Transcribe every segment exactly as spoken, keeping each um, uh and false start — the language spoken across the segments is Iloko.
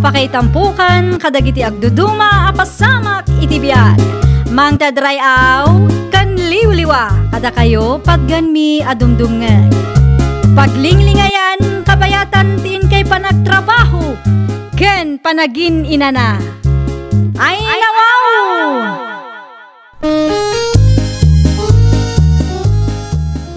Pakaitampokan kadagiti agduduma a pasamak iti biag. Mangted ray-aw ken liwliwa kadakayo patganmi a dumdumngeg. Paglinglingayan kabayatan ti inkay panagtrabaho ken panagin-inana. Ay, nawaw!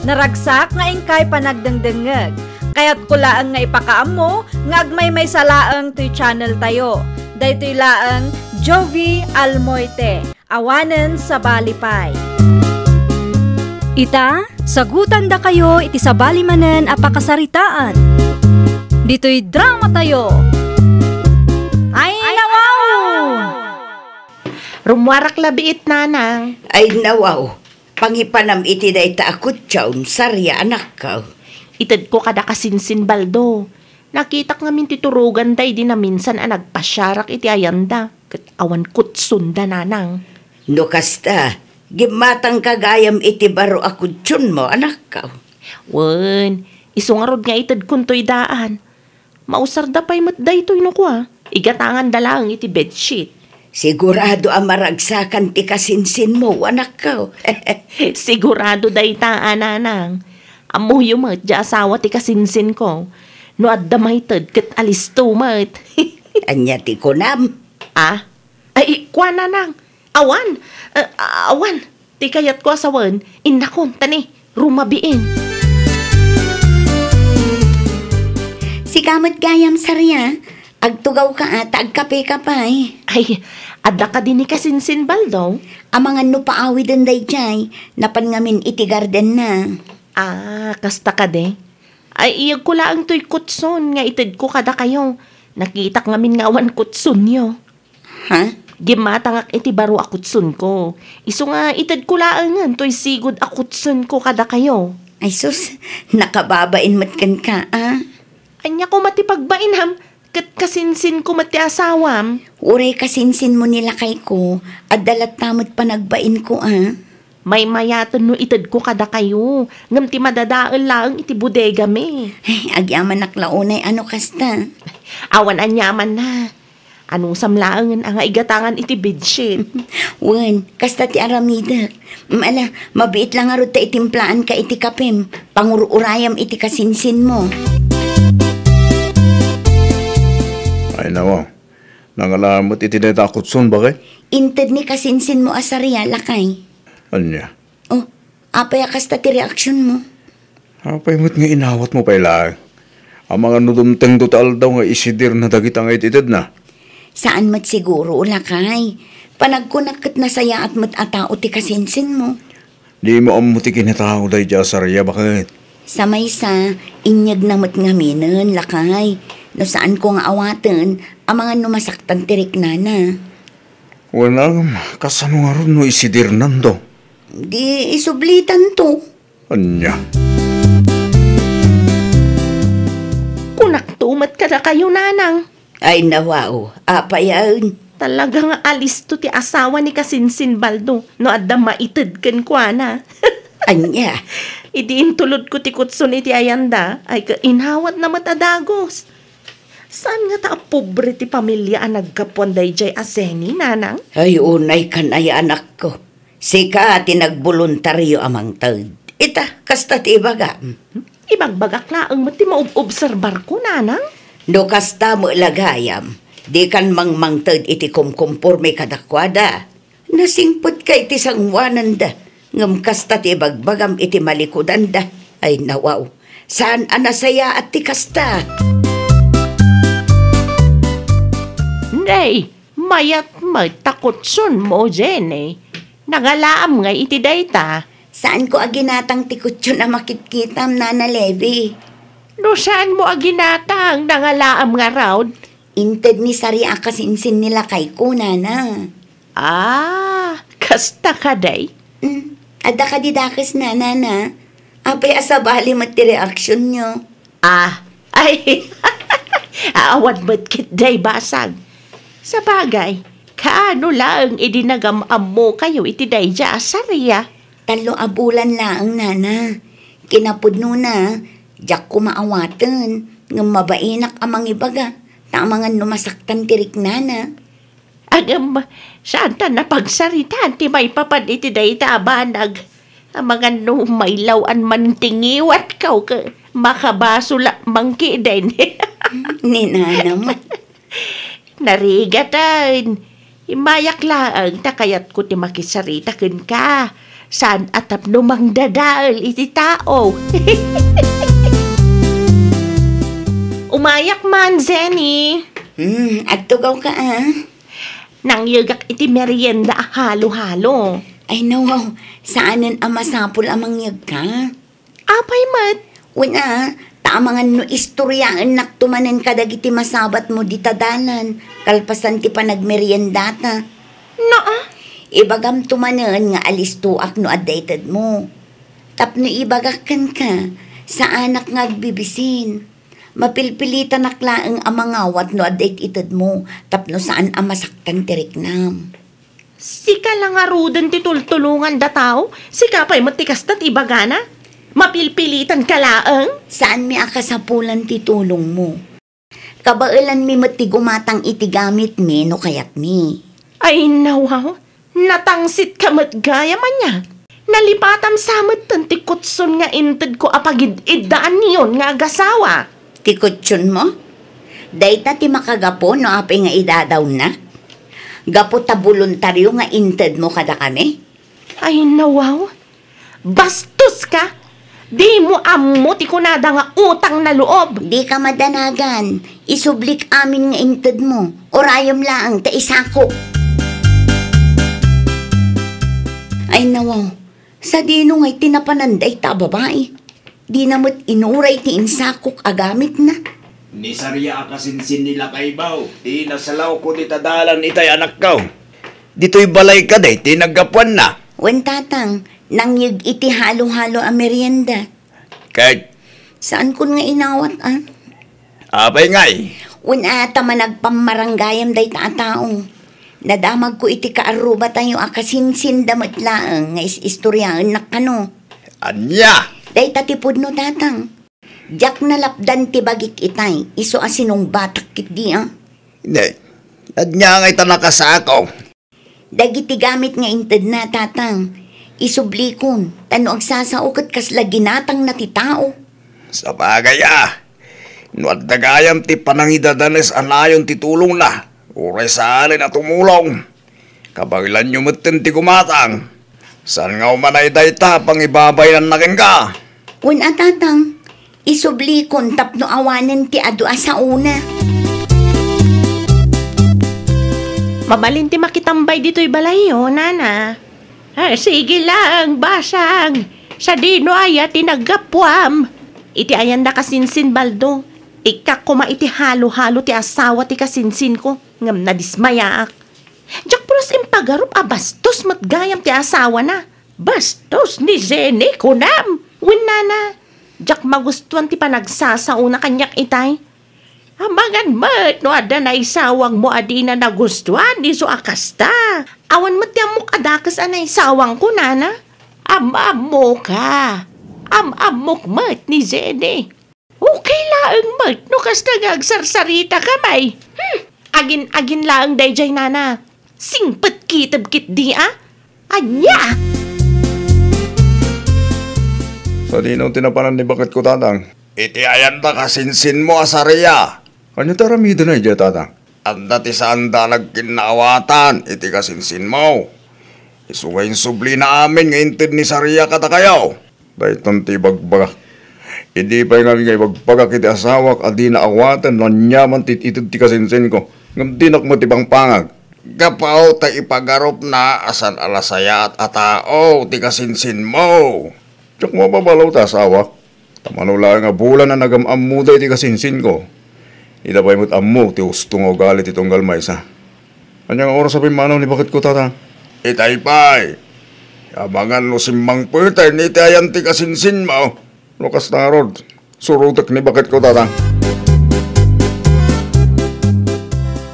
Naragsak nga inkay panagdengdengngeg. Kayatko laeng nga ipakaammo nga agmaymaysa laeng toy channel tayo. Daytoy laeng Jovi Almoite, awanen sabali pay. Ita, sagutandakayo iti sabali manen a pakasaritaan. Ditoy drama tayo. Ay, nawaw! Rummuarak la biit, nanang. Ay, nawaw. Pangipanam iti dayta a kutson, Saria, anakko. Itedko kada kasinsin Baldo. Nakitak ngamin ti turoganda idi naminsan a nagpasiarak iti ayanda, ket awan kutsonda, nanang. No kasta, gimmatangka gayam iti baro a kutsonmo, anakko. Wen, isu ngarud nga itedkon toy daan. Mausarda pay met daytoy no kua, igatanganda laeng iti bedsheet. Sigurado a maragsakan ti kasinsinmo, anakko. Sigurado dayta, a nanang. Ammoyo met ti asawa ti kasinsinko. No adda maited ket alisto met. Ania ti kunam? Ah? Ay, kua, nanang. Awan. Eh, awan. Ti kayatko a sawen, innakon, ta ni, rumabiin. Sika met gayam, Saria, agtugawka a ta agkapeka pay. Ay, adda kadi ni kasinsin Baldo? Amangan no paawiden daydiay, napan ngamin iti gardenna. Ah, kasta kadi? Ay, iyegko laeng toy kutson nga itedko kadakayo. Nakitak ngamin nga awan kutsonyo. Ha? Gimmatangak iti baro a kutsonko. Isu nga itedko laengen toy sigud a kutsonko kadakayo. Ay sus, nakababain met kenka, a? Ania koma ti pagbainam? Ket kasinsinko met ti asawam. Uray kasinsinmo ni lakayko, adda latta met panagbainko, a? Maymayaten no itedko kadakayo, ngem ti madadael laeng iti bodegami. Ay, agyamanak la unay a no kasta. Awan aniamanna. Anusam laengen a nga igatangan iti bedsheet. Wen, kasta ti aramidek. Mm, ala, mabiit la ngarud ta itimplaanka iti kapem. Pangur-urayam iti kasinsinmo. Ay, nawa. Nangala met iti dayta a kutson, bakay? Inted ni kasinsinmo a Saria, lakay. Ania? Oh, apay a kasta ti reaksionmo? Apay met nga inawatmo pay laeng? Amangan no dumtengto ti aldaw nga isidirna dagita nga it-itedna? Saan met siguro, lakay. Panagkunak ket nasayaat met a tao ti kasinsinmo. Dimo ammo ti kinatao daydiay a Saria, baket? Sa maysa, inyegna met ngaminen, lakay. No saanko nga awaten, amangan no masaktan ti riknana. Wen, ngem, kasano ngarud no isidirnanto? Di isublitanto. Ania? Kunakto met kadakayo, nanang. Ay, nawaw, apayen? Talaga nga alisto ti asawa ni kasinsin Baldo no adda maited kenkuana. Ania? Idi intulodko ti kutson iti ayanda, ay ka inawatna met a dagus. Saan ngata a pobre ti pamilia a naggapuan daydiay a Zenny, nanang? Ay, unay kan aya, anakko. Sika ti nagboluntario a mangted. Ita, kasta ti ibagam. Ibagbagak laeng met ti maob-obserbarko, nanang. No kasta met la gayam, dikan mangmangted iti kumkumporme kadakuada. Nasingpetka iti sangoananda, ngem kasta ti ibagbagam iti malikudanda. Ay, nawaw, saan a nasayaat ti kasta. Nay, mayat met ta kutsonmo, Jenny. Nangalaam ngay iti dayta? Saanko a ginatang ti kutson a makitkitam, Nana Levi. No saanmo a ginatang, nangalaam ngarud? Inted ni Sari a kasinsin ni lakayko, Nana. Ah, kasta kadi? Mm, adda kadi dakesna, Nana? Apay a sabali met ti reaksionyo? Ah, ay, awan met ketdi basag. Sabagay, kaano laeng idi nagam-ammokayo iti daydiay a Sari a? Tallo a bulan laeng, Nana. Kinapudnona, diak koma awaten, ngem mabainak a mangibaga. Ta amangan no masaktan ti riknana. Ngem, saanta napagsaritaan ti maipapan iti dayta a banag. Amangan no mailaw-an man ti ngiwatko ket makabasol a mangkiden. Ni nana man. Narigatan. Immayak laeng ta kayatko ti makisarita kenka. Saan a tapno mangdadael iti tao. Umayak man, Jenny. Hmm, agtugawka, a. Nangyegak iti merienda a halo-halo. Ay, no, saanen a masapul a mangyegka. Apay met? Wen a, ta amangan no istoriaennakto manen kadagiti masabatmo dita dalan, kalpasan ti panagmeriendata. Naa? Ibagamto manen nga alistoak no adda itedmo. Tapno ibagak kenka, saanak nga agbibisin. Mapilpilitanak laeng a mangawat no adda it-itedmo, tapno saan a masaktan ti riknam. Sika la ngaruden ti tultulongan da tao? Sika pay met ti kasta ti ibagana? Mapilpilitan ka laeng? Saanmi a kasapulan ti tulongmo. Kabaelanmi met ti gumatang iti gamitmi no kayatmi. Ay, nawaw. Natangsit ka met gayam ania. Nalipatam sa metten ti kutson nga intedko a pagid-iddaanyon nga agasawa. Ti kutson mo? Dayta ti makagapu no apay nga idadawnak? Gapu ta boluntario nga intedmo kadakami? Ay, nawaw. Bastos ka! Dimo ammo ti kunada nga utang na loob! Dika madanagan. Isublik amin nga intedmo. Urayem laeng ta isakok. Ay, nawaw. Sadino ngay ti napanan dayta a babai? Dina met inuray ti insakok a gamitna. Ni Saria a kasinsin ni lakaybaw, ti nasalawko dita dalan itay anakko. Ditoy balay kadi ti naggapuanna. Wen, tatang, nangyeg iti halo-halo a merienda. Ket? Saankon nga inawat, a. Apay ngay? Wen, a, ta managpammaranggayam dayta a tao. Nadamagko iti kaarrubatayo a kasinsinda met laeng nga is-istoriaennak kano. Ania? Dayta ti pudno, tatang. Diak nalapdan ti bagik itay, isu a sinungbatak ketdi, a. Ne, ania ngay ta nakasako? Dagiti gamit nga intedna, tatang, isublikon, ta no agsasao ket kasla ginatangna ti tao. Sabagay a, no adda gayam ti panangidadanes a nayon ti tulongna, uray saanen a tumulong. Kabaelanyo metten ti gumatang. Saan nga umanay dayta pangibabainanna kenka? Wen a, tatang, isublikon tapno awanen ti adu a saona. Mabalin ti makitambay ditoy balayyo, nana. Ah, sige lang, basang. Sadino aya ti naggapuam? Iti ayan nakasinsin, Baldo. Ikkak koma iti halo-halo ti asawa ti kasinsinko, ngem nadismayaak. Diak pulos impagarup a bastos met gayam ti asawana. Bastos ni Jenny, kunam? Wen, nana, diak magustuan ti panagsasaona kaniak itay. Amangan met no adda naisawangmo a dina nagustuan isu a kasta. Awan met ti ammok a dakes a naisawangko, nana. Am-ammoka. Am-ammok met ni Jenny. Okay laeng met no kasta nga agsarsarita ka, may. Hmm, agin-agin laeng daydiay, nana. Singpet kiteb ketdi a. Ania? Sadino ti napanan ni baketko, tatang? Iti ayan ta kasinsinmo a Saria. Ania ti aramidena idiay, tatang? Adda ti saanda a nagkinnaawatan iti kasinsinmo. Isu nga insublina amin nga inted ni Saria kadakayo. Daytan ti ibagbagak. Idi pay ngamin nga ibagbagak iti asawak a dina awaten no ania man ti ited ti kasinsinko, ngem dinak met ipangpangag. Gapu ta ipagarupna a saan a nasayaat a tao ti kasinsinmo. Diak mababalo ta asawak. Ta mano laeng a bulan a nagam-ammoda iti kasinsinko, ita pay met ammo ti husto nga ugali ti tunggal maysa. Ania nga oras a pimmanaw ni baketko, tatang? Itay pay. Amangan no simmangpeten iti ayan ti kasinsinmo. No kasta ngarud, surotek ni baketko, tatang.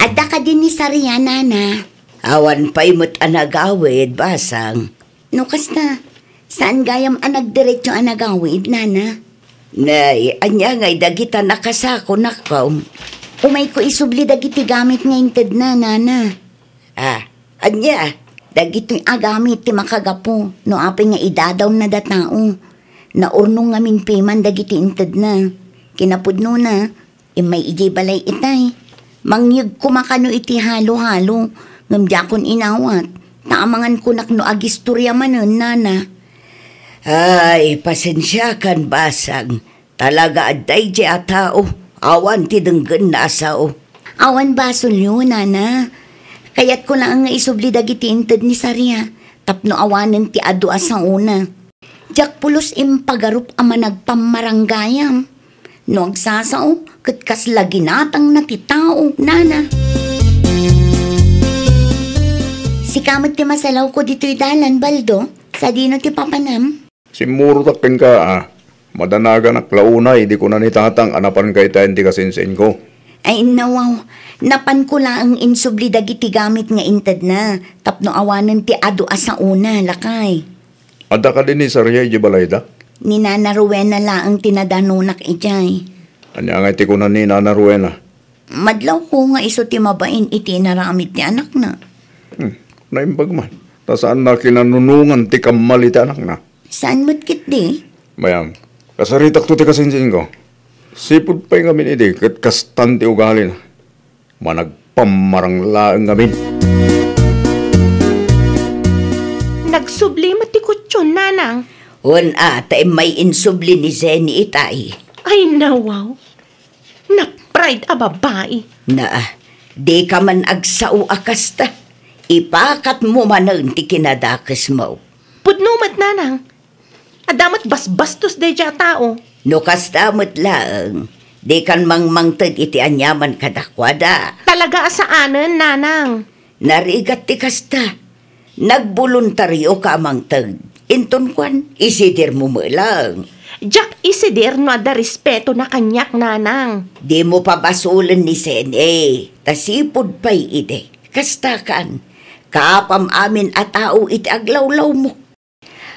Adda kadi ni Saria, nana? Awan pay met a nagawid, basang. No kasta, saan gayam a nagdiretso a nagawid, nana? Nay, ania ngay dagita nakasakonakon? Umayko isubli dagiti gamit nga intedna, nana. Ah, ania? Dagitoy a gamit ti makagapu no apay nga idadawna da tao. Naurnong ngamin piman dagiti intedna. Kinapudnona, immay idiay balay itay. Mangyeg koma kano iti halo-halo, ngem diakon inawat, ta amangan konak no agistoria manen, nana. Ay, pasensiakan, basang. Talaga adda idiay a tao, awan ti denggenna a sao. Awan basolyo, nana. Kayatko laeng nga isubli dagiti inted ni Saria, tapno awanen ti adu a saona. Diak pulos impagarup a managpammaranggayam. No agsasao, ket kasla ginatangna ti tao, nana. Sika met ti masalawko ditoy dalan, Baldo. Sadino ti papanam? Simmurotak kenka, a. Madanaganak la unay idi kuna ni tatang a napanka itayen ti kasinsinko. Ay, nawaw. Napanko laeng insubli dagiti gamit nga intedna, tapno awanen ti adu a saona, lakay. Adda kadi ni Saria idiay balayda? Ni Nana Rowena laeng ti nadanonak idiay. Ania ngay ti kuna ni Nana Rowena? Madlawko nga isu ti mabain iti inaramid ti anakna. Hmm, naimbag man. Ta saanna kinanunongan ti kammal iti anakna. Saan met ketdi? Mayam, kasaritakto ti kasinsinko. Sipud pay ngamin idi, ket kastan ti ugalina. Managpammarang laeng ngamin. Nagsubli met ti kutsion, nanang. Wen a, ta immay insubli ni Zenny itay. Ay, nawaw. Napride a babai. Na, dika man agsao a kasta. Ipakatmo manen ti kinadakesmo. Pudno met, nanang. Adda met basbastos daydiay a tao. No kasta met laeng, dikan mangmangted iti aniaman kadakuada. Talaga a saanen, nanang. Narigat ti kasta. Nagboluntarioka a mangted. Inton kuan, isidirmo met laeng. Diak isidir no adda respetona kaniak, nanang. Dimo pabasolen ni Sene, ta sipud pay idi. Kastakan, kaapam amin a tao iti aglawlawmo.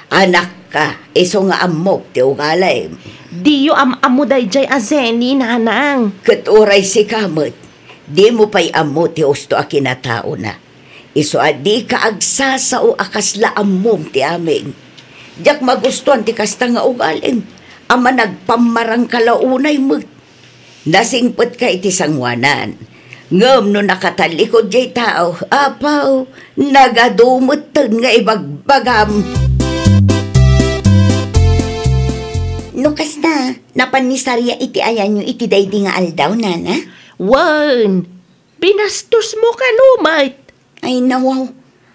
Anakka, isu nga ammok ti ugalim. Diyo am-ammo daydiay a Zenny, nanang. Ket uray sika met, dimo pay ammo ti husto a kinataona. Isu a dika agsasao a kasla ammom ti amin. Diak magustuan ti kasta nga ugalim a managpammarangka la unay met. Nasingpetka iti sangoanan. Ngem no nakatallikud jay tao, apaw, nagadu metten nga ibagbagam. No kasta, napan ni Saria iti ayanyo iti daydi nga aldaw, nana? Wen, binastosmo kano met? Ay, nawaw.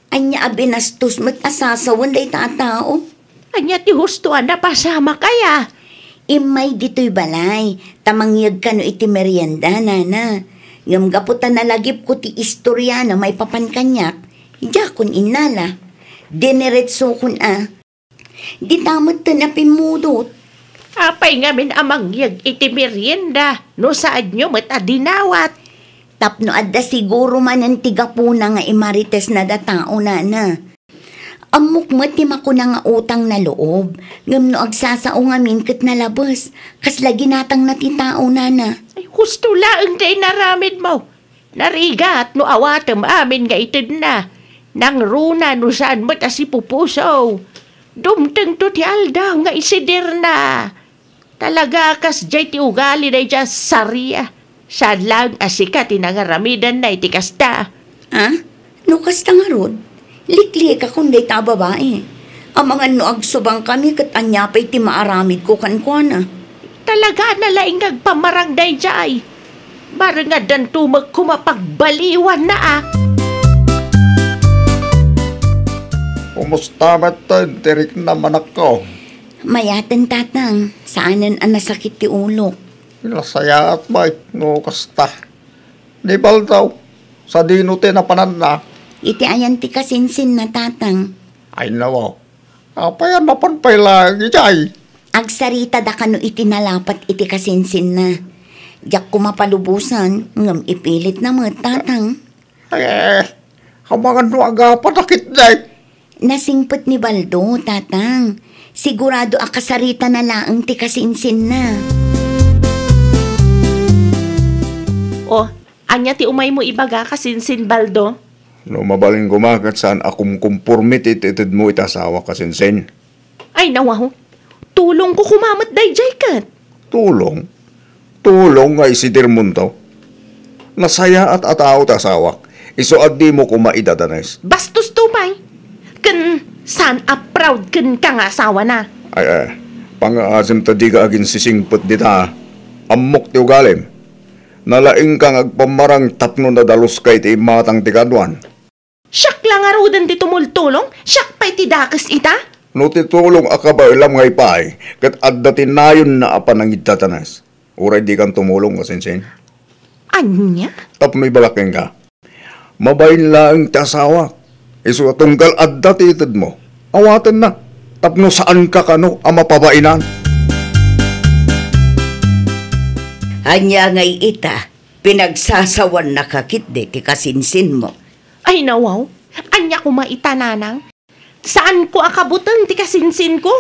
Ania a binastos met a sasawen dayta a tao? Ania ti husto a napasamak aya? Immay ditoy balay, ta mangyeg kano iti merienda, nana. Ngem gapu ta nalagipko ti istoriana maipapan kaniak, diakon innala. Diniretsokon a, dita metten a pimmudot. Apay ngamin a mangyeg iti merienda no saanyo met a dinawat? Tapno adda siguro manen ti gapuna nga imaritesna da tao, nana. Ammok met ti makuna nga utang na loob, ngem no agsasao ngamin ket nalabes, kasla ginatangna ti tao, nana. Ay, husto laeng ti inaramidmo. Narigat no awatem amin nga itedna. Nangruna no saan met a sipupuso. Dumtengto ti aldaw nga isidirna. Talaga a kasdiay ti ugali daydiay a Saria. Saan laeng a sika ti nangaramidanna iti kasta. Ah? No kasta ngarud, liklikakon dayta a babai. Amangan no agsubangkami ket ania pay ti maaramidko kenkuana. Talaga a nalaing nga agpamarang daydiay. Bareng addanto met koma pagbaliwanna a. Kumusta metten ti riknam, anakko? Mayaten, tatang. Saanen a nasakit ti ulok. Nasayaat met no kasta. Ni Baldo, sadino ti napananna? Iti ayan ti kasinsinna, tatang. Ay, nawaw. Apay a napan pay laeng idiay? Agsarita da kano iti nalapat iti kasinsinna. Diak koma palubosan, ngem ipilitna met, tatang. Eh, amangan no agapanak itdi. Nasingpet ni Baldo, tatang. Sigurado a kasaritana laeng ti kasinsinna. O, ania ti umaymo ibaga, Kasinsin Baldo? No mabalin koma ket saan a kumkumporme ti itedmo iti asawak, Kasinsin. Ay, nawaw. Tulongko koma met daydiay ket. Tulong? Tulong nga isidirmonto? Nasayaat a tao ti asawak. Isu a dimo koma idadanes. Bastosto pay. Ken saan a proud kenka nga asawana. Ay, ay. Pangngaasim ta dika aginsisingpet dita. Ammok ti ugalim. Nalaingka nga agpammarang tapno nadaluska iti imatang ti kaduan. Siak la ngaruden ti tumultulong, siak pay ti dakes ita? No ti tulong a kabaelam nga ipaay, ket adda ti nayonna a panangidadanes. Uray dikan tumulong, Kasinsin. Ania? Tapno ibagak kenka. Mabain laeng ti asawak. Isu a tunggal adda ti itedmo. Awatenna. Tapno saanka kano a mapabainan. Ania ngay ita, pinagsasawannaka ketdi ti kasinsinmo? Ay, nawaw. Ania koma ita, nanang? Saanko a kabuteng ti kasinsinko.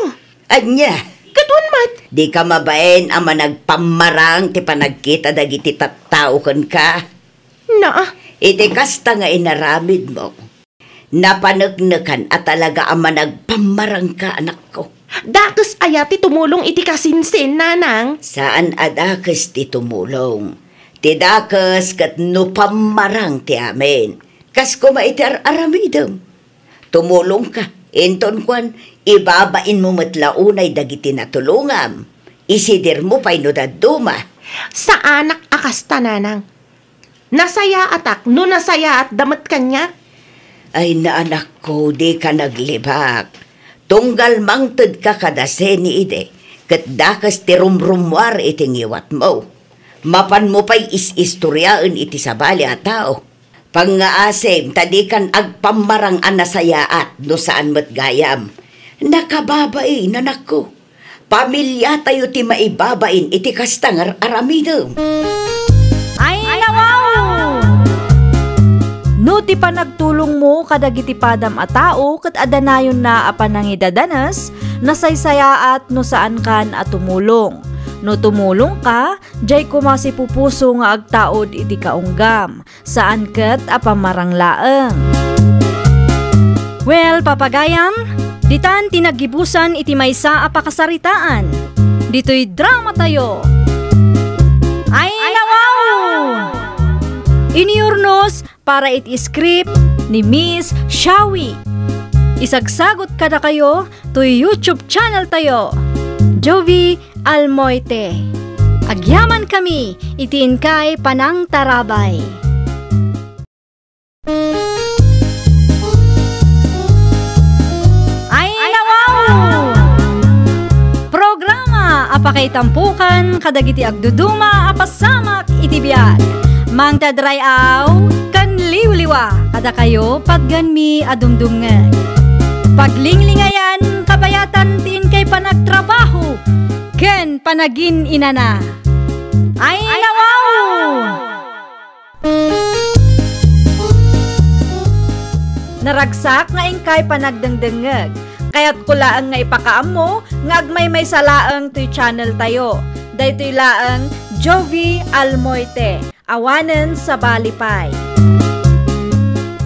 Ania? Ket wen met. Dika mabain a managpammarang ti panagkita dagiti tattao kenka. Naa. Iti kasta nga inaramidmo, napaneknekan a talaga a managpammarangka, anakko. Dakes aya ti tumulong iti kasinsin, nanang? Saan a dakes ti tumulong. Ti dakes ket no pammarang ti amin. Kas koma iti ar-aramidem. Tumulongka, inton kuan, ibabainmo met la unay dagiti natulongam. Isidirmo pay no dadduma. Saanak a kasta, nanang. Nasayaatak no nasayaatda met kaniak. Ay, naanakko, dika naglibak. Tunggal mangtedka kada seni idi, ket dakes ti rumrummuar iti ngiwatmo. Mapanmo pay is-istoriaen iti sabali a tao. Pangngaasim ta dikan agpammarang a nasayaat no saan met gayam. Nakababain, anakko. Pamiliatayo ti maibabain iti kasta nga ar-aramidem. Ay, nawaw! No ti panagtulongmo kadagiti padam a tao ket adda nayonna a panangidadanes, nasaysayaat no saankan a tumulong. No tumulongka, diay koma sipupuso nga agtaud iti kaunggam. Saan ket a pammarang laeng. Well, papagayam, ditan ti naggibusan iti maysa a pakasaritaan. Ditoy dramatayo. Ay, nawaw! Iniurnos para iti script ni Miss Shawi. Isagsagot kadakayo toy YouTube channel tayo, Jovie Almoite. Agyamankami iti inkay panangtarabay. Ay, nawaw! Programa a pakaitampukan kadagiti agduduma a pasamak iti biag. Mangted ray-aw ken liwliwa kadakayo patgenmi a dumdumngeg. Paglinglingayan, kabayatan ti inkay panagtrabaho ken panagin-inana. Ay, nawaw! Naragsak nga inkay panagdengdengngeg. Kayatko laeng nga ipakaammo nga agmaymaysa laeng toy channel tayo. Daytoy laeng Jovie Almoite. Awanen sabali pay.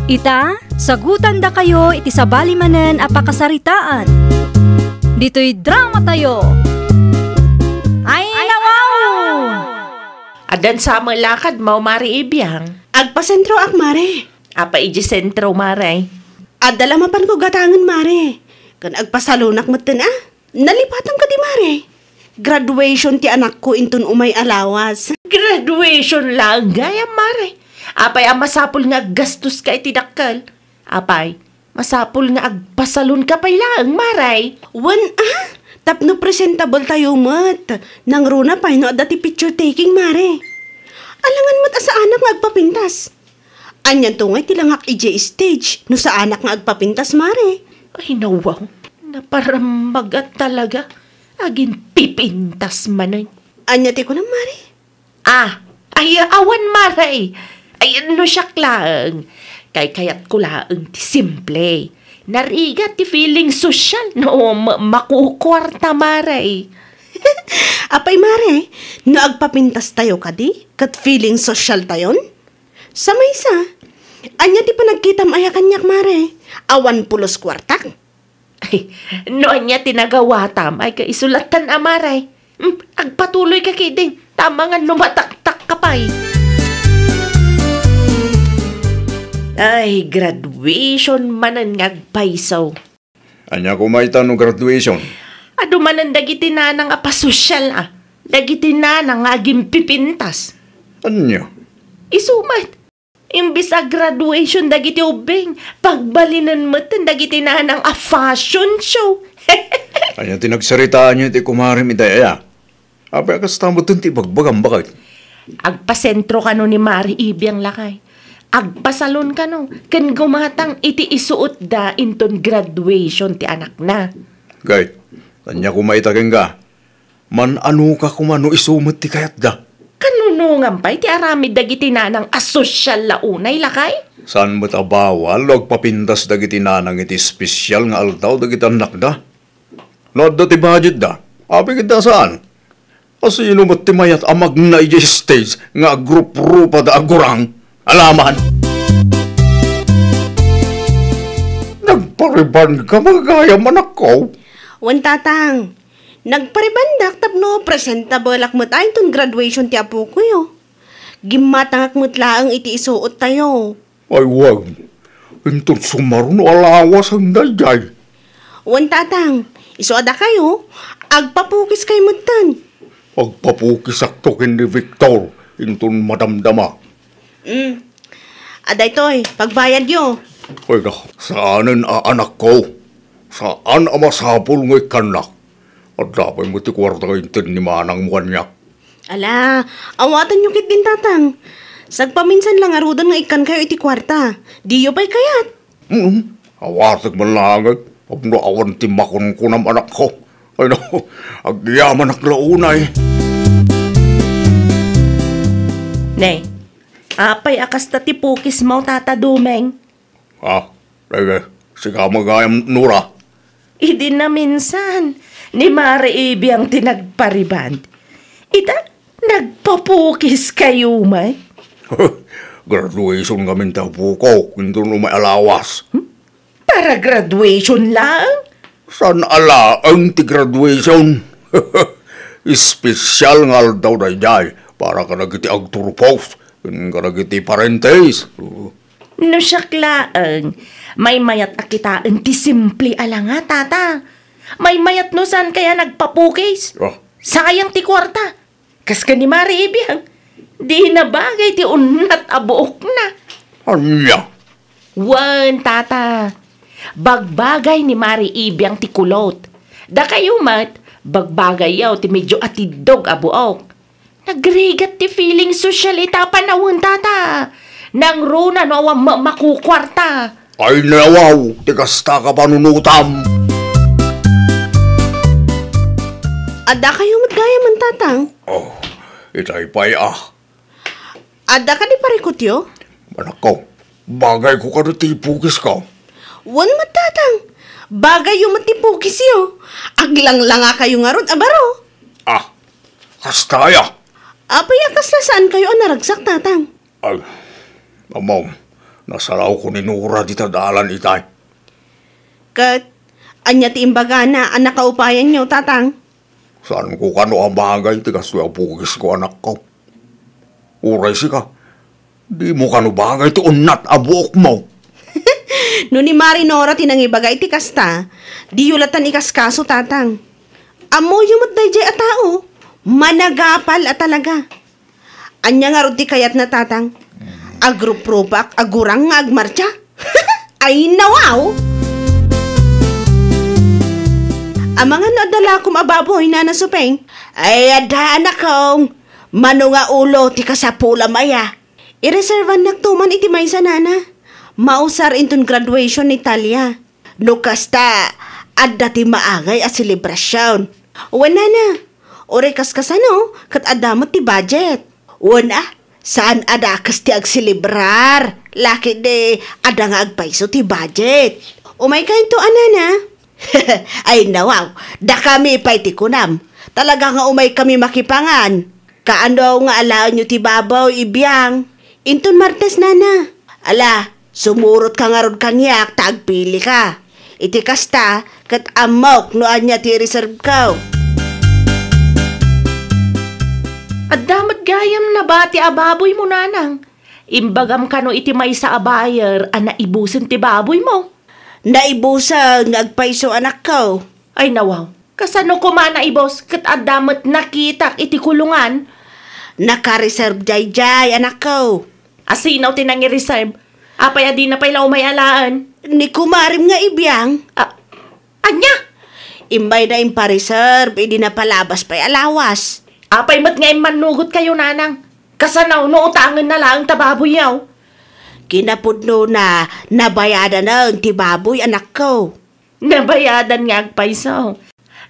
Ita, sagutandakayo iti sabali manen a pakasaritaan. Ditoy dramatayo. Ay, nawaw! Addan sa met la kadmo, Mare Ibiang? Agpasentroak, Mare. Apay idiay sentro, Mare? Adda la mapanko gatangen, Mare. Ken agpasalonak metten a. Nalipatan kadi, Mare? Graduation ti anakko inton umay a lawas. Graduation laeng gayam, Mare. Apay a masapul nga aggastoska iti dakkel? Apay, masapul nga agpasalonka pay laeng, Mare. Wen a, tapno presentable tayo met. Nangruna pay no adda ti picture taking, Mare. Alangan met a saanak nga agpapintas. Anianto ngay ti langak idiay stage no saanak nga agpapintas, Mare? Ay, nawaw. Naparammagat talaga. Agin pipintas manen. Ania ti kunam, Mare? Ah, ay, awan, Mare. Ay, no siak laeng. Kaykayatko laeng ti simple. Narigat ti feeling sosyal no ma-, makukuarta, Mare. Apay, Mare, no agpapintastayo kadi, ket feeling sosyaltayon? Sa maysa, ania ti panagkitam aya kaniak, Mare? Awan pulos kuartak? Ay, no ania ti nagawatam, ay, isu lattan a, Mare. Hmm, agpatuloy ka ketdi, ta amangan no mataktak ka pay. Ay, graduation manen nga agpayso. Ania koma ita no graduation? Adu manen dagiti nanang a pasosyal a, dagiti nanang nga agimpipintas. Ania? Isu met, imbes a graduation dagiti ubbing, pagbalinen metten dagiti nanang a fashion show. Ania ti nagsaritaanyo iti kumarem ita aya? Apay a kasta metten ti ibagbagam, baket? Agpasentro kano ni Mari Ibiang, lakay. Agpasalon kano ken gumatang iti isuotda inton graduation ti anakna. Ket, ania koma ita kenka? Man-ano ka koma no isu met ti kayatda? Kanunongan pay ti aramid dagiti nanang a sosyal la unay, lakay? Saan met a bawal no agpapintas dagiti nanang iti espesial nga aldaw dagiti annakda? No adda ti budgetda, apay ket ta saan? Asino met ti mayat a magna idiay stage nga agruprupada a gurang? Alaman! Nagpariban ka, gayam, anakko? Wen, Tatang. Nagparibandak tapno presentablak met inton graduation ti apokoyo. Gimmatangak met laeng iti isuottayo. Ay, wen. Inton sumaruno a lawasen daydiay. Wen, Tatang, isu a dakayo, agpapukiskay metten. Agpapukisakto ken ni Victor inton madamdama. Mm. A daytoy, pagbayadyo. Ay, na, saanen a, anakko. Saan a masapul nga ikkannak. Adda pay met ti kuarta nga inted ni manangmo kaniak. Ala, awatenyo ketdin, Tatang. Sagpaminsan la ngaruden nga ikkankayo iti kuarta. Diyo pay kayat? Hmm, awatek man laeng. Tapno awan ti makunkunam, anakko. Ay, no, agyamanak la unay. Ne, apay a kasta ti pukismo, Tata Dumeng? Ah, sige, sika met gayam, Nora. Idi naminsan, ni Mari Ibiang ti nagpariband. Ita, nagpapukiskayo met. Graduation ngamin ti apokok, inton umay a lawas. Hmm? Para graduation laeng? Saan a laeng ti graduation? Espesyal nga aldaw daydiay para kadagiti agturpos ken kadagiti parentes. No siak laeng, maymayat a kitaen ti simple a langa, Tata. Maymayat no saan kaya nagpapukis. Ah. Sayang ti kuarta. Kas ken ni Mari Ibiang, dina bagay ti unnat a buokna. Ania? Wen, Tata. Bagbagay ni Mari Ibiang ti kulot. Dakayo met, bagbagayyo ti medyo atiddog a buok. Nagrigat ti feeling sosyal ita a panawen, Tata. Nangruna no awan ma-, makukuarta. Ay, nawaw, ti kasta a panunotam. Adda kayo met gayam, Tatang? Oh, itay pay, ah. Adda kadi parikutyo? Anakko, bagay ko kadi ti pukisko. Wen met, Tatang. Bagayyo met ti pukisyo. Aglanglanga kayo ngarud a baro. Ah, kasta aya? Apay a kasla saan kayo a naragsak, Tatang? Ay, Amom, nasalawko ni Nora dita dalan itay. Ket, ania ti imbagana a nakaupayanyo, Tatang? Saanko kano a bagay ti kastoy a pukisko, anakko. Uray sika, dimo kano bagay ti unnat a buokmo. No ni Mari Nora ti nangibaga iti kasta, diyo latan ikaskaso, Tatang. Ammoyo met daydiay a tao, managapal a talaga. Ania ngarud ti kayatna, Tatang? Agruprupak a gurang nga agmartsa? Ay, nawaw! Amangan no adda lakom a baboy, Nana Supeng? Ay, adda, anakong. Mano nga ulo ti kasapulam aya? Ireserbannak to man iti maysa, Nana. Mausar inton graduation ni Talia. No kasta, adda ti maangay a selebrasion. Wen, Nana, uray kaskasano, ket adda met ti budget. Wen a, saan a dakes ti agselebrar. Laketdi, adda nga agpayso ti budget. Umaykayo, a, Nana. Ay, nawaw, dakami pay ti kunam. Talaga nga umaykami makipangan. Kaano nga alaenyo ti baboy, ibiang? Inton Martes, nana. Ala, sumurotka ngarud kaniak ta agpilika. Iti kasta, ket ammok no ania ti reserve ko. Adda met gayam nabati a baboymo, nanang. Imbagam kano iti maysa a buyer a naibusen ti baboymo. Naibusen nga agpayso, anakko. Ay, nawaw. Kasano koma naibus ket adda met nakitak iti kulungan? Nakareserve daydiay, anakko. Asino ti nangireserve? Apay a dina pay la umay alaen? Ni kumarem nga ibiang. A-, ania? Immayna impareserve idi napalabas pay a lawas. Apay met nga immannugot kayo, nanang? Kasano no utangenna laeng ta baboyyo? Kinapudnona, nabayadanen ti baboy, anakko. Nabayadan nga agpayso.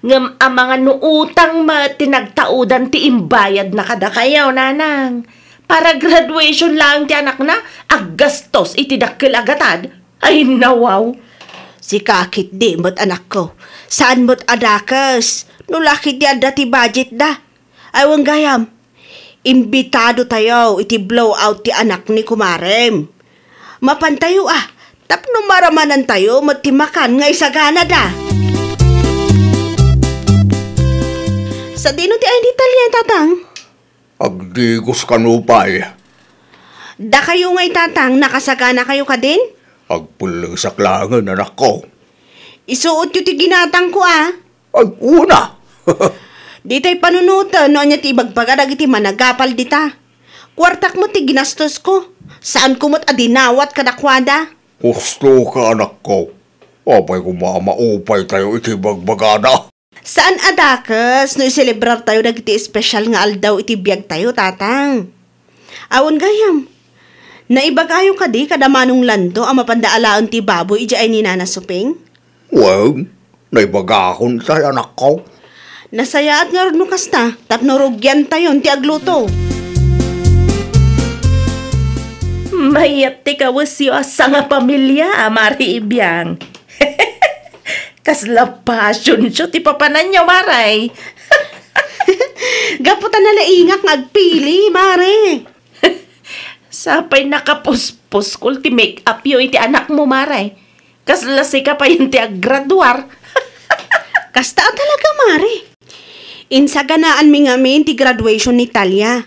Ngem amangan no utang met ti nagtaudan ti imbayadna kadakayo, nanang. Para graduation laeng ti anakna, aggastos iti dakkel a gatad. Ay, nawaw. Sika ketdi met, anakko. Saan met a dakes. No la ketdi adda ti budgetda. Ay, wen gayam. Imbitadotayo iti blowout ti anak ni kumarem. Mapantayo a, tapno maramanantayo met ti makan nga isaganada. Sadino ti ay ni Talia, tatang? Agdigos kano pay. Dakayo ngay, tatang, nakasaganakayo kadin? Agpellesak laengen, anakko. Isuotyo ti ginatangko, a. Ay, una! Ditay panunoten no ania ti ibagbaga dagiti managapal dita. Kuartak met ti ginastosko. Saanko met a dinawat kadakuada. Husto ka, anakko. Apay koma a maupaytayo iti ibagbagada? Saan a dakes no iselebrartayo dagiti espesyal nga aldaw iti biagtayo, tatang. Awan gayam. Naibagayo kadi kada Manong Lando a mapanda alaen ti baboy idiay ni Nana Suping? Wen, naibagakon itay, anakko. Nasayaat ngarud no kasta, tapno rugiantayon ti agluto. Mayat ti kawesyo a sangapamilia, Mare Ibiang. Kasla passion show ti papananyo, Mare. Gapu ta nalaingak nga agpili, Mare. Sapay nakapuspuskol ti make-upyo iti anakmo, Mare. Kasla sika pay ti aggraduar. Kasta a talaga, Mare. Insaganaanmi ngamin ti graduation ni Talia.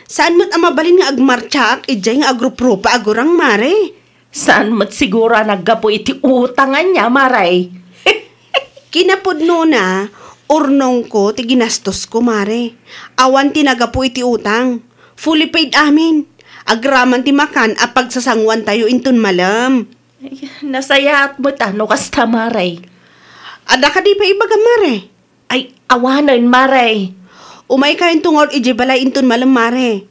Saan met a mabalin nga agmartsaak idiay nga agruprupa a gurang, Mare. Saan met siguro a naggapu iti utang ania, Mare. Kinapudnona, urnongko ti ginastosko, Mare. Awan ti naggapu iti utang. Fully paid amin. Agraman ti makan a pagsasanguantayo inton malem. Ay, nasayaat met a no kasta, Mare. Adda kadi pay ibagam, Mare? Ay, awanen, Mare. Umaykayo inton ngarud idiay balay inton malem, Mare.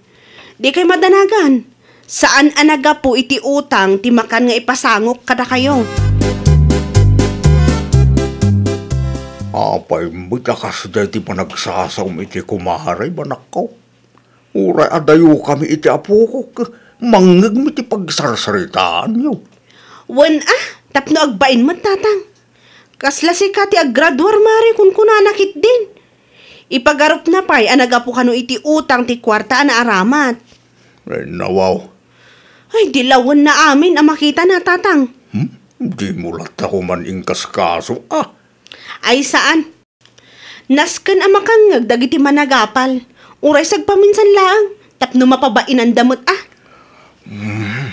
Dikay madanagan. Saan a naggapu iti utang ti makan nga ipasangok kadakayo. Apay met a kasdiay ti panagsasaom iti kumare, anakko? Uray adayokami iti apokok, mangngegmi ti pagsarsaritaanyo. Wen a, tapno agbain met, tatang. Kasla sika ti aggraduar, Mare, kunkunana ketdin. Ipagarupna pay a naggapu kano iti utang ti kuarta a naaramat. Ay, nawaw. Ay, di lawenna amin a makitana, tatang. Hmm? Dimo latta koman inkaskaso, a? Ay, saan. Nasken a makangngeg dagiti managapal. Uray sagpaminsan laeng, tapno mapabainanda met a. Hmm,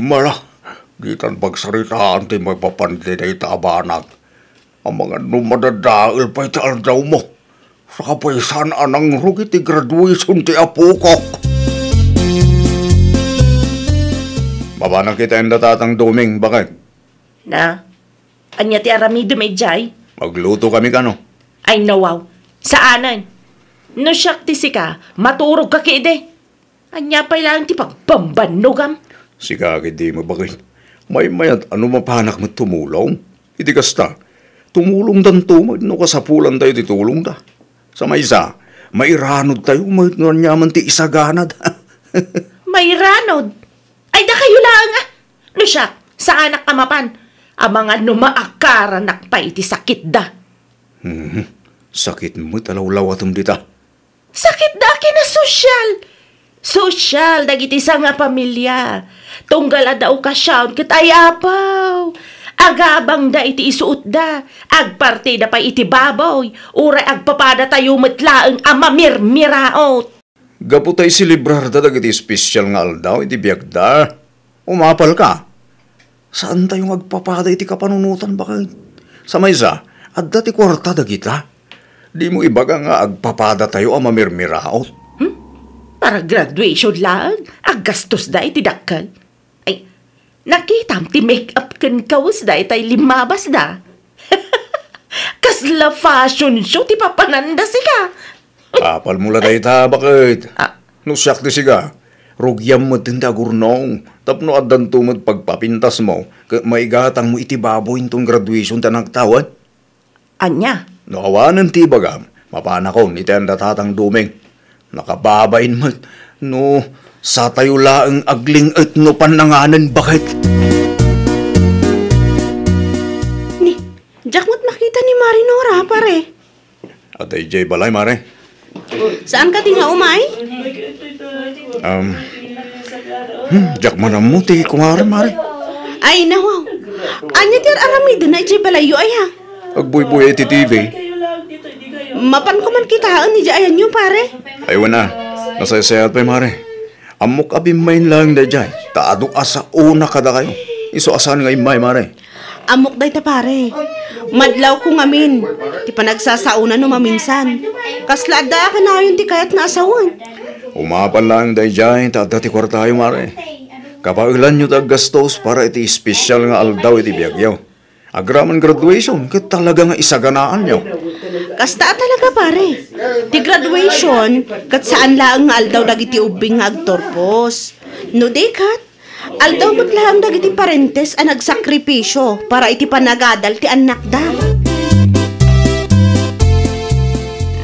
mala, ditan pagsaritaan ti maipapan ti dayta a banag. Amangan no madadael pay ti aldawmo. Saka pay saan a nangrugi ti graduation ti apokok. Mabanak ita inda Tatang Doming, baket. Na? Ania ti aramidem idiay? Agluto kami kano. Ay, nawaw. Saanen. No siak ti sika, maturog ka kidi. Ania pay laeng ti pagbambannogam? Sika kidi, mabakil. Maymayat a no mapanak met tumulong. Iti kasta, tumulongdanto met no kasapulantayo ti tulongda. Sa maysa, mairanodtayo met no aniaman ti isaganad. Mairanod? Ay, dakayo laeng a! No siak, saanak a mapan. Amangan no maakaranak pay iti sakitda. Hmm, sakit met a lawlawatem dita. Sakitda a kinasosyal. Sosyal dagiti sangapamilia. Tunggal adda okasyon ket ay apaw. Agabangda iti isuotda. Agpartida pay iti baboy. Uray agpapada tayo met laeng a mamirmiraot. Gapu ta iselebrarda dagiti espesyal nga aldaw iti biagda. Umapalka. Saantayo nga agpapada iti kapanunotan, baket. Sa maysa, adda ti kuarta dagita. Dimo ibaga nga agpapadatayo a mamirmiraot. Hmm? Para graduation laeng, aggastosda iti dakkel. Ay, nakitam ti make-up ken kawesda itay limmabasda. Kasla fashion show ti papananda, sika. Apalmo la dayta, baket. Ah. No siak ti sika, rugiam met ti agurnong, tapno addanto met pagpapintasmo, ket maigatangmo iti baboy inton graduation ti anakta, wen? Ania? No awanen ti ibagam, mapanakon iti anda Tatang Doming. Nakababain met, no satayo laeng agling-et no pannanganen, baket. Ni, diak met makita ni Mari Nora, pare. Adda idiay balay, Mare. Saan ka ti nga umay? Um, hmm, diak man ammo ti kumare, Mare. Ay, nawaw. Ania ti ar-aramidna idiay balayyo, aya? Agbuybuya iti T V. Mapanko man kitaen idiay ayanyo, pare. Ay, wen a. Nasaysayat pay, Mare. Ammok a bimmain laeng daydiay, ta adu a saona kadakayo. Isu a saan nga immay, Mare. Ammok dayta, pare. Madlawko ngamin ti panagsasaona no maminsan. Kasla adda a kanayon ti kayatna a sawen. Umapal laeng daydiay ta adda ti kuartayo, Mare. Kabaelanyo ti aggastos para iti espesyal nga aldaw iti biagyo. Agraman graduation ket talaga nga isaganaanyo. Kasta a talaga, pare. Ti graduation, ket saan laeng nga aldaw dagiti ubbing nga agturpos. No di ket, aldaw met laeng dagiti parentes a nagsakripisio para iti panagadal ti annakda.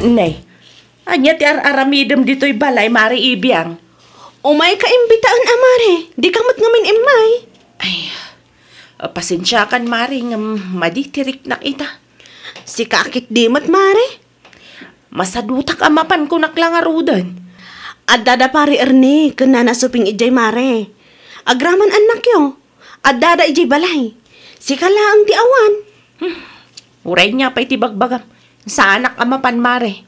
Ne, ania ti ar-aramidem ditoy balay, Mare Ibiang? Umayka imbitaen a, Mare. Dika met ngamin immay. Ay, pasensiakan, Mare, ngem madi ti riknak ita. Sika a ketdi met, Mare. Masadutak a mapankonak la ngaruden. Addada Pare Ernie ken Nana Suping idiay, Mare. Agraman annakyo. Addada idiay balay. Sika laeng ti awan. Hmm. Uray nia pay ti bagbagam. Saanak a mapan, Mare.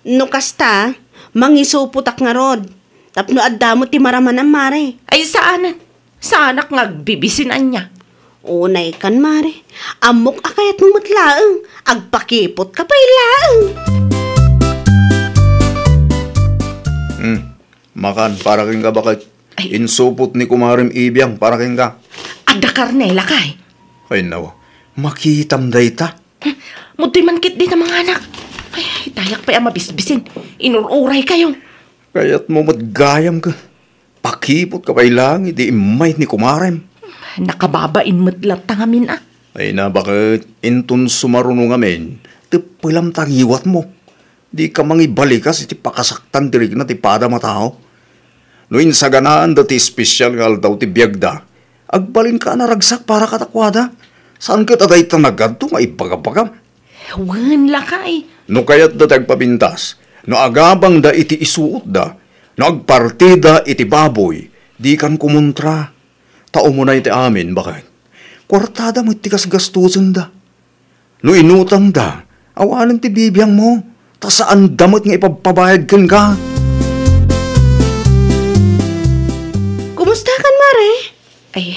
No kasta, mangisupotak ngarud. Tapno adda met ti maramanam, Mare. Ay, saanen. Saanak nga agbibisin ania. Unaykan, Mare. Ammok a kayatmo met laeng. Agpakipotka pay laeng. Hmm. Makan, para kenka, baket. Ay. Insupot ni kumarem Ibiang para kenka. Adda karne, lakay. Ay, nawa. Makitam dayta. Hmm. Mudtoy man ketdi ta manganak. Ay, dayak pay a mabisbisin. Inur-uraykayo. Kayatmo met gayam ka. Pakipotka pay laeng idi immay ni kumarem. Nakababain met latta ngamin a. Ay na, baket inton sumaruno ngamin, teppelam ta ngiwatmo. Dika mangibalikas iti pakasaktan ti rikna ti padam a tao. No insaganaanda ti espesyal nga aldaw ti biagda, agbalinka a naragsak para kadakuada. Saan ket a dayta nagadto nga ibagabagam. Wen, lakay. No kayatda ti agpapintas, no agabangda iti isuotda, no agpartida iti baboy, dikan kumontra. Ta umunay ti amin, baket. Kuartada met ti gasgastusenda. No inutangda, awanen ti bibiangmo, ta saanda met nga ipabpabayad kenka. Kumustakan, Mare? Ay,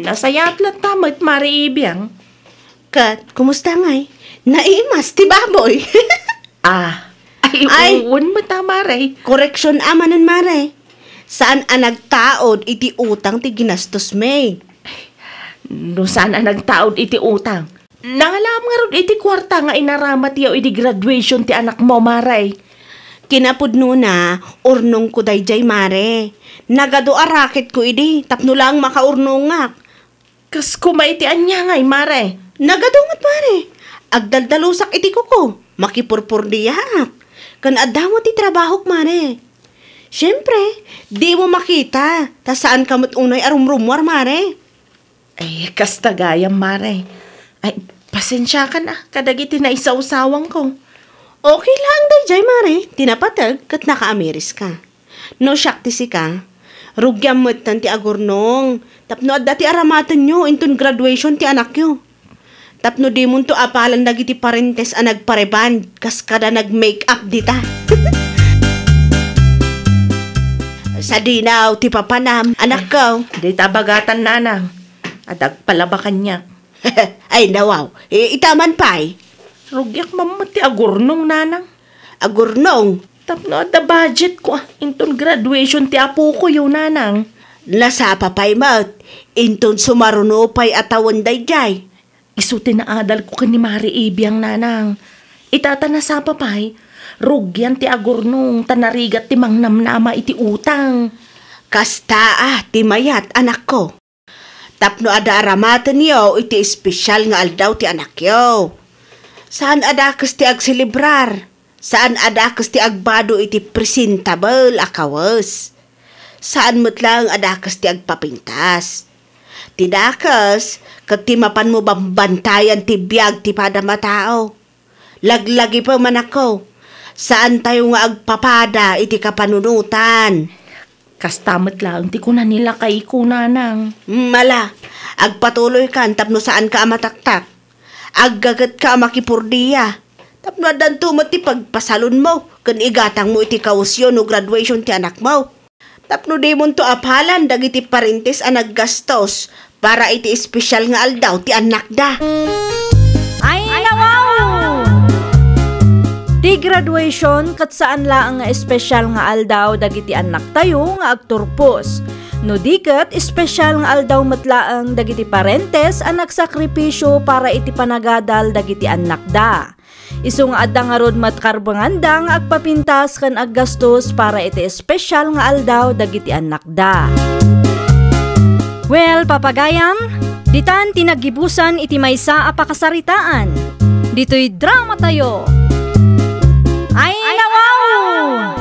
nasayaat latta met, Mare Ibiang. Ket, kumusta ngay? Naimas ti baboy. Ah, ay, ay, uwan met a, Mare. Koreksyon a manen, Mare. Saan a nagtaud iti utang ti ginastosmi. No saan a nagtaud iti utang, nangalaam ngarud iti kuarta nga inaramatyo idi graduation ti anakmo, Mare. Kinapudnona, urnongko daydiay, Mare. Nagadu a racketko idi, tapno laeng makaurnongak. Kas koma iti ania ngay, Mare? Nagadu met, Mare. Agdaldalusak iti kuko, makipurpurdiaak. Ken adda met ti trabahok, Mare. Siempre, dimo makita, ta saanka met unay a rumrummuar, Mare. Ay, kasta gayam, Mare. Ay, pasensiakan a, kadagiti naisawsawangko. Okay lang daydiay, Mare. Ti napateg ket nakaamiris ka. No siak ti sika, rugiam metten ti agurnong tapno adda ti aramatenyo inton graduation ti anakyo. Tapno dimonto apalan dagiti parentes a nagpareband kas kada nag-make-up dita. Sadinaw ti papanam, anakko. Dita bagatan, nanang. Adda agpalaba kaniak. Ay, nawaw. I-, ita man pay. Rugiak man met ti agurnong, nanang. Agurnong? Tapno adda budgetko a, inton graduation ti apokoyo, nanang. Nasapa pay met, inton sumaruno pay a tawen daydiay. Isu ti naadalko ken ni Mare Ibiang, nanang. Ita ta nasapa pay, rugian ti agurnong ta narigat ti mangnamnama iti utang. Kasta a ti mayat, anakko. Tapno adda aramatenyo iti espesial nga aldaw ti anakyo. Saan a dakes ti agselebrar. Saan a dakes ti agbado iti presentable a kawes. Saan met laeng a dakes ti agpapintas. Ti dakes, ket ti mapanmo bambantayan ti biag ti padam a tao. Laglagipem, anakko. Saantayo nga agpapada iti kapanunotan. Kasta met laeng ti kuna ni lakayko, nanang. Mm, ala, agpatuloykan tapno saanka a mataktak. Aggagetka a makipurdia. Tapno addanto met ti pagpasalonmo ken igatangmo iti kawesyo no graduation ti anakmo. Tapno dimonto apalan dagiti parentes a naggastos para iti espesial nga aldaw ti annakda. Ay, nawaw! Ti graduation ket saan laeng nga espesial nga aldaw dagiti annaktayo nga agturpos. No di ket, espesial nga aldaw met laeng dagiti parentes a nagsakripisio para iti panagadal dagiti annakda. Isu nga adda ngarud met karbenganda nga agpapintas ken aggastos para iti espesial nga aldaw dagiti annakda. Well, papagayam, ditan ti naggibusan iti maysa a pakasaritaan. Ditoy dramatayo. Ay, nawaw!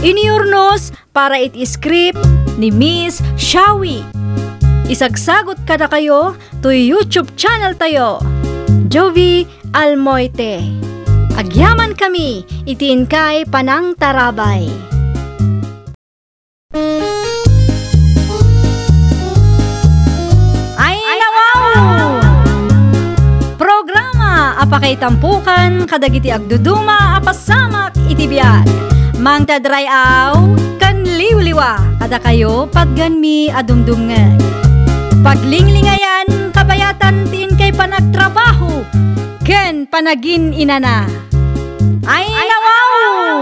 Inurnos para iti script ni Miss Shawi. Isagsagut kadakayo toy YouTube channel tayo, Jovi Almoite. Agyamankami iti inkay panangtarabay. Ay, nawaw! Programa a pakaitampokan kadagiti agduduma a pasamak iti biag. Mangted ray-aw ken liwliwa kadakayo patgenmi a dumdumngeg. Paglinglingayan, kabayatan ti inkay panagtrabaho ken panagin-inana. Ay, nawaw!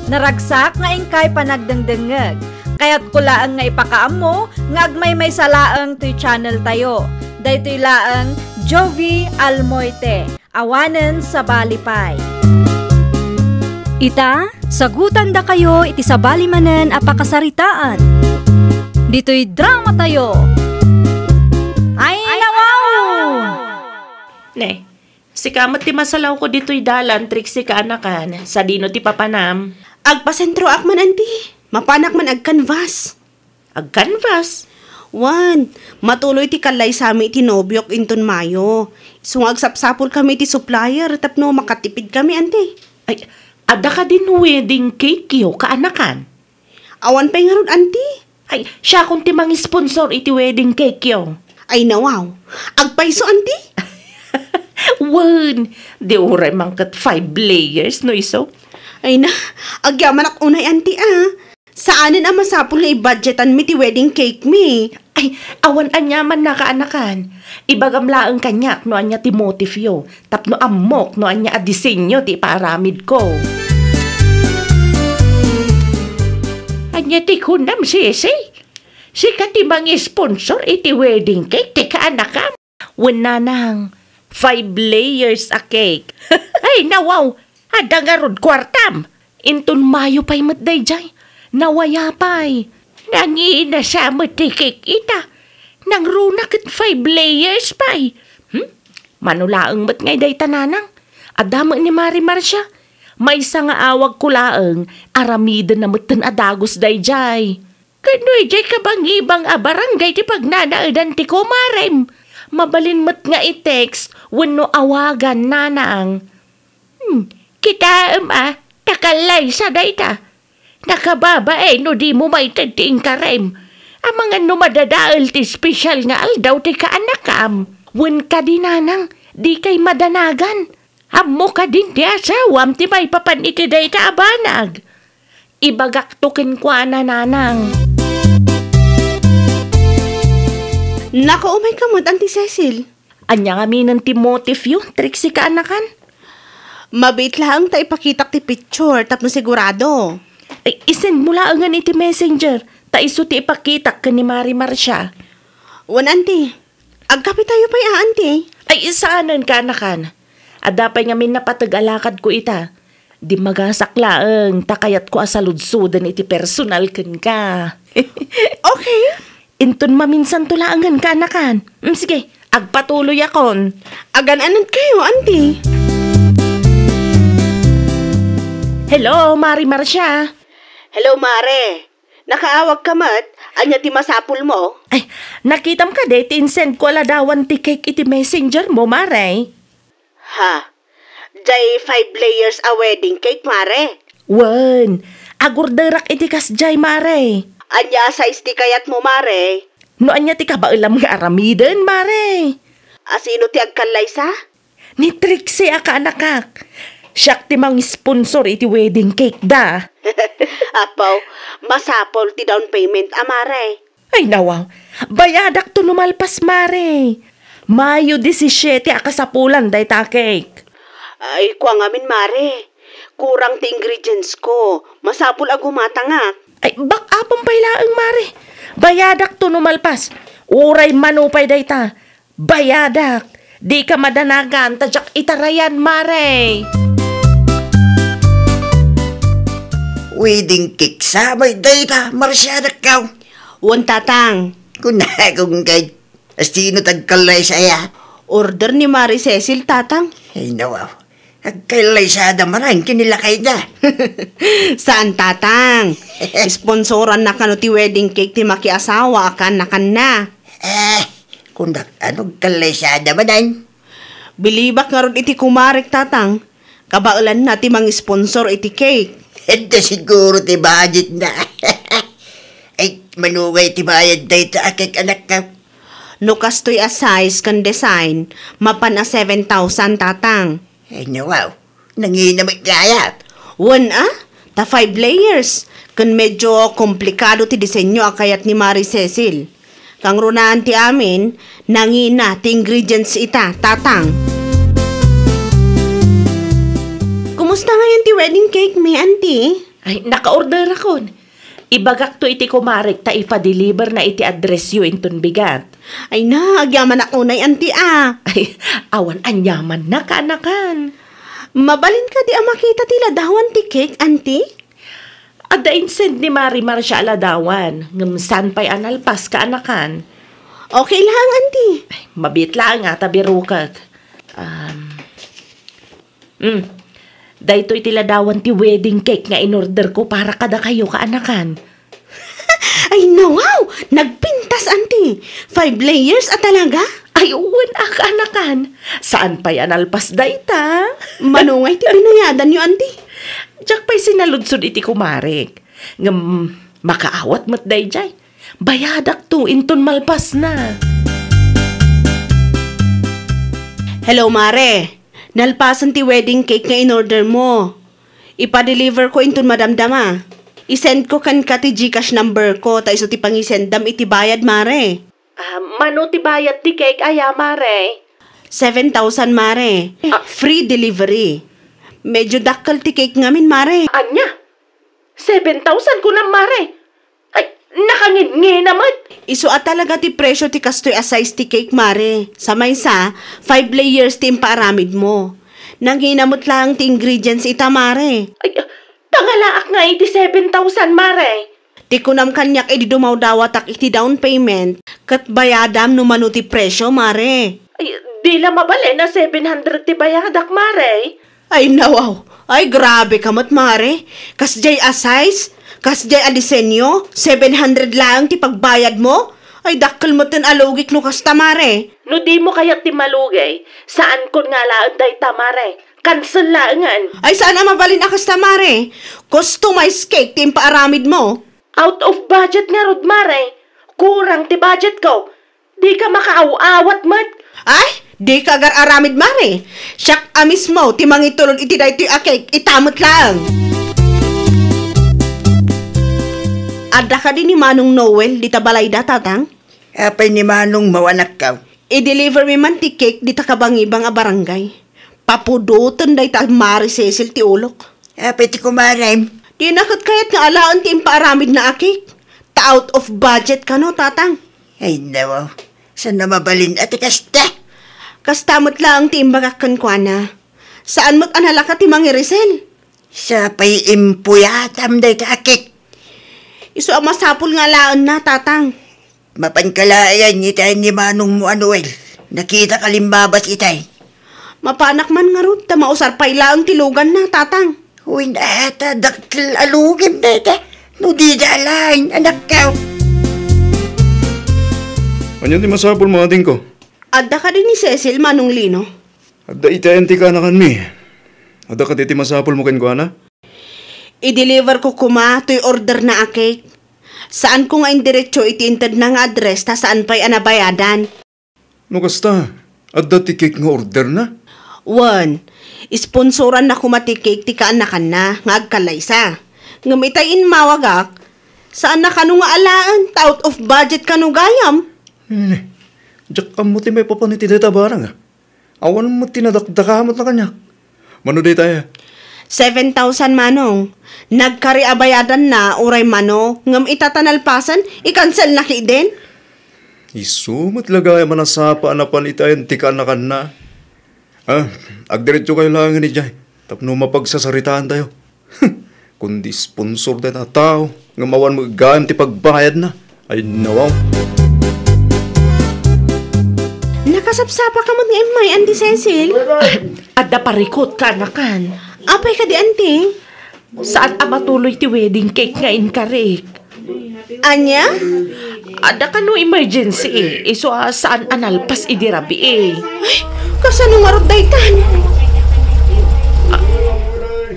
Naragsak nga inkay panagdengdengngeg. Kayatko laeng nga ipakaammo nga agmaymaysa laeng toy channel tayo. Daytoy laeng Jovi Almoite. Awanen sabali pay. Ita, sagutandakayo iti sabali manen a pakasaritaan. Ditoy dramatayo. Ay, nawaw! Ne, sika met ti masalawko ditoy dalan, Trixie, kaanakan. Sadino ti papanam? Agpasentroak man, anti. Mapanak man agkanvas. Agkanvas? Wen, matuloy ti kallaysami iti nobiok inton Mayo. Isu nga agsapsapulkami iti supplier tapno makatipidkami, anti. Ay, adda kadin wedding cake-yo, kaanakan? Awan pay ngarud, anti. Ay, siakon ti mangisponsor iti wedding cake-yo. Ay, nawaw. Agpayso, anti? Wen, di uray man ket five layers, no isu? Ay na, agyamanak unay, anti, a. Saanen a masapul nga ibudgetanmi ti wedding cake-mi. Ay, awan aniamanna, kaanakan. Ibagam laeng kaniak no ania ti motifyo. Tapno ammok no ania a disenyo ti ipaaramidko. Ania ti kunam, Sisi? Sika ti mangisponsor iti wedding cake ti kaanakam? Wen, nanang, five layers a cake. Ay, nawaw, adda ngarud kuartam. Inton Mayo pay met daydiay. Nawaya pay. Nanginasa met ti cake ita. Nangruna ket five layers pay. Hmm? Mano laeng met ngay dayta, nanang? Adda met ni Mari Marcia. Maysa nga awagko laeng, aramiden na metten a dagus daydiay. Kano idiay kabangibang a barangay ti pagnanaedan ti kumarem? Mabalin met nga i-text wenno awagan, nanang. Hmm, kitaem a, ta kallaysa dayta. Nakababain no dimo maited ti inkarem. Amangan no madadael ti espesyal nga aldaw ti kaanakam. Wen kadi, nanang, dikay madanagan. Ammo kadin ti asawam ti maipapan iti dayta a banag. Ibagakto kenkuana, nanang. Nako, umayka met, Auntie Cecil. Ania ngamin ti motifyo, Trixie, kaanakan? Mabiit laeng ta ipakitak ti picture tapno sigurado. Ay, isend mo laengen iti messenger, ta isu ti ipakitak ken ni Mari Marcia. Wen, Auntie. Agkapitayo pay a, Auntie. Ay, saanen, kaanakan. Adda pay ngamin napateg a lakadko ita. Dimmagasak laeng ta kayatko a saludsoden iti personal kenka. Okay. Inton maminsanto laengen, kaanakan. Mm, sige, agpatuloyakon. Agan-anadkayo, Auntie. Hello, Mari Marcia. Hello, Mare. Nakaawagka met? Ania ti masapulmo? Ay, nakitam kadi ti insendko a ladawan ti cake iti messenger mo, Mare? Ha? Jay five layers a wedding cake, Mare? Wen, agorderak iti kasjay, Mare. Ania a size ti kayatmo, Mare? No ania ti kabaelam nga aramiden, Mare? A sino ti agkallaysa? Ni Trixie a kaanakak. Siak ti mangisponsor iti wedding cake da. Apo, masapul ti down payment a, Mare. Ay, nawaw. Bayadakto no malpas, Mare. Mayo disisiete a kasapulan dayta cake. Ay, kua ngamin, Mare. Kurang ti ingredients ko. Masapul a gumatangak. Ay, back-upan pay laeng, Mare. Bayadakto no malpas. Uray mano pay dayta. Bayadak. Dika madanagan ta diak itarayan, Mare. Wedding cake sa may dayta, Marcia, dakkaw. Wen, Tatang. Kunakon kay, a sino ti agkallaysa aya? Order ni Mari Cecil, Tatang. Ay, nawaw. Agkallaysada manen ken ni lakayda. Saan, Tatang. Sponsoranna kano ti wedding cake ti makiasawa a kaanakanna. Eh, kundak, ano, agkallaysada manen? Bilibak ngarud iti kumarek, Tatang. Kabaelanna ti mangisponsor iti cake. Adda siguro ti budgetna. Ay, mano ngay ti bayad dayta a cake, anakko? No kastoy a size ken design, mapan a seven thousand, Tatang. Ay, nawaw. Nangina met gayat. Wen a, ta five layers. Ken medyo komplikado ti disenyo a kayat ni Mari Cecil. Kangrunaan ti amin, nangina ti ingredients ita, Tatang. Kumusta ngayon ti wedding cake mi, Auntie? Ay, naka-orderakon. Ibagakto iti kumarek ta ipa-deliver na iti address yo inton bigat. Ay na, agyamanak unay, Auntie, a. Ay, awan aniamanna, kaanakan. Mabalin kadi a makita ti ladawan ti cake, Auntie? Adda insend ni Mari Marcia a ladawan, ngem saan pay a nalpas, kaanakan. Okay laeng, Auntie. Ay, mabiit laeng a ta birukek. Um, Mm. Daytoy ti ladawan ti wedding cake nga in-order ko para kadakayo, kaanakan. Ay, nawaw! Nagpintas, Auntie! Five layers a talaga? Ay, wen a, kaanakan. Saan pay a nalpas dayta? Mano ngay ti binayadanyo, Auntie? Diak pay sinaludsod iti kumarek. Ngem, makaawat met daydiay. Bayadakto inton malpasna. Hello, Mare. Nalpasen ti wedding cake nga in-order mo. Ipa-deliver ko inton madamdama. I-send ko kenka ti GCash number ko, ta isu ti pangisendam iti bayad, Mare. Ah, mano ti bayad ti cake aya, Mare? Seven thousand, Mare. Ah. Free delivery. Medyo dakkel ti cake ngamin, Mare. Ania? Seven thousand kunam, Mare? Ay, nakangingina met! Isu a talaga ti presyo ti kastoy a size ti cake, Mare. Sa maysa, five layers ti impaaramid mo. Nangina met laeng ti ingredients ita, Mare. Ay, tangalaak nga iti seven thousand, Mare. Ti kunam kaniak idi dumawdawatak iti down payment, ket bayadam no mano ti presyo, Mare. Ay, di la mabalin a seven hundred ti bayadak, Mare. Ay, nawaw. Ay, grabe ka met, Mare. Kasdiay a size, kasdiay a disenyo, seven hundred laeng ti pagbayadmo? Ay, dakkel metten a lugik no kasta, Mare. No dimo kayat ti malugi, saankon nga alaen dayta, Mare. Cancel laengen. Ay, saan a mabalin a kasta, Mare. Customized cake ti impaaramidmo. Out of budget ngarud, Mare. Kurang ti budgetko. Dika makaaw-awat met. Ay, dika agar-aramid, Mare. Siak a mismo ti mangitulod iti daytoy a cake, ita met laeng. Adda kadi ni Manong Noel dita balayda, Tatang? Apay ni Manongmo, anakko? I-deliver mi man ti cake dita kabangibang a barangay. Papudoten dayta Mare Cecil ti ulok. Apay ti kumarem? Dina ket kayat nga alaen ti impaaramidna a cake. Ta out of budget kano, Tatang. Ay, nawaw. Saan a mabalin a ti kasta? Kasta met laeng ti imbagak kenkuana. Saan met a nalaka ti mangirisel. Sapay impuyatam dayta a cake. Isu a masapul nga alaenna, Tatang. Mapanka laeng itaen ni Manongmo a Noel. Nakitaka limmabas itay. Mapanak man ngarud, ta mausar pay laeng ti luganna, Tatang. Uy, nata, dakkel a lugim dayta. No dida alaen, anakko. Ania ti masapulmo, adingko? Adda kadi ni Cecil, Manong Lino? Adda itaen ti kaanakanmi. Adda kadi ti masapulmo kenkuana? I-deliver ko koma toy order na a cake. Saanko nga indiretso iti intedna nga address ta saan pay a nabayadan. No kasta, adda ti cake nga order na? Wen, sponsoran na koma ti cake ti kaanakanna nga agkallaysa. Ngem itay immawagak, saan na kano nga alaen, ta out of budget kano gayam. Nini, diak ammo ti maipapan iti dayta barang, a. Awan met ti nadakdaka met na kaniak. Mano daytay? Seven thousand, Manong. Nagkari a bayadanna, uray mano, ngem ita ta nalpasen, i-cancel na ketdin. Isu met la gayam a nasapa a napan itaen ti kaanakanna. Ah, agdiretso kayo laengen idiay, tapno mapagsasaritaan tayo. Kundi sponsor dayta a tao, ngem awan met gayam ti pagbayadna. Ay, nawaw. Nakasapsapa ka met nga immay, Auntie Cecil? Adda parikot, kaanakan. Apay kadi, Auntie? Saan a matuloy ti wedding cake nga inkarik. Ania? Adda kano emergency, isu a saan a nalpas idi rabii. Ay, kasano ngarud daytan?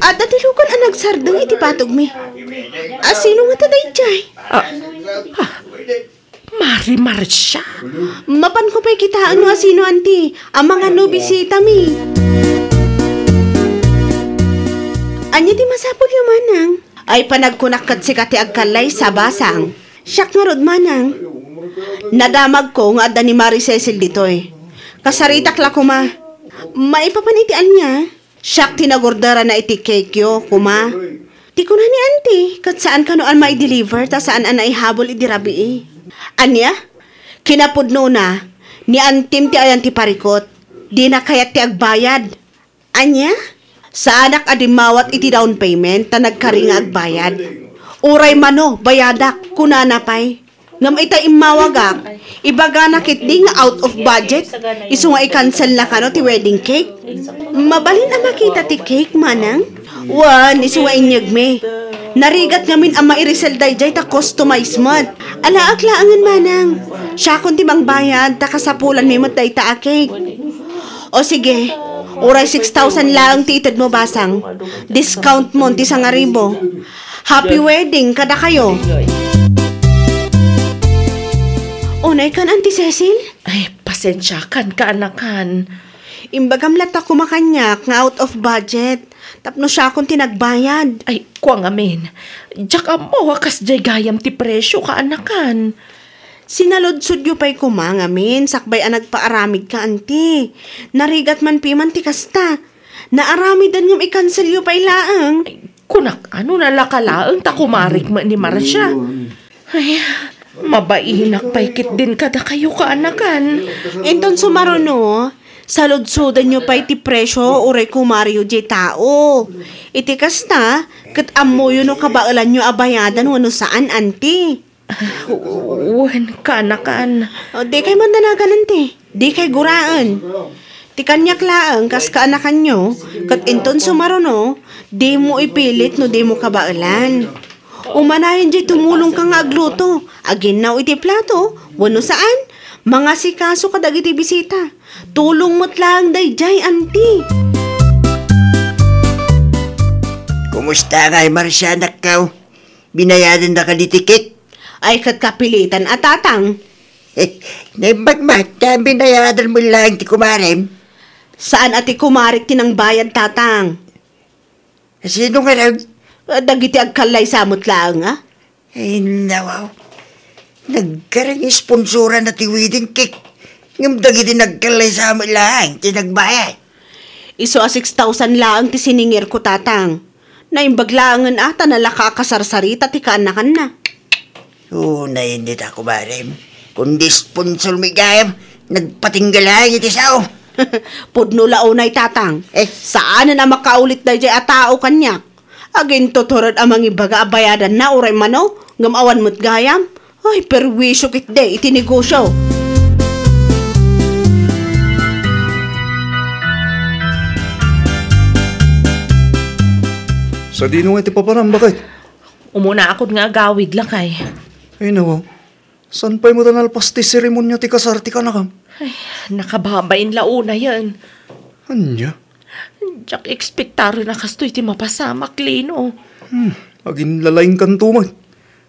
Adda ti lugan a nagsardeng iti patogmi. A, sino ngata daydiay? Ah, ah, Mari Marcia. Mapanko pay kitaen no a sino, Auntie, a mangano bisitami. Ania ti masapulyo, Manang? Ay, panagkunak ket sika ti agkallaysa, Basang. Siak ngarud, Manang. Nadamagko nga adda ni Mari Cecil ditoy. Kasaritak la koma. Maipapan iti ania? Siak ti nagorderana iti cake-yo, koma. Ti kuna ni Auntie, ket saan kano a mai-deliver ta saan a naihabol idi rabii. Ania? Kinapudnona, ni Auntie-m ti ayan ti parikot. Dina kayat ti agbayad. Ania? Saanak a dimmawat iti down payment ta nagkari nga agbayad. Uray mano, bayadak, kunana pay. Ngem ita immawagak, ibagana ketdi nga out of budget, isu nga i-cancel na kano ti wedding cake. Mabalin a makita ti cake, Manang? Wen, isu nga inyegmi. Narigat ngamin a mairisel daydiay ta customize met. Alaek laengen, Manang. Siakon ti mangbayad, ta kasapulanmi met dayta a cake. O sige, uray six thousand laeng ti itedmo, Basang. Discount mon ti sangaribu. Happy wedding kadakayo. Unay kan, Auntie Cecil? Ay, pasensiakan, kaanakan. Imbagam latta koma kaniak nga out of budget. Tapno siakon ti nagbayad. Ay, kua ngamin. Diak ammo a kasdiay gayam ti presio, kaanakan. Sinaludsodyo pay koma ngamin sakbay a nagpaaramidka, Auntie. Narigat man piman ti kasta. Naaramiden ngem i-cancelyo pay laeng. Ay, kunak, ano, nalaka laeng ta kumarik met ni Marcia. Ay, mabainak pay ketdin kadakayo, kaanakan. Inton sumaruno, saludsodenyo pay ti presio uray kumariyo diay tao. Iti kasta, ket ammoyo no kabaelanyo a bayadan wenno saan, Auntie. Wen, kaanakan. O, dikay mandanagan, Auntie. Dikay guraen. Ti kaniak laeng kas kaanakanyo, ket inton sumaruno, dimo ipilit no dimo kabaelan. Umanayon diay tumulongka nga agluto, aginnaw iti plato, wenno saan, mangasikaso kadagiti bisita. Tulong met laeng daydiay, anti. Kumusta ngay, Marcia, anakko? Binayadan na kadi ti cake? Ay, ket kapilitan a, Tatang. Naimbag met, ta binayadan mo laeng ti kumarem? Saan a ti kumarek ti nangbayad, Tatang. Sino nga nag- Dagiti agkallaysa met laeng, a? Ay, nawaw. Nagkareng sponsoran na ti wedding cake. Ngem dagiti nagkallaysa met laeng ti nagbayad. Isu a six thousand laeng ti siningirko, Tatang. Naimbag laengen a ta nalaka a kasarsarita ti kaanakanna. Unay indi ta, kumarem. Kundi sponsor mi gayam, nagpatingga laeng iti sao. Pudno la unay, Tatang. Eh? Saanen a makaulit daydiay a tao kaniak. Agintutured a mangibaga a bayadanna uray mano, ngem awan met gayam. Ay, perwisyo ketdi iti negosyo. Sadino nga iti papanam, baket? Umunaakon nga agawid, lakay. Ay, nawaw. Saan pay met a nalpas ti seremonia ti kasar ti kaanakam? Ay, nakababain la unayen. Ania? Diak ekspektaren a kastoy ti mapasamak, Lino. Hmm, aginlalaingkanto met.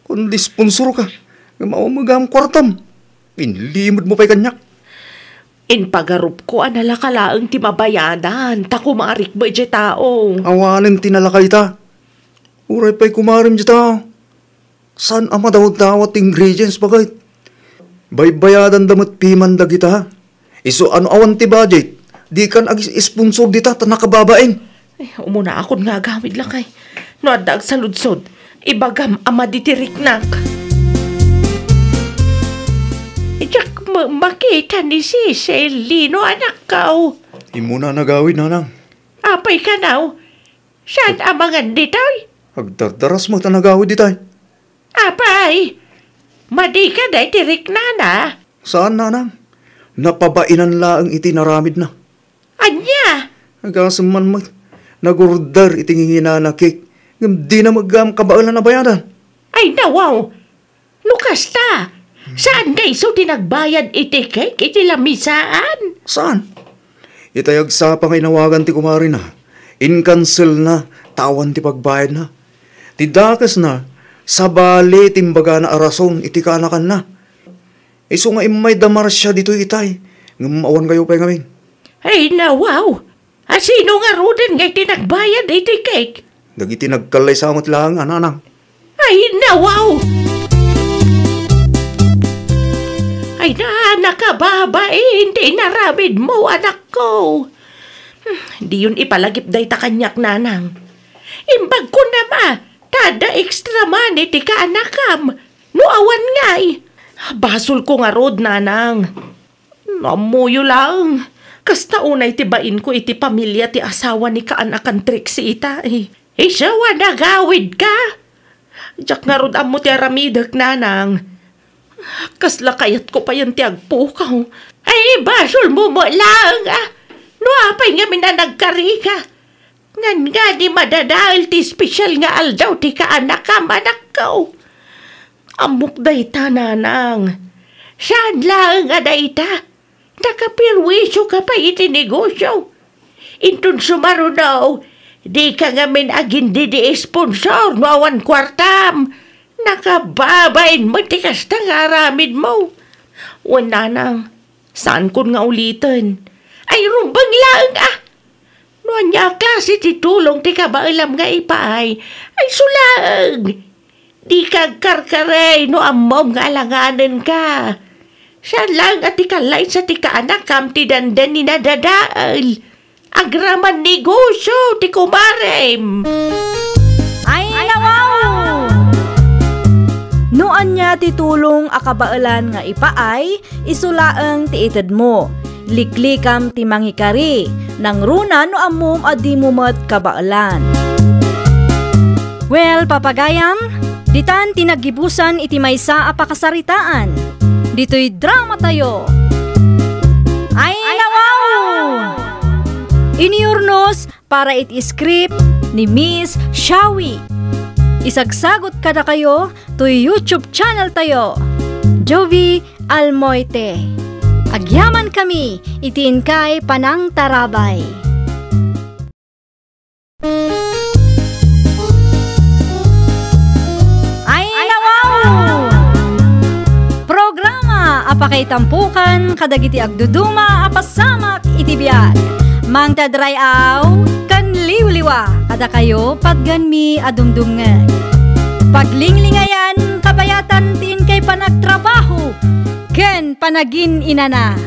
Kundi sponsorka, ngem awan met gayam kuartam. Inlimedmo pay kaniak. Impagarupko a nalaka laeng ti mabayadan, ta kumarek met diay tao. Awanen ti nalaka ita. Uray pay kumarem diay tao. Saan a madawdawat ti ingredients, baket? Baybayadanda met piman dagita. Isu a no awan ti budget, dikan ag-sponsor dita ta nakababain. Ay, umunaakon nga agawid, lakay. No adda agsaludsod, ibagam a madi ti riknak. Diak ma-, makita ni Cecil, Lino, anakko. Immuna nagawid, nanang. Apay kano? Saan a mangan ditoy? Agdardaras met a nagawid itay. Apay, madi kadi ti riknana? Saan, nanang. Napabainan laeng iti naramidna. Ania? Agasem man met, nagorder iti nginginana cake, ngem dina met gayam kabaelan a bayadan. Ay, nawaw! No kasta, saan nga isu ti nagbayad iti cake iti lamisaan? Saan? Itay agsapa nga inawagan ti kumarina, inkanselna ta awan ti pagbayadna. Ti dakesna, sabali ti imbagana a rason iti kaanakanna. Isu nga immay da Marcia ditoy itay, ngem awan kayo pay ngamin. Ay, nawaw! A sino ngaruden nga iti nagbayad iti cake? Dagiti nagkallaysa met laeng a nanang. Ay, nawaw! Ay na, nakababain ti inaramidmo, anakko. Hmm, diyon ipalagip dayta kaniak, nanang. Imbagko na ma, ta adda extra money ti kaanakam. No awan ngay, basolko ngarud, nanang. No ammoyo laeng, kasta unay ti bainko iti pamilia ti asawa ni kaanakan Trixie itay. Isu a nagawidka? Diak ngarud ammo ti aramidek, nanang. Kasla kayatko payen ti agpukaw. Ay, basolmo met laeng, a. No apay ngamin a nagkarika? Ngangadi madadael ti espesial nga aldaw ti kaanakam, anakko. Ammok dayta, nanang. Saan laeng a dayta? Nakaperwisioka pay iti negosio. Inton sumaruno, dika ngamin agindidi-sponsor no awan kuartam. Nakababain met ti kasta nga aramidmo. Wen, nanang, saankon nga uliten. Ay, rumbeng laeng, a. No ania a klase ti tulong ti kabaelam nga ipaay, ay isu laeng. Dika agkarkarey no ammom nga alanganenka. Saan laeng a ti kallaysa ti kaanakam ti dandani nadadael. Agraman negosio ti kumarem. Ay, nawaw! No ania ti tulong a kabaelan nga ipaay, isu laeng ti itedmo. Liklikam ti mangikari, nangruna no ammom a dimo met kabaelan. Well, papagayam, ditan ti naggibusan iti maysa a pakasaritaan. Ditoy dramatayo. Ay, nawaw! Piniurnos para iti script ni Miss Shawi. Isagsagut kadakayo toy YouTube channel tayo, Jovie Almoite. Agyaman kami iti inkay panangtarabay. Ay, nawaw! Programa a pakaitampukan kadagiti agduduma a pasamak iti biag. Mangted ray-aw ken liwliwa kadakayo patgenmi a dumdumngeg. Paglinglingayan, kabayatan ti inkay panagtrabaho ken panagin-inana.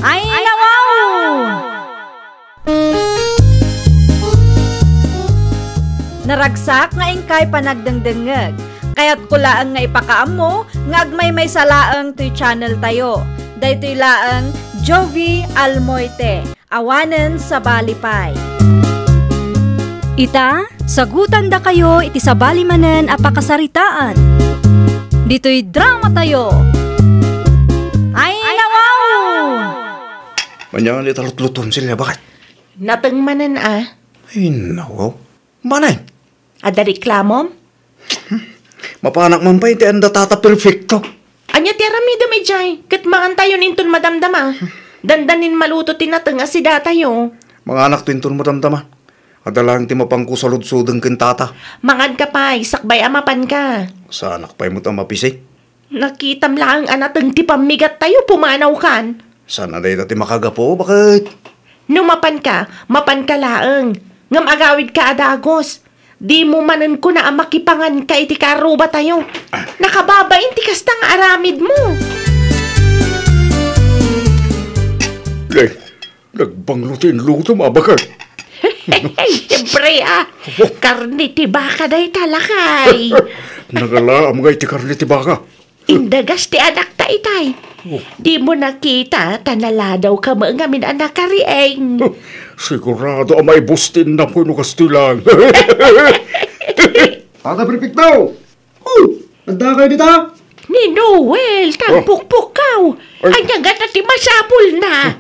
Ay, nawaw! Naragsak nga inkay panagdengdengngeg. Kayatko laeng nga ipakaammo nga agmaymaysa laeng toy channel tayo. Daytoy laeng Jovie Almoite, awanen sabali pay. Ita, sagutandakayo iti sabali manen a pakasaritaan. Ditoy drama tayo. Ay, nawaw! Ania nga di ta lutluton, Celia, baket? Nateng manen a. Ay, nawaw. Manay? Adda reklamom? Mapanak man pay ti anda Tata Perfecto. Ania ti aramidem idiay? Ket mangantayon inton madamdama. Dandanin maluto ti nateng a sidatayo. Manganakto inton madamdama. Adda laeng ti mapanko saludsodeng ken Tata. Manganka pay, sakbay a mapanka. Saanak pay met a mapisi. Nakitam laeng a nateng ti pammigattayo, pumanawkan. Saan a dayta ti makagapu, baket? No mapanka, mapanka laeng. Ngem agawidka a dagus. Dimo manen kuna a makipanganka iti karrubatayo. Ah. Nakababain ti kasta nga aramidmo. Ay, nagbanglo ti inlutom, a, baket. Siyempre, a. Karne ti baka dayta, lakay. Nagalaam nga iti karne ti baka. Indagas ti anakta itay. Oh. Dimo nakita, ta naladawka met ngamin a nakariing. Sigurado a maibus ti innapo no kastoy laeng. Tata Perfecto! Oh, addakayo dita? Ni Noel, ta pukpukkaw. Ay. Ania ngata ti masapulna?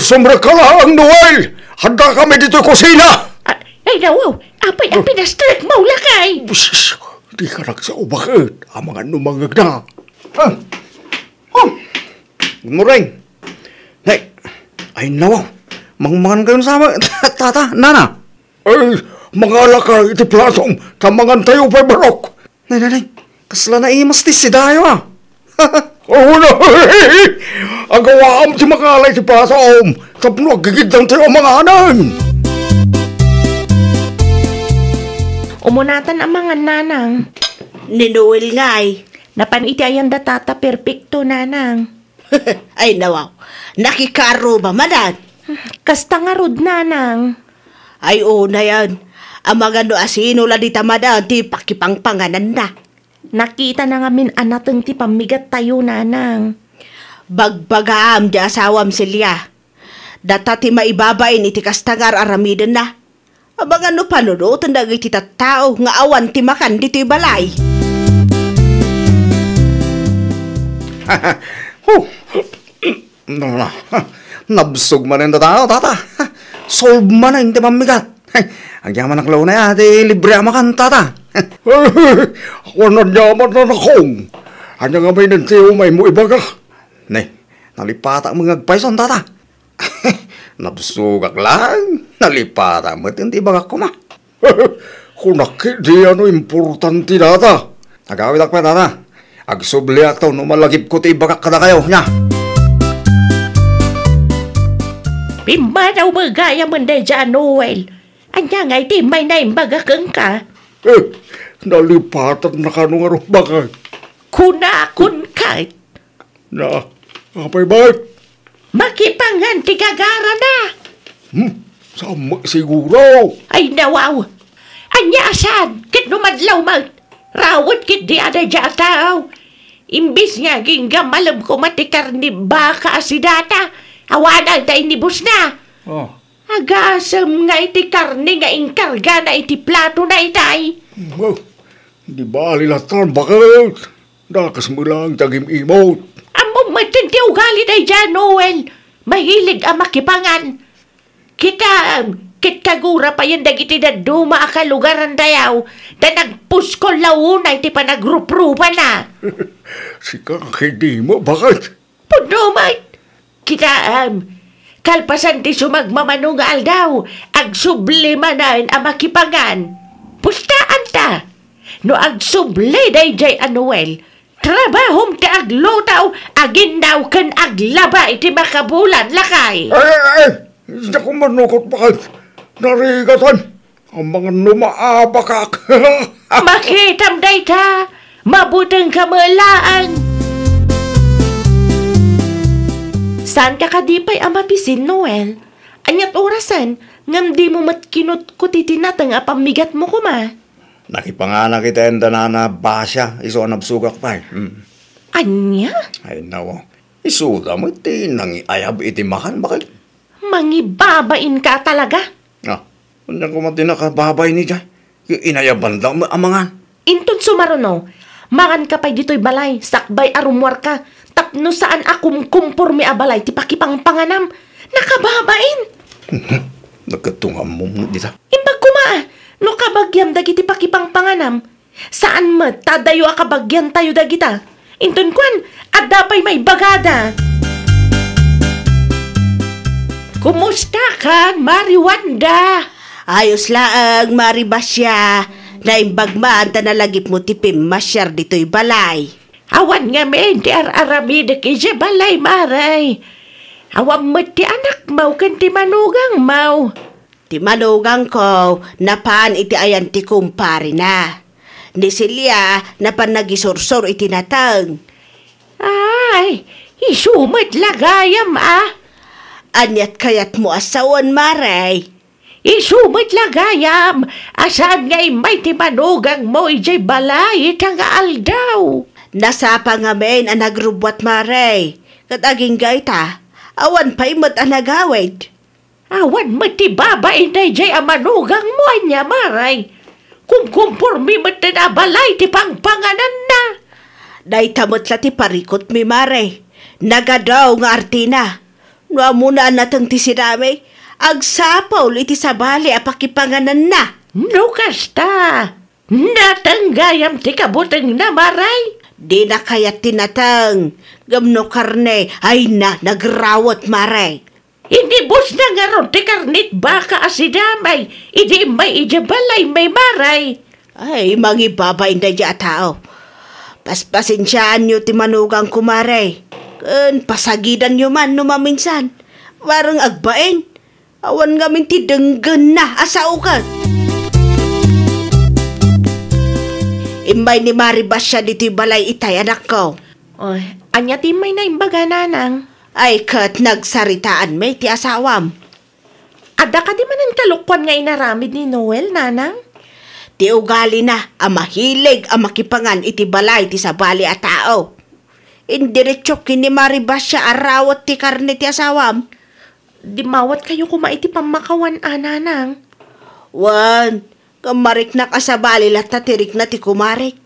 Sumrekka laeng, Noel. Addakami ditoy kusina. A-, ay, nawaw. Apay a pinastrek mo, lakay? Bus, dika nagsao, baket? Amangan no mangngegna. Ah. Oh. Good morning. Hey. Ay, nawaw. Mangmangan kayon sa, tata, nana. Ay, mangalaka iti platom, ta mangantayo pay barok. Nay, nay, nay. Kasla naimas ti sidayo, a. Oh, no. Agawaam ti makala iti platom tapno aggigiddantayo a manganen. Umunatan a mangan, nanang. Ni Noel ngay. Napan iti ayan da Tata Perfecto, nanang. Ay, nawaw. Nakikarruba manen. Kasta ngarud, nanang. Ay, unayen. Amangan no asino la dita manen ti pakipangpangananna. Nakitana ngamin a nateng ti pammigattayo, nanang. Bagbagaam ti asawam, Celia. Data ti maibabain iti kasta nga ar-aramidenna. Amangan no panunoten dagiti tattao nga awan ti makan ditoy balay. Huh. No, no. Nabsog manen data, tata. Solve manen ti pammigat. Agyamanak la unay a ti libre a makan, tata. Awan a nyaman, nanakong. Ania ngamin ti umaymo ibaga? Ne, nalipatak met nga agpayson, tata. Nabsogak laeng, nalipatak met ti ibagak koma. Kunak ketdi a no importante dayta. Agawidak pay, tata. Agsubliakto no malagipko ti ibagak kadakayo, nia. Pimmanaw met gayamen daydiay a Noel. Ania ngay ti immay naimbagak kenka? Eh, nalipatanna kano ngarud, baket? Kunakon ket. Na, apay, baket? Makipangan ti gagarana. Hmm, saan met siguro? Ay, nawaw. Ania a saan? Ket no madlaw met, rawet ketdi a daydiay a tao. Imbes nga agingga malem koma ti karne baka a sidata, awanan ta inibusna. Oh. Agasem nga iti karne nga inkargana iti platona itay. Oh, di bali latta, baket. Dakes met laeng ti agim-imot. Ammom metten ti ugali daydiay a Noel. Mahilig a makipangan. Kitaem, ket kagura payen dagiti dadduma a kalugarantayo, ta nagpuskol la unay ti panagruprupana. Sika, kidimo, bakit? Pudno met! Kitaem, kalpasan ti sumagmamano nga aldaw, agsubli manen a makipangan. Pustaanta! No agsubli daydiay a Noel, trabahom ti agluto, aginnaw ken aglaba iti makabulan, lakay! Ay, ay, ay! Diak manukot, bakit? Narigatan! Amangan no maabakak. Makitam dayta, mabuteng ka met laeng. Saan ka kadi pay a mapisin, Noel? Aniat orasen, ngem dimo met kinutkot iti nateng a pammigatmo koma? Nakipanganak iti ayan da Nana Basia, isu a nabsogak pay. Hmm. Ania? Ay, nawa. Isuda met ti nangiayab iti makan, bakit? Mangibabain ka talaga? Ah, ania koma ti nakababain idiay? Inayaban da met a mangan. Inton sumaruno, mangan ka pay ditoy balay, sakbay a rummuar ka, tapno saan a kumkumpormi a balay ti pakipangpanganam. Nakababain! Nagkatungammo dita. Imbag koma, no kabagiam dagiti pakipangpanganam, saan met ta adayo a kabagiantayo dagita. Inton kuan, adda pay maibagada. Kumusta ka, Mari Wanda? Ayos laeng, Mari Basia. Naimbag man ta nalagipmo ti pimmasiar ditoy balay. Awan ngamin ti ar-aramidek idiay balay, Mari. Awan met ti anakmo ken ti manugangmo. Ti manugangko, napan iti ayan ti kumparina. Ni Celia, napan nagisursor iti nateng. Ay, isu met la gayam, a. Aniat kayatmo a sawen, Mari? Isu met la gayam, a saan nga immay ti manugangmo idiay balay ita nga aldaw. Nasapa ngamin a nagrubbuat, Mari, ket agingga ita, awan pay met a nagawid. Awan met ti babain daydiay a manugangmo ania, Mari. Kumkumpormi met a balay ti pangpangananna. Dayta met la ti parikutmi, Mari. Nagadu nga artina. No ammona a nateng ti sidami, agsapul iti sabali a pakipangananna. No kasta, nateng gayam ti kabutengna, Mari. Dina kayat ti nateng, ngem no karne, ay na, nagrawet, Mari. Inibusna ngarud ti karne ti baka a sidami idi immay idiay balaymi, Mari. Ay, mangibabain daydiay a tao. Paspasensiaanyo ti manugangko, Mari. Ken pasagidanyo man no maminsan. Bareng agbain. Awan ngamin ti denggenna a sao ket. Immay ni Mari Basia ditoy balay itay, anakko. Oy, ania ti immay na imbaga, Nanang? Ay, ket nagsaritaanmi ti asawam. Adda kadi manen kalokuan nga inaramid ni Noel, Nanang? Ti ugalina a mahilig a makipangan iti balay ti sabali a tao. Indiretso ken ni Mari Basia a rawet ti karne ti asawam. Dimmawatkayo koma iti pammakawan a, Nanang? Wen, ngem mariknak a sabali latta ti rikna ti kumarik.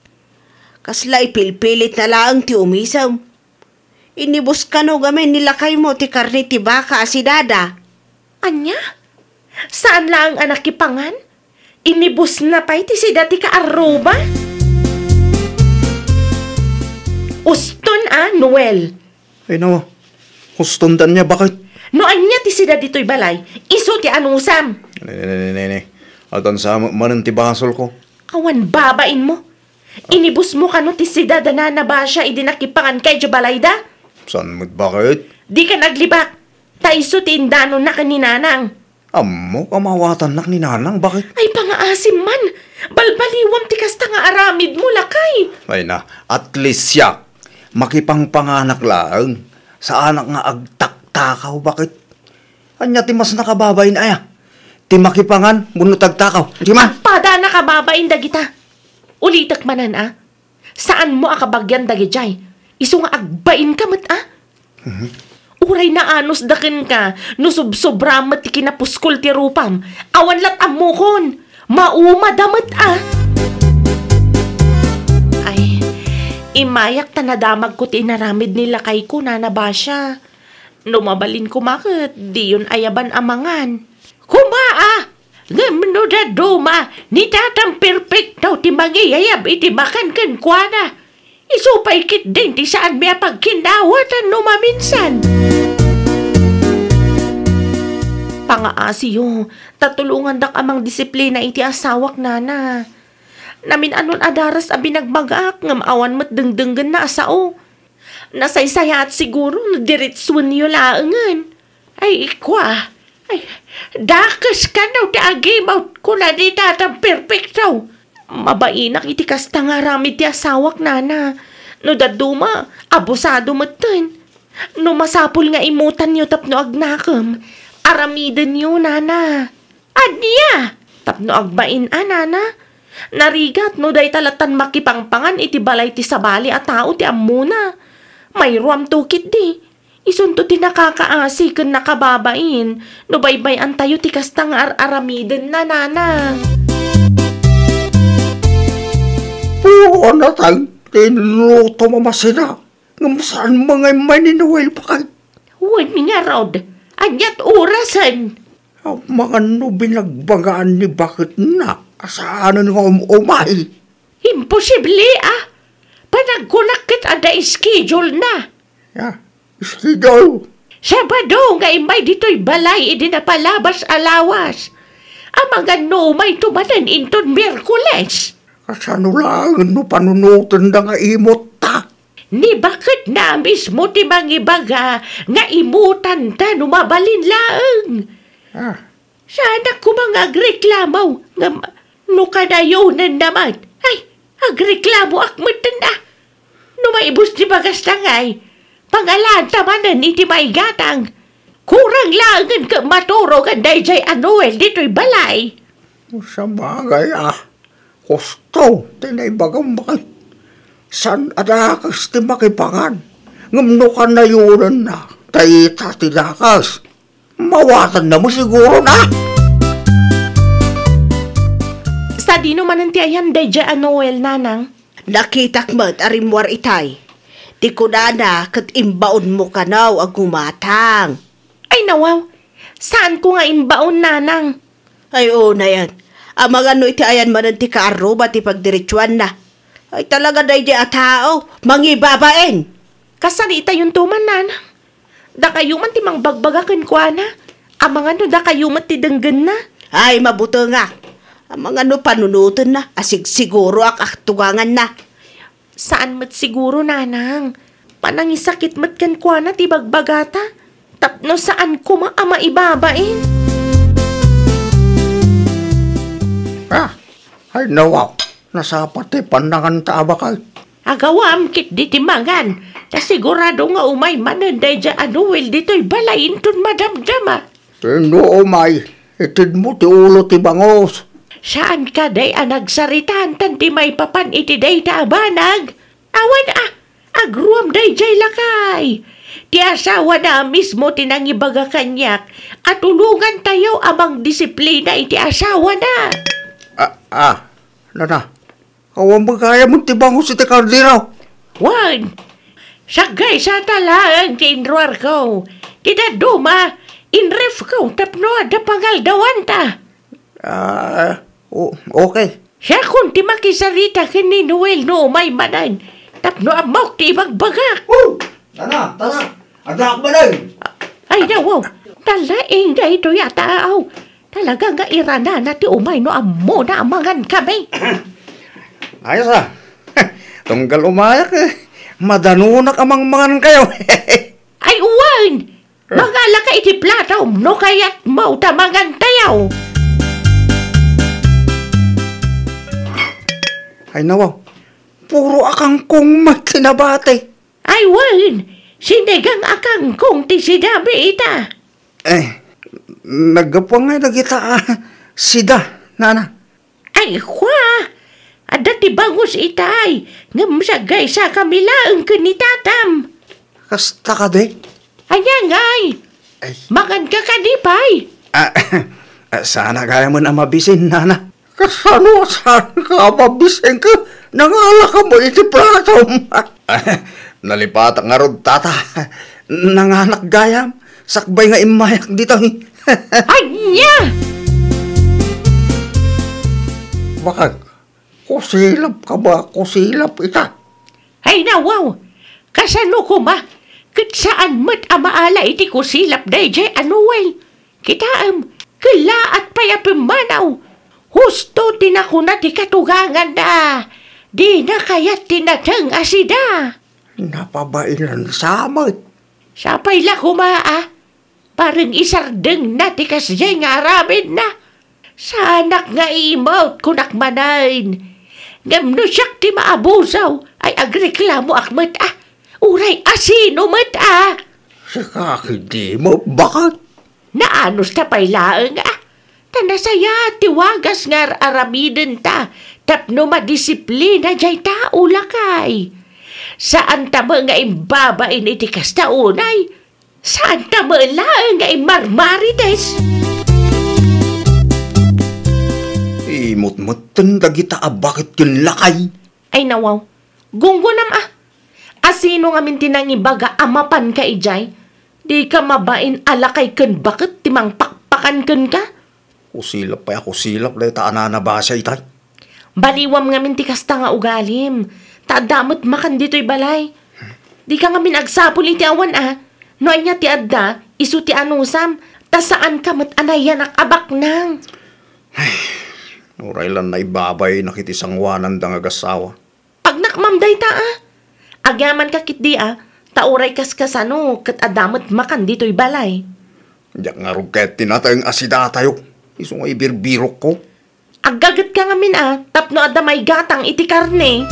Kasla ipilpilitna laeng ti umisem. Inibus kano gamin ni lakaymo ti karne ti baka a sidada. Ania? Saan laeng a nakipangan? Inibusna pay ti sida ti kaarruba? Uston a, Noel. Ay, no. Uston da ania, bakit? No ania ti sida ditoy balay, isu ti anusam. Ne, ne, ne, ne, ne. Atansa manen ti basolko. Awan babainmo. Inibusmo kano ti sida da Nana Basia idi nakipanganka idiay balayda? Saan met, bakit? Dika naglibak. Ta isu ti indanonna ken ni Nanang. Ammok a maawatannak ni Nanang, bakit? Ay, pangaasim man! Balbaliwam ti kasta nga aramidmo, lakay! Ay na, at least siak, makipangpanganak laeng. Saanak nga agtaktakaw, bakit? Ania ti mas nakababain aya? Ti makipangan wenno ti agtakaw? Di man? Pada nakababain dagita. Ulitek manen, a. Saanmo a kabagian dagidiay. Isu nga agbainka met, a? Mhm. Uray naanusda kenka no sobsobra met ti kinapuskol ti rupam. Awan lat' ammokon. Maumada met, a. Ay, imayak ta nadamagko ti inaramid ni lakayko, Nana Basia. No mabalin koma ket diyon ayaban a mangan. Kumaa! Ngem no dadduma, ni Tatang Perpekto ti mangiyayab iti makan kenkuana. Isu pay ketdin ti saanmi a pagkinnawatan no maminsan. Pangaasiyo, ta tulongandak a mangdisiplina iti asawak, nana. Namin-anon a daras a binagbagaak ngem awan met dengdenggenna a sao. Nasaysayaat siguro no diretsuenyo laengen. Ay, ikua. Ay, dakes kano ti agimawt, kuna ni Tatang Perpekto. Mabainak iti kasta nga aramid ti asawak, nana. No dadduma, abusado metten. No masapul nga imutanyo tapno agnakem, aramidenyo, nana. Ania? Tapno agbain a, nana. Narigat no dayta lattan makipangpangan iti balay ti sabali a tao ti ammona. Mayruamto ketdi. Isunto ti nakakaasi ken nakababain no baybay-antayo ti kasta nga ar-aramidenna, nana. Puro a nateng ti inlutom a masina, ngem saan nga immay ni Noel, bakay? Wen ngarud, ania't orasen? Amangan no binagbagaan ni baketna a saanen nga um-umay. Imposible, a. Panagkunak ket adda schedule na. Ya, schedule? Sabado nga immay ditoy balay idi napalabas a lawas. Amangan no umayto manen inton Miyerkules. Kasano laeng no panunotenda nga imutta? Ni baketna mismo ti mangibaga nga imutanta no mabalin laeng. Ah. Saanak koma nga agreklamo, ngem no kanayonen naman, ay, agreklamoak metten a. No maibus ti bagasta ngay, pangalanta manen iti maigatang. Kurang laengen ket maturogan daydiay a Noel ditoy balay. Sabagay, a. Husto ti naibagam, bakay. Saan a dakes ti makipangan. Ngem no kanayonenna, dayta ti dakes. Mawatanna mo siguro na. Sadino manen ti ayan daydiay a Noel, nanang? Nakitak met a rimmuar itay. Ti kunana ket imbaonmo kano a gumatang. Ay, nawaw. Saanko nga imbaon, nanang. Ay, unay. Amangan no iti ayan manen ti kaarruba ti pagdiretsuanna. Ay, talaga daydiay a tao, mangibabain. Kasariitayonto man, nanang. Dakayo man ti mangbagbaga kenkuana. Amangan no dakayo met ti denggenna. Ay, mabutengak. Amangan no panunotenna, asigsiguroak a tuganganna. Saan met siguro, nanang. Panangisakit met kenkuana ti bagbagata. Tapno saan koma a maibabain. Ah, ay, nawaw. Nasapa ti pannanganta a bakay. Agawam ketdi ti mangan. Ta sigurado nga umay manen daydiay a Noel ditoy balay inton madamdama. Ino umay, itedmo ti ulo ti bangus. Saan kadi a nagsaritaan tan ti maipapan iti dayta a banag? Awan a, agruam daydiay lakay. Ti asawana mismo ti nangibaga kaniak a tulongantayo a mangdisiplina iti asawana. Ah, ah, nana, awan met gayam ti bangus iti kaldero. Wen, saggaysata laeng ti inruarko. Ti dadduma, inrefko tapno adda pangaldawanta. Ah, o-, okay. Siakon ti makisarita ken ni Noel no umay manen tapno ammok ti ibagbagak. Oh! Tana, tana! Addaak manen! Ay, nawaw! Nalaing daytoy a tao. Talaga nga iranana ti umay no ammona a mangankami. Ayos a. Tunggal umayak, eh. Madanonak a mangmangankayo. Ay, wen! Mangalaka iti platom no kayatmo ta mangantayo. Ay, nawaw. Puro a kangkong met ti nabati. Ay, wen, sinigang a kangkong ti sidami ita. Eh, naggapu ngay dagita a sida, nana. Ay, kua, adda ti bangus itay, ngem saggaysakami laeng ken ni tatam. Kasta kadi? Ania ngay? Ay. Manganka kadi pay? Ah, ah, sana gayamen a mabisin, nana. Kasano a saanka a mabisin ket nangalaka met iti platom? Nalipatak ngarud, tata. Nanganak gayam, sakbay nga immayak ditoy. Ania? Bakit? Kusilap ka ba? Kusilap ita? Ay, nawaw! Kasano koma? Ket saan met a maala iti kusilap daydiay a Noel. Kitaem, kellaat pay a pimmanaw. Husto ti nakuna ti katuganganna. Dina kayat ti nateng a sida. Napabainan sa met. Sapay la koma a. Bareng isardengna ti kasdiay nga aramidna. Saanak nga iimut, kunak manen. Ngem no siak ti maabusaw, ay agreklamoak met a. Uray asino met a. Sika, hindi mo, bakit? Naanus ta pay laeng a. Ta nasayaat ti wagas nga ar-aramidenta tapno madisiplina jay tao, lakay. Saan ta met nga imbabain iti kasta unay. Saan ta met laeng nga immarmarites? Imutmutten dagita a bakit ken lakay. Ay nawaw, gunggonam a. Asino ngamin ti nangibaga a mapanka idiay? Dika mabain a lakay ken baket ti mangpakpakan kenka? Kusilap pay a kusilap dayta a nanabasa itay. Baliwam ngamin ti kasta nga ugalim, ta adda met makan ditoy balay. Dika ngamin agsapul iti awan a. No ania ti adda, isu ti anusam, ta saanka met a nayanak a baknang. Uray lan naibabaynak iti sangoananda nga agassawa. Pagnakmam dayta a. Agyamanka ketdi a, ta uray kaskasano ket adda met makan ditoy balay. Diak ngarud ket ti nateng a sidatayo, isu nga ibirbirokko. Aggagetka ngamin a, tapno adda maigatang iti karne.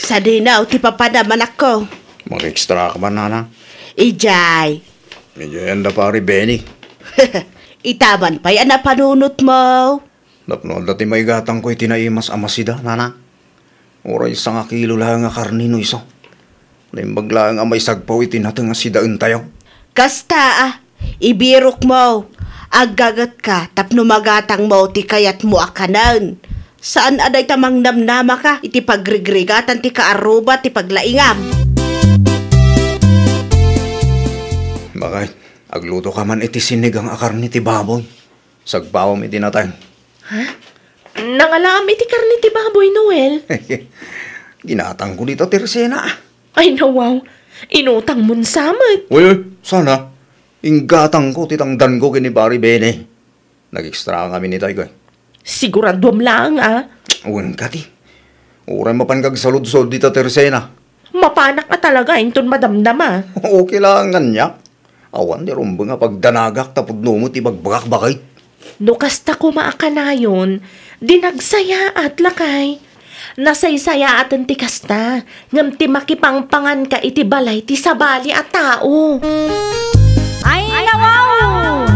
Sadino ti papanam, anakko? Mag-extra ka man, nana? Idiay. Idiay anda, Pari Benny. Ita man pay a napanunotmo. Tapno adda ti maigatangko iti naimas a masida, nana. Uray sangakilo laeng a karne no isu. Naimbag laeng a maisagpaw iti nateng a sidaentayo. Kasta a, ibirokmo, aggagetka tapno magatangmo ti kayatmo a kanen. Saan a dayta mangnamnamaka iti pagrigrigatan ti kaarruba ti paglaingam. Bakit, agluto ka man iti sinigang a karne ti baboy. Sagpawam iti nateng. Ha? Nangalaam iti karne ti baboy, Noel? Ginatangko dita, Teresina. Ay, nawaw. Inutangmon sa met. Uy, uy, sana. Inggatangko ti tangdanko ken ni Pari Benny. Nag-extra kami ni Tay, koy. Siguraduam laeng a. Wen kadi. Uray mapan kag saludsod dita, Teresina. Mapanak a talaga inton madamdama. Okay laeng ania. Awan ti rumbeng a pagdanagak ta pudno met ti ibagbagak, bakit? No kasta koma a kanayon, di nagsayaat, lakay. Nasaysayaaten ti kasta, ngem ti makipangpanganka iti balay ti sabali a tao. Ay, nawaw!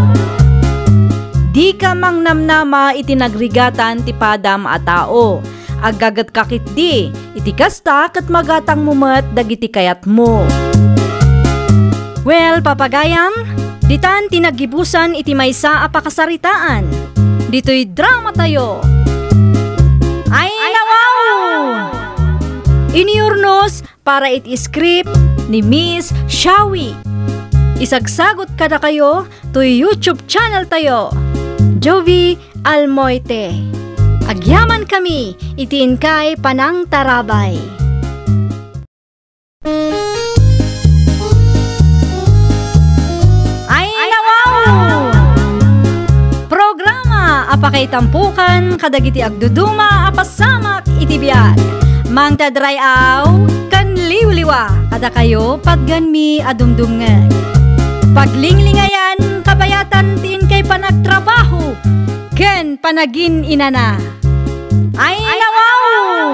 Dika mangnamnama iti nagrigatan ti padam a tao. Aggagetka ketdi, iti kasta ket magatangmo met dagiti kayatmo. Well, papagayam, ditan ti naggibusan iti maysa a pakasaritaan. Ditoy dramatayo. Ay, nawaw! Iniurnos para iti script ni Miss Shawi. Isagsagot kadakayo toy YouTube channel tayo, Jovi Almoite. Agyaman kami iti inkay panangtarabay. Ay, nawaw! Programa a pakaitampokan kadagiti agduduma a pasamak iti biag. Mangted ray-aw ken liwliwa kadakayo patgenmi a dumdumngeg. Paglinglingayan, kabayatan ti inkay panagtrabaho ken panagin-inana. Ay, nawaw!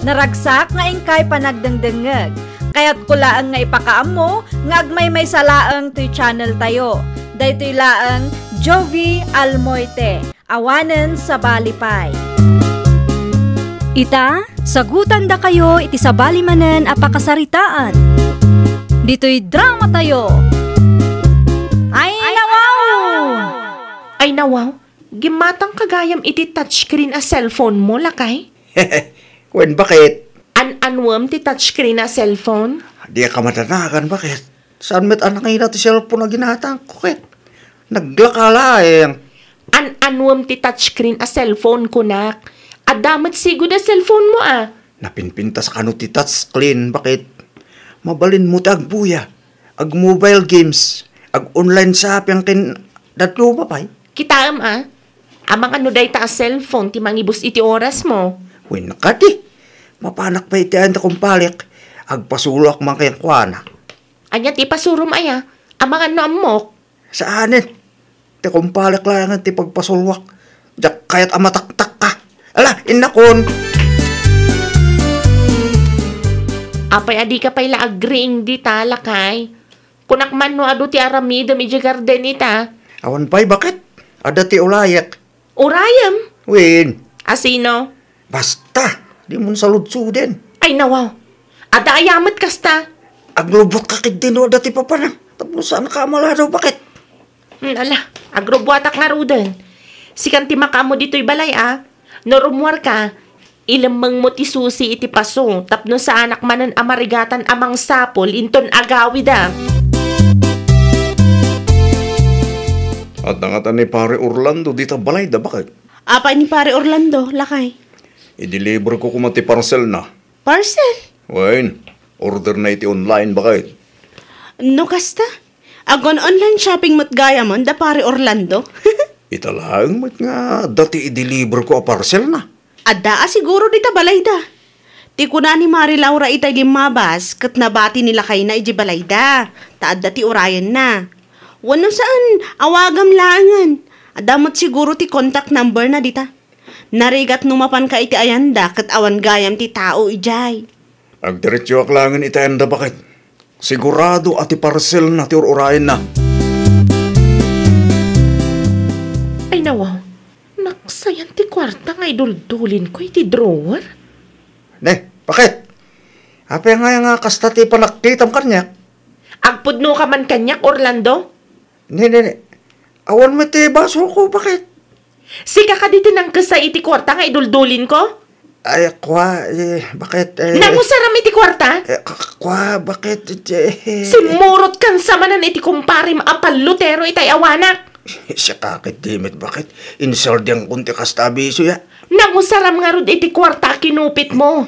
Naragsak nga inkay panagdengdengngeg. Kayatko laeng nga ipakaammo nga agmaymaysa laeng toy channel tayo. Daytoy laeng Jovi Almoite, awanen sabali pay. Ita, sagutandakayo iti sabali manen a pakasaritaan. Ditoy dramatayo. Ay, nawaw! Ay, nawaw? Gimmatangka gayam iti touchscreen a cellphone mo, lakay? Wen, bakit? An-anuem ti touchscreen a cellphone? Di ka madanagan, bakit? Saan met a nangina ti cellphone a ginatangko, ket naglaka laeng. An-anuem ti touchscreen a cellphone, kunak? Adda met sigud a cellphone mo, a? Napinpintas kano ti touchscreen, bakit? Mabalin mo ti agbuya, ag-mobile games, ag-online shopping ken dadduma pay. Kitaem, a? Amangan no dayta a cellphone ti mangibus iti oras mo. Wen kadi, mapanak pay iti ayan ti kumpalek, agpasuloak man kenkuana. Ania ti pasurom aya? Amangan no ammok. Saanen. Ti kumpalek laengen ti pagpasuloak. Diak kayat a mataktakka. Ala, innakon! Apay a dika pay la agriing dita, lakay? Kunak man no adu ti aramidem idiay garden ita. Awan pay, bakit? Adda ti ulayek. Urayem? Wen. A sino? Basta, dimon saludsuden. Ay, nawaw. Adda aya met kasta? Aglubotka ketdi no adda ti papanam. Tapno saanka a maladaw, bakit? Hmm, ala, agrubuatak ngaruden. Sikan ti makaammo ditoy balay, a? No rummuarka, ilemmengmo ti susi iti paso tapno saanak manen a marigatan a mangsapul inton agawida. Adda ngata ni Pare Orlando dita balayda, bakit? Apay ni Pare Orlando, lakay? I-deliver ko koma ti parcelna. Parcel? Wen, orderna iti online, bakit? No kasta, agon-online shopping met gayamen da Pare Orlando. Ita laeng met nga adda ti i-deliver ko a parcelna. Adda a siguro dita balayda. Ti kuna ni Mari Laura itay limmabas ket nabati ni lakayna idiay balayda, ta adda ti urayenna. Wenno saan, awagam laengen. Adda met siguro ti contact number na dita. Narigat no mapanka iti ayanda ket awan gayam ti tao idiay. Agdiretsoak laengen iti ayanda, bakit? Sigurado a ti parcelna ti ur-urayenna. Ay, nawaw. Naksayan ti kuarta nga iduldulin ko iti drawer. Ne, bakit? Apay nga, nga kasta ti panagkitam kaniak? Agpudnoka man kaniak, Orlando? Ne, ne, ne. Awan met ti basolko, bakit? Sika kadi ti nangkesa iti kuarta nga iduldulin ko? Ay, kua, eh, bakit, eh? Nangusaram iti kuarta? Eh, k-, k-, kua, bakit, eh? Simmurot kan sa manen iti kumparem a pallutero itay awanak. Siaka ket di met, bakit? Insuldiangkon ti kasta a bisio, ya. Nangusaram ngarud iti kuarta a kinupit mo.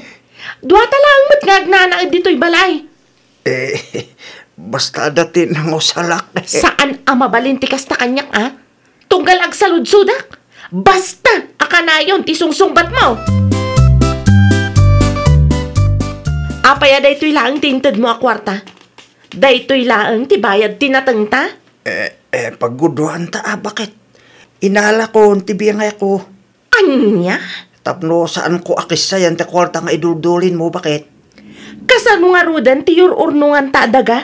Dua ta laeng met nga agnanaed ditoy balay. Eh, basta adda ti nangusalak. Saan a mabalin ti kasta kaniak, a? Tunggal agsaludsodak? Basta a kanayon ti sungsungbatmo! Apay a daytoy laeng ti intedmo a kuarta? Daytoy laeng ti bayad ti natengta? Eh, eh, pagguduanta a, bakit? Inalakon ti biyangayko. Ania? Tapno saanko a kessayan ti kuarta nga iduldulinmo, bakit? Kasano ngaruden ti yur-urnonganta a daga?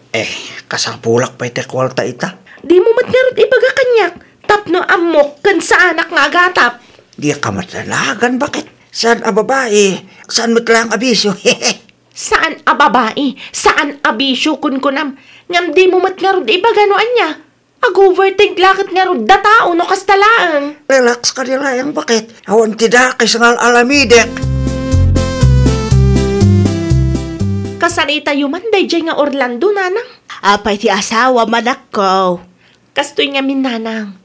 Eh, kasapulak pay ti kuarta ita. Dimo met ngarud ibaga kaniak tapno ammok ken saanak nga agatap. Dika met danagan, bakit? Saan a babai, saan met laeng a bisio. Saan a babai, saan a bisio, kunkunam. Ngem dimo met ngarud ibaga no ania. Ag-overthink la ket ngarud a tao no kasta laeng. Relax kadi laeng, bakit? Awan ti dakes nga al-alamidek. Kasaritayo man daydiay nga Orlando, nanang? Apay ti asawa, manakko? Kastoy ngamin, nanang.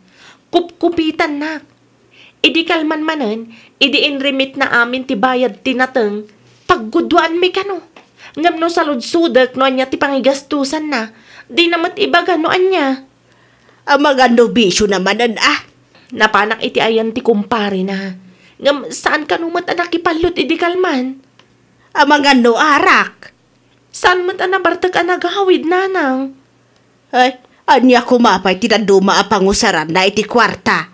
Kupkupitannak. Idi kalman manen, idi inremitna amin ti bayad ti nateng, pagguduanmi kano. Ngem no saludsodek no ania ti pangigastosanna, dina met ibaga no ania. Amangan no bisio na manen, a? Napanak iti ayan ti kumparena. Ngem saan kano met a nakipallot idi kalman? Amangan no arak? Saan met a nabartek a nagawid, nanang? Ay, ania koma pay ti dadduma a pangusaranna iti kuarta?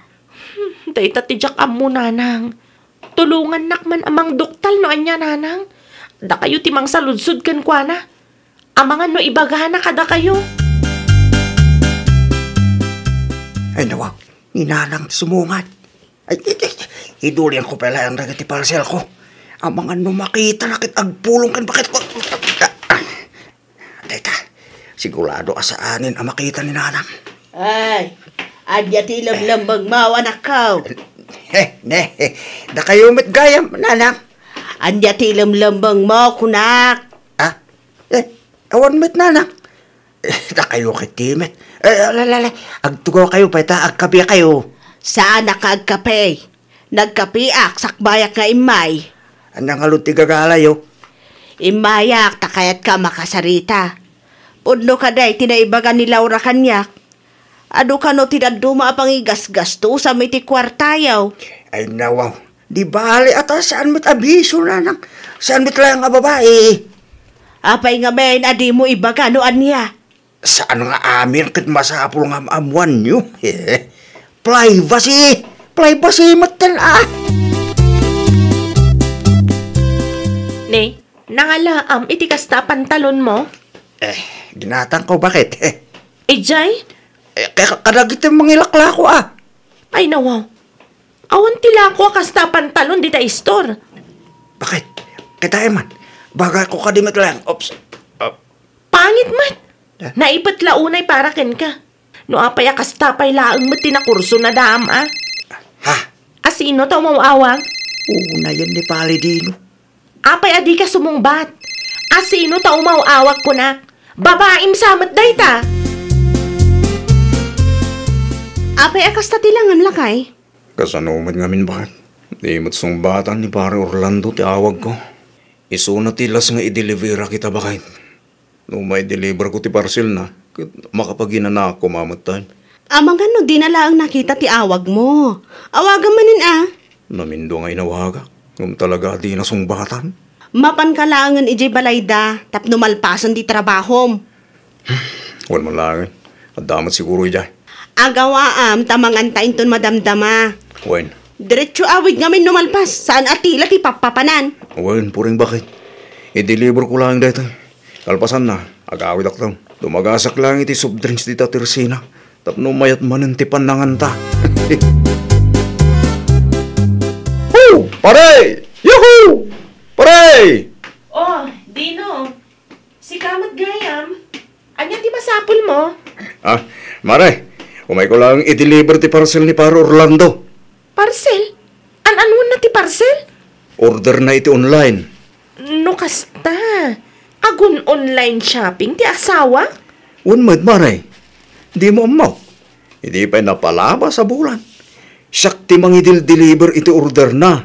Hmm, dayta ti diak ammo, nanang. Tulongannak man a mangduktal no ania, nanang. Dakayo ti mangsaludsod kenkuana. Amangan no ibagana kadakayo. Ay, nawaw, ni nanang ti sumungad. Ay, ay, ay, idulianko pay laeng dagiti parcelko. Amangan no makitana ket agpulong ken baketko. Dayta, sigurado a saanen a makita ni nanang. Ay, ania ti ilemlemmegmo, anakko? Eh, ne, dakayo met gayam, nanang. Ania ti ilemlemmengmo, kunak? Ah? Eh, awan met, nanang. Eh, dakayo ket ti met. Eh, ala, ala, ala. Agtugaw kayo pay ta agkape kayo. Saanak nga agkape. Nagkapeak, sakbayak nga immay. Ania ngarud ti gagalayo? Immayak, ta kayatka a makasarita. Pudno kadi ti naibaga ni Laura kaniak. Adu kano ti dadduma a pangigasgastusam iti kuartayo. Ay, nawaw. Di bale, ata saan met a bisio, nanang. Saan met laeng a babai. Apay ngamin a dimo ibaga no ania? Saan nga amin ket masapul nga am-ammuanyo. Privacy! Privacy metten, ah! Ne, nangalaam iti kasta a pantalonmo? Eh, ginatangko, baket. Idiay? Eh, ka-, kadagiti mangilaklako, ah. Ay, nawaw. Awan ti lako a kasta a pantalon dita store. Baket? Kitaem man. Bagayko kadi met laeng. Oops. Ah. Pangit met. Eh? Naipet la unay para kenka. No apay a kasta pay laeng met ti nakurso na daam, a? Ha? A sino ta umaw-awag? Unayen ni Pali Dino. Apay a dika sumungbat? A sino ta umaw-awag kunak? Babaim sa met dayta. Apay a kasta ti langam, lakay? Kasano met ngamin, baket? Di met sungbatan ni Pare Orlando ti awagko. Isuna ti las nga ideliverak ita, baket. No maideliverko ti parcelna, ket makapaginanaak koma met tayo. Amangan no dina laeng nakita ti awagmo. Awagam manen, a? Namindua nga inawagak, ngem talaga a dina sungbatan. Mapanka laengen idiay balayda tapno malpasen ti trabahom. Wen man laengen. Adda met siguro idiay. Agawaam ta manganta inton madamdama. Wen. Diretso awid ngamin no malpas, saan a tila ti pappapanan. Wen, puring, baket. Ideliverko laeng daytoy. Kalpasanna, agawidakto. Dumagasak laeng iti soft drinks dita tersina. Tapno mayat manen ti pannanganta. Hu! Pare! Yahoo! Pare! Oh, Dino. Sika met gayam. Ania ti masapulmo? Ah, mare, umayko laeng i-deliver ti parcel ni Pare Orlando. Parcel? An-anuenna ti parcel? Orderna iti online. No kasta, agun-online shopping ti asawa? Wen met, mare. Dimo ammo. Idi pay napalabas a bulan, siak ti mangidil-deliver iti orderna.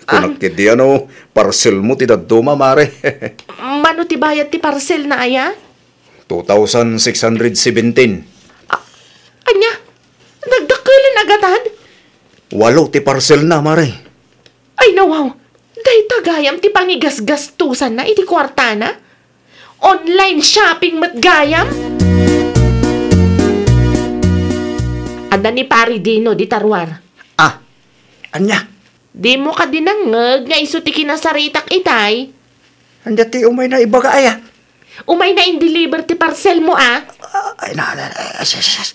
Kunak ketdi a no parcelmo ti dadduma, mare. Mano ti bayad ti parcelna aya? Two thousand six hundred seventeen. A-, ania? Nagdakkelen a gatad? Walo ti parcelna, mare. Ay, nawaw. Dayta gayam ti pangigasgastosanna iti kuartana? Online shopping met gayam? Adda ni Pari Dino dita ruar. Ah, ania? Dimo kadi nangngeg nga isu ti kinasaritak itay? Ania ti umayna ibaga aya? Umayna in-deliver ti parcelmo, a? Ah, ay, na, na, na, yes, yes, yes.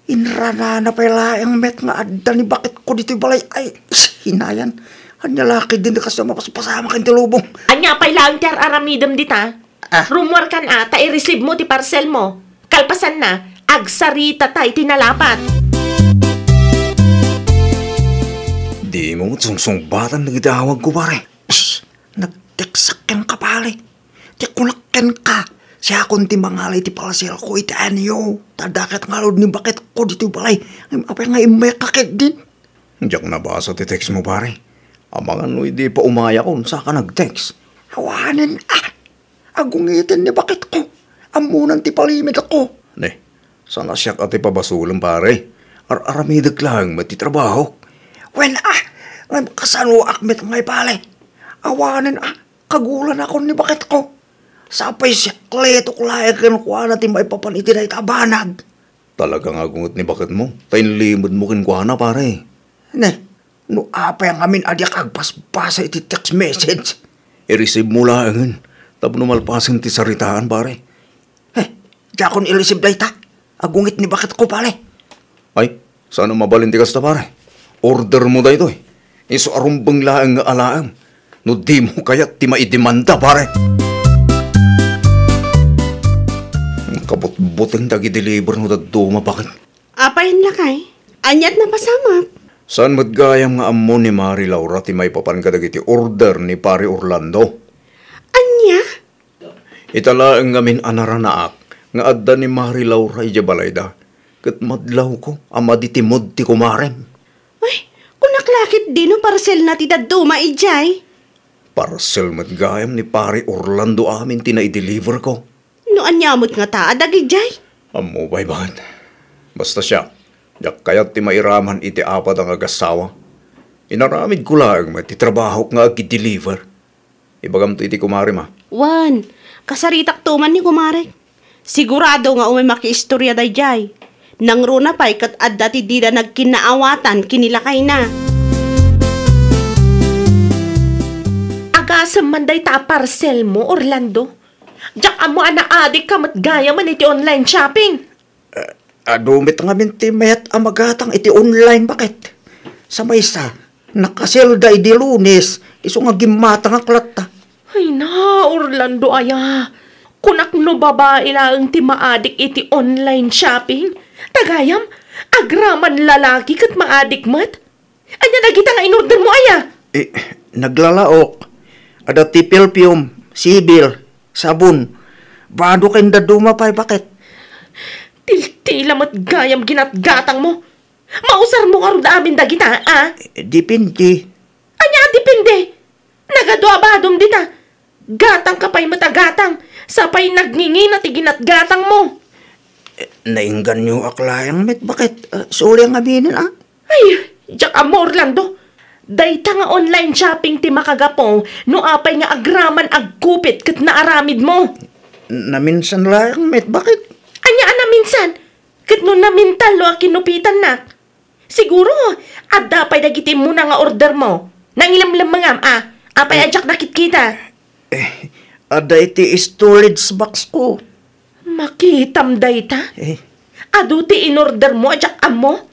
Inranana pay laeng met nga adda ni baketko ditoy balay. Ay, sinayan. Ania la ketdin ti kasta mapaspasamak iti lubong? Ania pay laeng ti ar-aramidem dita? Ah. Rummuarkan a ta i-receive mo ti parcel mo. Kalpasanna, agsarita ta iti nalapat. Dimo met sungsungbatan dagiti awagko, pare. Psst! Nag-textak kenka, pare. Ti kunak kenka, siakon ti mangala iti parcelko iti anyo. Ta adda ket ngarud ni baketko ditoy balay. Ngem apay nga immayka ketdin? Diak nabasa ti textmo, pare. Amangan no idi pa umayakon, saka nag-text. Awanen, a. Agungiten ni baketko. Ammonan ti palimedko. Ne, saan a siak a ti pabasolem, pare. Ar-aramidek laeng met ti trabahok. Wen, a. Ngem kasanoak met ngay, pare. Awanen, a. Kagulanakon ni baketko. Sapay sikletok laeng kenkuana ti maipapan iti dayta a banag. Talaga nga agunget ni baketmo, ta inlimedmo kenkuana, pare. Ne, no apay ngamin a diak agbasbasa iti text message? I-receive mo laengen, tapno malpasen ti saritaan, pare. Eh, diakon i-receive dayta. Agungit ni baketko, pare. Ay, saan a mabalin ti kasta, pare. Order mo daytoy. Isu a rumbeng laeng nga alaem. No dimo kayat ti maidemanda, pare. Kabutbuteng dagiti deliver no dadduma, baket. Apay, lakay? Aniat napasamak? Saan met gayam nga ammo ni Mari Laura ti maipapan kadagiti order ni Pari Orlando? Ania? Ita laeng ngamin a naranaak nga adda ni Mari Laura idiay balayda, ket madlawko a madi ti mood ti kumarem. Ay, kunak la ket dino parcelna ti dadduma idiay? Parcel met gayam ni Pari Orlando amin ti naideliverko. No ania met ngata a dagidiay? Ammo pay, baket. Basta siak, diak kayat ti mairaman iti apat a ngagassawa. Inaramidko laeng met ti trabahok nga agdeliver. Ibagamto iti kumarem, a. Wen, kasaritakto man ni kumarek. Sigurado nga umay makiistoria daydiay. Nangruna pay ket adda ti dida nagkinnaawatan ken ni lakayna. Agasem man dayta a parcelmo, Orlando. Diak ammo a naadikka met gayamen iti online shopping. Eh, adu met ngamin ti mayat a magatang iti online, baket. Sa maysa, nakaselda idi Lunes, isu nga gimmatangak latta. Ay na, Orlando aya. Kunak no babai laeng ti maadik iti online shopping. Ta gayam, agraman lalaki ket maadik met. Ania dagita nga inordermo aya? Eh, naglalaok. Adda ti perfume, sibil, sabon. Bado ken dadduma pay, baket. Tiltila met gayam ginatgatangmo. Mausarmo ngarud amin dagita, a? Eh, depende. Ania a depende? Nagadua badom dita. Gatangka pay met a gatang, sa pay nagngingina ti ginatgatangmo. Eh, nainganyoak laeng met, baket, ah, suli nga aminen, a? Ay, diak ammo, Orlando. Dayta nga online shopping ti makagapu no apay nga agraman agkupit ket naaramidmo. Naminsan laeng met, baket. Ania a naminsan? Ket no namintal no a kinupitannak? Siguro, adda pay dagiti immuna nga ordermo. Nangilemlemmengam, a? Apay a diak nakitkita? Eh, adda iti storage box ko. Makitam dayta? Eh. Adu ti inordermo a diak ammo?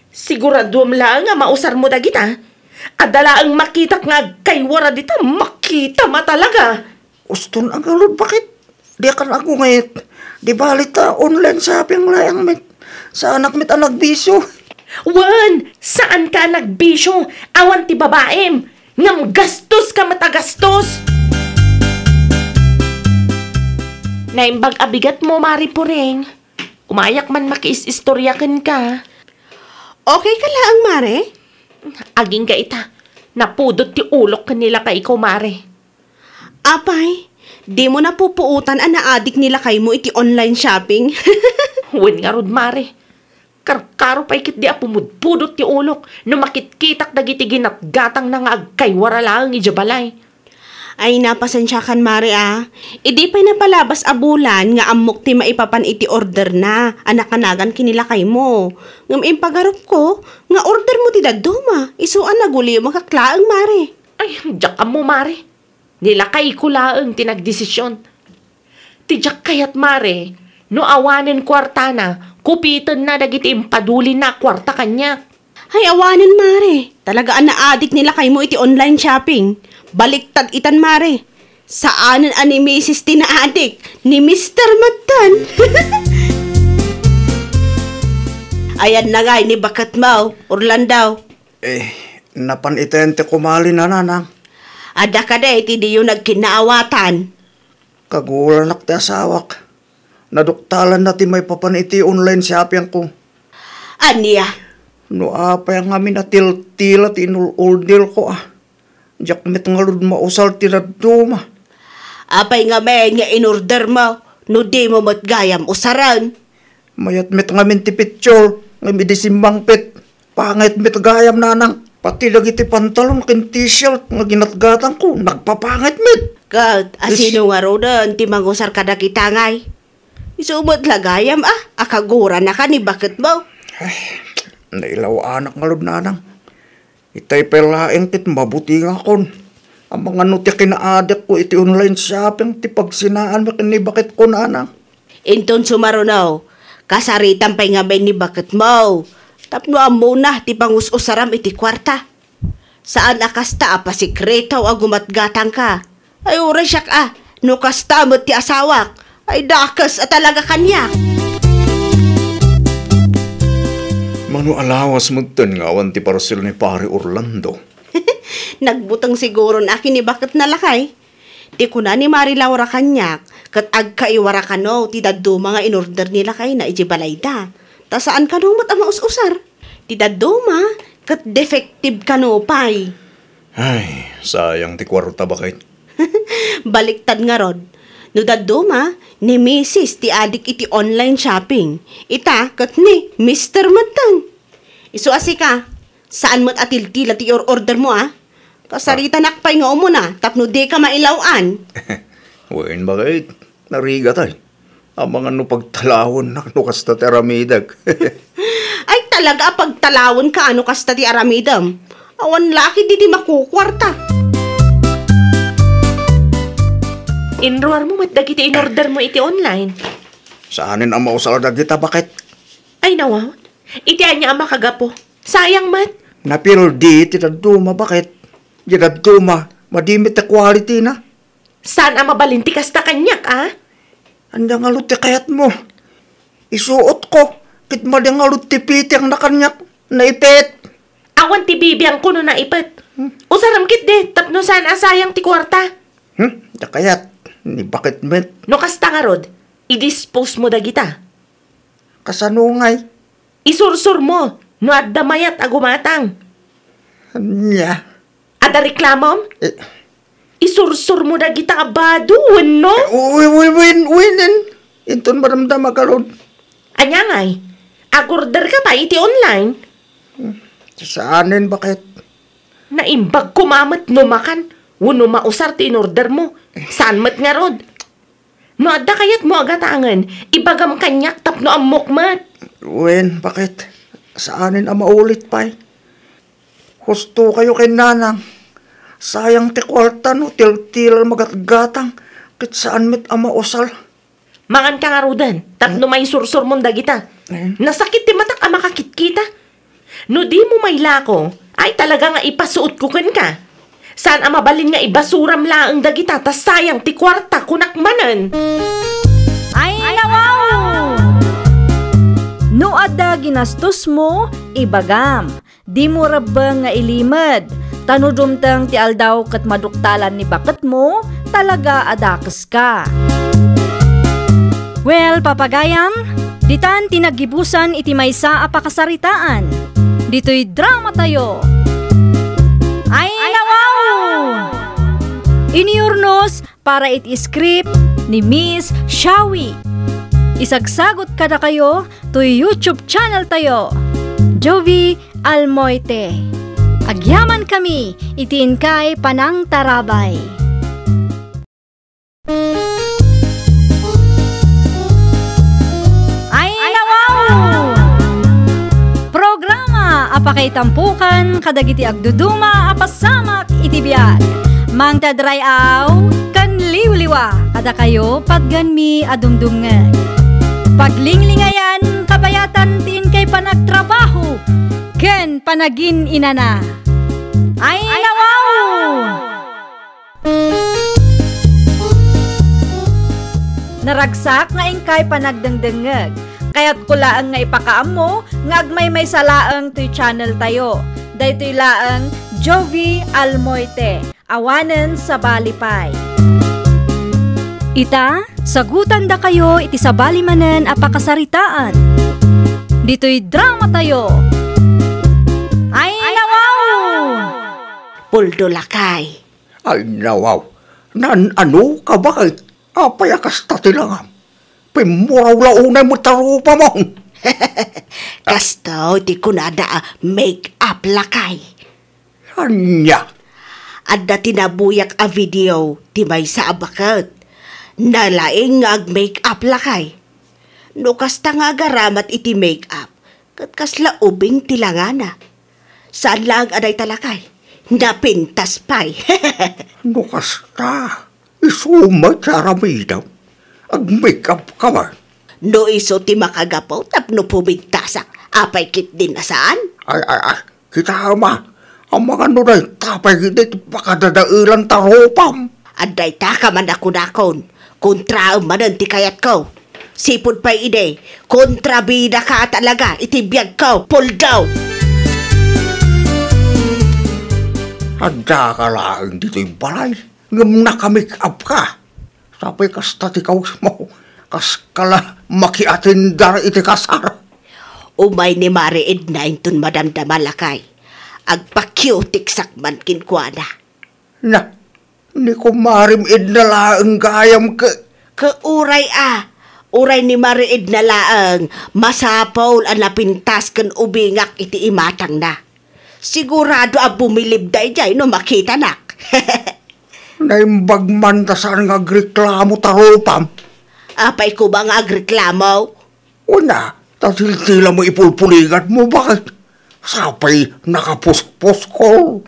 Siguraduem laeng a mausarmo dagita. Adda laeng makitak nga agkaywara dita, makitam a talaga. Uston a ngarud, baket. Diak aggunget. Di bali ta online shopping laeng met. Saanak met a nagbisio. Wen, saanka a nagbisio. Awan ti babaim. Ngem gastoska met a gastos. Naimbag a bigatmo, Mari Puring. Umayak man makiis-istoria kenka. Okay ka laeng, Mare? Agingga ita. Napudot ti ulok ken ni lakayko, Mare. Apay, dimo napupuotan a naadik ni lakaymo iti online shopping? Wen ngarud, Mare. Karkaro pay ketdi a pumudpudot ti ulok no makitkitak dagiti ginatgatangna nga agkaywara laeng idiay balay. Ay, napasensiakan, Mare, a. Idi pay napalabas a bulan nga ammok ti maipapan iti orderna a nakanagan ken ni lakaymo. Ngem impagarupko nga ordermo ti dadduma, isu a nagulimakak laeng, Mare. Ay, diak ammo, Mare. Ni lakayko laeng ti nagdesision. Ti diak kayat, Mare, no awanen kuartana, kupitenna dagiti impadulinna a kuarta kaniak. Ay, awanen, Mare. Talaga a naadik ni lakaymo iti online shopping. Baliktad itan, Mare. Saanen a ni Misis ti naadik, ni Mister metten. Ayan na ngay ni baketmo, Orlando. Eh, napan iten ti kumalina, nanang. Adda kadi iti diyo nagkinnaawatan? Kaguranak ti asawak. Naduktalanna ti maipapan iti online shoppingko. Ania? No apay ngamin a tiltila ti inul-orderko, a. Diak met ngarud mausar ti dadduma. Apay ngamin nga inordermo no dimo met gayam usaren? Mayat met ngamin ti picture, ngem idi simmangpet, pangit met gayam, nanang. Pati dagiti pantalon ken t-shirt nga ginatgatangko, nagpapangit met. Ket, asino ngaruden ti mangusar kadagita ngay? Isu met la gayam, a, a kaguranaka ni baketmo. Ay, nailaw-anak ngarud, nanang. Itay pay laeng ket mabutingakon. Amangan no ti kinaadikko iti online shopping ti pagsinaanmi ken ni baketko, nanang. Inton sumaruno, kasaritam pay ngamin ni baketmo. Tapno ammona ti pangus-usaram iti kuarta. Saan a kasta a pasikreto a gumatgatangka. Ay, uray siak a, no kasta met ti asawak, ay dakes a talaga kaniak. Mano a lawas metten nga awan ti parcel ni Pare Orlando? Nagbuteng siguron a ken ni baketna, lakay. Ti kuna ni Mari Laura kaniak, ket agkaiwara kano ti dadduma nga inorder ni lakayna idiay balayda. Ta saan kano met a maus-usar. Ti dadduma, ket defective kano pay. Ay, sayang ti kuarta, baket. Baliktad ngarud. No dadduma, ni Misis ti adik iti online shopping. Ita, ket ni Mister metten. Isu a sika, saan met a tiltila ti or-order mo, a? Kasaritanak pay nga umuna, tapno dika mailaw-an. Wen, baket. Narigat, ay. Amangan no pagtalawennak no kasta ti aramidek. Ay, talaga a pagtalawenka no kasta ti aramidem. Awan la ketdi ti makukuarta. Inruarmo met dagiti inorder mo iti online? Saanen a mausal dagita, baket. Ay, nawaw. Iti ania a makagapu? Sayang met. Napildi ti dadduma, baket. Di dadduma, madi met ti quality na. Saan a mabalin ti kasta kaniak, a? Ania ngarud ti kayatmo? Isuotko, ket madi ngarud ti fittingna kaniak, naipit. Awan ti bibiangko no naipit. Hmm. Usarem ketdi, tapno saan a sayang ti kuarta. Hmm? Ania kayat, ni baket met. No kasta ngarud, i-dispose mo dagita. Kasano ngay? Isursor mo, no adda mayat a gumatang. Ania? Adda reklamom? Eh. Isursor mo dagita a bado, wenno? Eh, uy, uy, win, win, in. Inton madamdama garud. Ania ngay? Agorder ka pay iti online? Hmm, saanen, baket. Naimbag koma met no makan wenno mausar ti inorder mo. Saan met ngarud. No adda kayatmo a gatangen, ibagam kaniak tapno ammok met. Wen, baket. Saanen a maulit pay. Husto kayo ken nanang. Sayang ti kuarta no tiltila magatgatang, ket saan met a mausal. Mangan ka ngaruden, tapno maisursor mon dagita. Eh? Nasakit ti matak a makakitkita. No di mo mailako, ay talaga nga ipasuotko kenka. Saan a mabalin nga ibasuram laeng dagita ta sayang ti kuarta, kunak manen. Ay, nawaw! No adda ginastosmo, ibagam. Dimo rebbeng nga ilimed, ta no dumteng ti aldaw ket maduktalan ni baketmo, talaga a dakeska. Well, papagayam, ditan ti naggibusan iti maysa a pakasaritaan. Ditoy dramatayo. Ay, nawaw! Iniurnos para iti script ni Miss Shawi. Isagsagot kadakayo toy YouTube channel tayo, Jovi Almoite. Agyaman kami iti inkay panangtarabay. Ay, nawaw! Programa a pakaitampokan kadagiti agduduma a pasamak iti biag. Mangted ray-aw ken liwliwa kadakayo, patgenmi a dumdumngeg. Paglinglingayan, kabayatan ti inkay panagtrabaho ken panagin-inana. Ay, nawaw! Naragsak nga inkay panagdengdengngeg. Kayatko laeng nga ipakaammo nga agmaymaysa laeng toy channel tayo. Daytoy laeng Jovi Almoite, awanen sabali pay. Ita, sagutandakayo iti sabali manen a pakasaritaan. Ditoy dramatayo. Ay, nawaw! Puldo lakay. Ay, nawaw. Naan-ano ka, baket? Apay a kasta ti langam? Pimmuraw la unay met a rupamon. Kastoy ti kunada a make-up, lakay. Ania? Adda ti nabuyak a video ti maysa a baket. Nalaing nga ag-make-up, lakay. No kasta nga agaramat iti make-up, ket kasla ubing ti langana. Saan laeng a dayta, lakay. Napintas pay. No kasta, isu met ti aramidem. Ag-make-up ka man. No isu ti makagapu tapno pumintasak, apay ketdin a saan? Ay, ay, ay, kitaem a. Amangan no dayta pay ketdi ti pakadadaelan ta rupam. Adda dayta ka man a kunakon, kontraem manen ti kayatko. Sipud pay idi, kontrabida ka talaga iti biagko, Puldo! Adda ka laeng ditoy balay, ngem naka-make up ka. Sapay kasta ti kawismo, kas kala makiatindar iti kasar. Umay ni Mari Edna inton madamdama lakay. Agpa-cutex-ak man kenkuana. Na, ni kumarem Edna laeng gayam ke. Ke uray a, uray ni Mari Edna laeng, masapul a napintas ken ubingak iti imatangna. Sigurado a bumilib daydiay no makitanak. Naimbag man ta saan nga agreklamo ta rupam. Apay koma nga agreklamo? Wen a, ta tiltila mo ipulpuligatmo, baket. Sapay nakapuspos ko.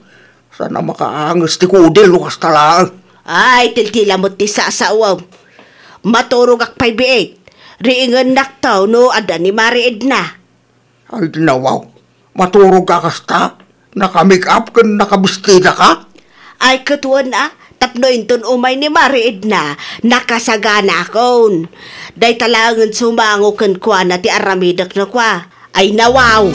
Saan a makaanges ti kudil no kasta laeng. Ay, tiltila mo ti sasawem. Maturogak pay biit. Riingennak to no adda ni Mari Edna. Ay, nawaw. Maturog ka kasta? Naka-make up ken nakabestida ka? Ay, ket wen a, tapno inton umay ni Mari Edna, nakasaganaakon. Dayta laengen sumango kenkuana ti aramidek no kua. Ay, nawaw.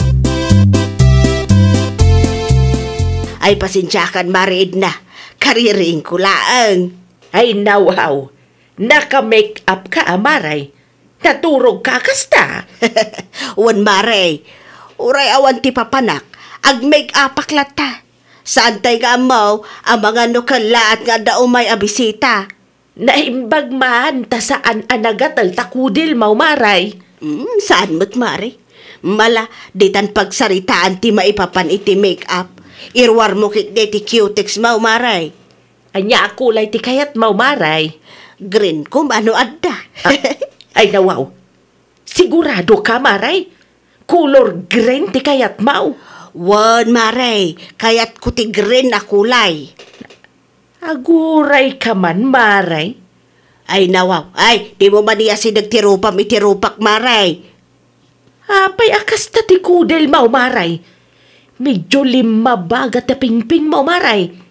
Ay, pasensiakan, Mari Edna. Kaririingko laeng. Ay, nawaw. Naka-make up ka a, Mari? Naturog ka kasta? Wen, Mari. Uray awan ti papanak, ag-make upak latta. Saantay nga ammo, amangan no kellaat nga adda umay a bisita. Naimbag man, ta saan a nagatel ta kudilmo, Mari. Mm, saan met, Mari. Mala, ditan pagsaritaan ti maipapan iti make up. Iruarmo ketdi ti cutex-mo, Mari. Ania a kulay ti kayatmo, Mari? Green koma no adda. Ah, ay, nawaw. Sigurado ka, Mari? Color green ti kayatmo? Wen, Mari. Kayatko ti green a kulay. Aguray ka man, Mari. Ay, nawaw. Ay, dimo man iyasideg ti rupam iti rupak, Mari. Apay a kasta ti kudilmo, Mari? Medyo limmabaga ti pingpingmo, Mari.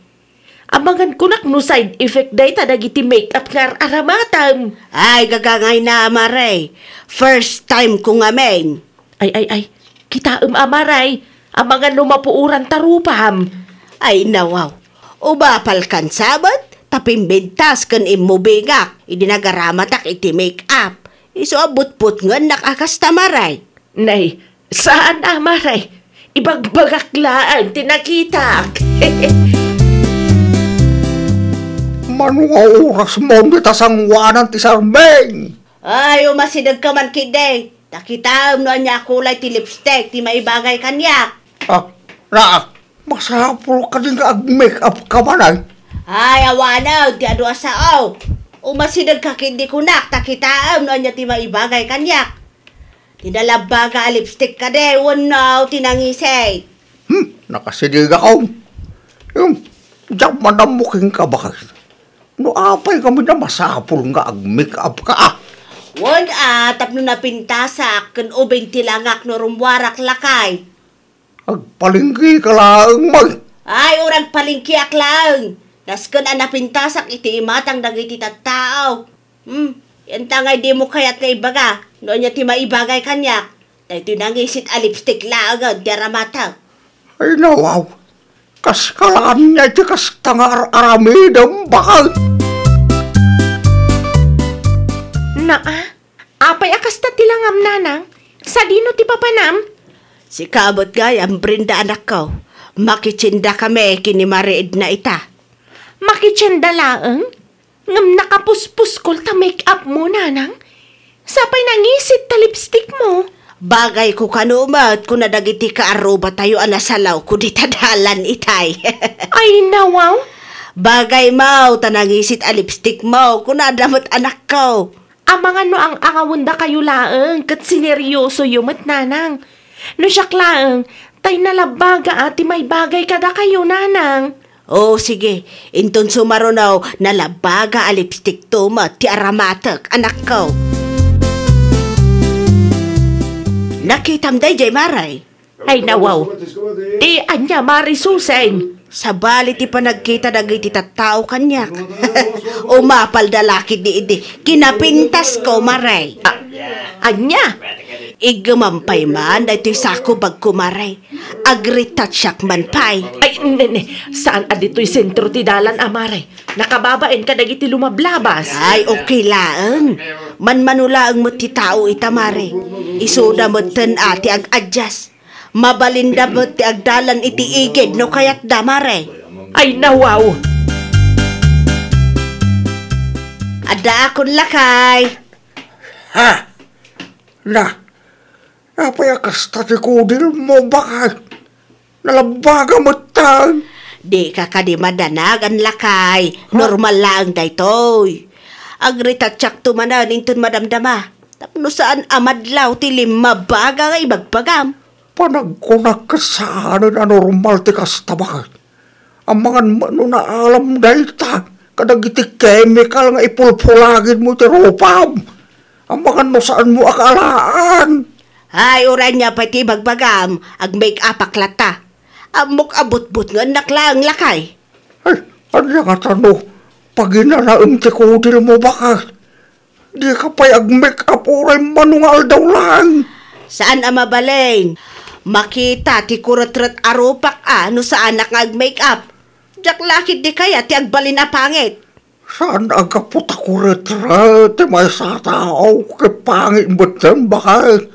Amangan kunak no side effect dayta dagiti make-up nga ar-aramatem. Ay, gagangayna, Mari. First time ko ngamin. Ay, ay, ay. Kitaem a, Mari. Amangan no mapuoran ta rupam. Ay, nawaw. Umapal kan sabet, ta pimbintas ken immubingak idi nagaramatak iti make-up. Isu a butbutngennak a kasta, Mari. Nay, saan a, Mari. Ibagbagak laeng ti nakitak. Mano nga orasmo dita sangoanan ti sarbeng? Ay, umasidegka man ketdi. Ta kitaem no ania a kulay ti lipstick ti maibagay kaniak. Ah, naa, masapul kadi nga ag-make up ka man, ay? Ay, awanen ti adu a sao. Umasidegka ketdi kunak, ta kitaem no ania ti maibagay kaniak. Ti nalabbaga a lipstick kadi wenno ti nangisit? Hmm, nakasidegakon. Hmm, diak man ammo kenka, baket. No apay ngamin a masapul nga ag-make up ka, ah? Wen a, tapno napintasak ken ubing ti langak no rummuarak lakay. Agpalengke ka laeng, man. Ay, uray agpalengkeak laeng. Nasken a napintasak iti imatang dagiti tattao. Hmm, ania ngay dimo kayat nga ibaga no ania ti maibagay kaniak? Daytoy nangisit a lipstick laengen ti aramatek. Ay, nawaw. Kas kalaan niya iti kasta nga ar-aramidem, baket. Naa, apay a kasta ti langam, nanang? Sadino ti papanam? Sika met gayam, Brenda, anakko. Makitiendakami ken ni Mari Edna ita. Makitienda laeng? Ngem nakapuspuskol ta make-up mo, nanang? Sapay nangisit ta lipstick mo. Bagay ko kano met, kuna dagiti kaarrubatayo a nasalawko dita dalan itay. Ay, nawaw. Bagay mo ta nangisit a lipstick mo, kunada met anakko. Amangan no ang-angawendakayo laeng ket sineryosoyo met, nanang. No siak laeng, tay nalabbaga a ti maibagay kadakayo, nanang. O, sige. Inton sumaruno, nalabbaga a lipstick to met ti aramatek, anakko. Nakitam daydiay, Mari? Ay, nawaw. Ti ania, Mari Suseng? Sabali ti panagkita dagiti tattao kaniak. Umapalda la ketdi idi kinapintasko, Mare. A-, ania? Iggemam pay man daytoy sakubagko, Mare. Agretouchak man pay. Ay, ne, ne. Saan a ditoy sentro ti dalan a, Mare? Nakababain kadagiti lumablabas. Ay, okay laeng. Manmano laeng met ti tao ita, Mare. Isuda metten a ti ag-adjust. Mabalinda met ti agdalan iti igid no kayatda, Mare. Ay, nawaw! Addaakon, lakay. Ha? Na, apay a kasta ti kudilmo, bakay? Nalabbaga metten. Dika kadi madanagan, lakay. Ha? Normal laeng daytoy. Agretouchakto manen inton madamdama. Tapno saan a madlaw ti limmabaga nga ibagbagam. Panagkunak ket saanen a normal ti kasta, bakay? Amangan met no naalam dayta kadagiti kemikal nga ipulpulagidmo iti rupam. Amangan no saanmo a kaalaan. Ay, uray ania pay ti ibagbagam, ag-make-upak latta. Ammok a butbutngennak laeng, lakay. Ay, ania ngata no paginanaem ti kudilmo, bakay? Dika pay ag-make-up uray mano nga aldaw laeng. Saan a mabalin. Makita ti kuretret a rupak a no saanak nga ag-make-up. Diak la ketdi kayat ti agbalin a pangit. Saan a gapu ta kuretret ti maysa a tao ket pangit metten, bakay?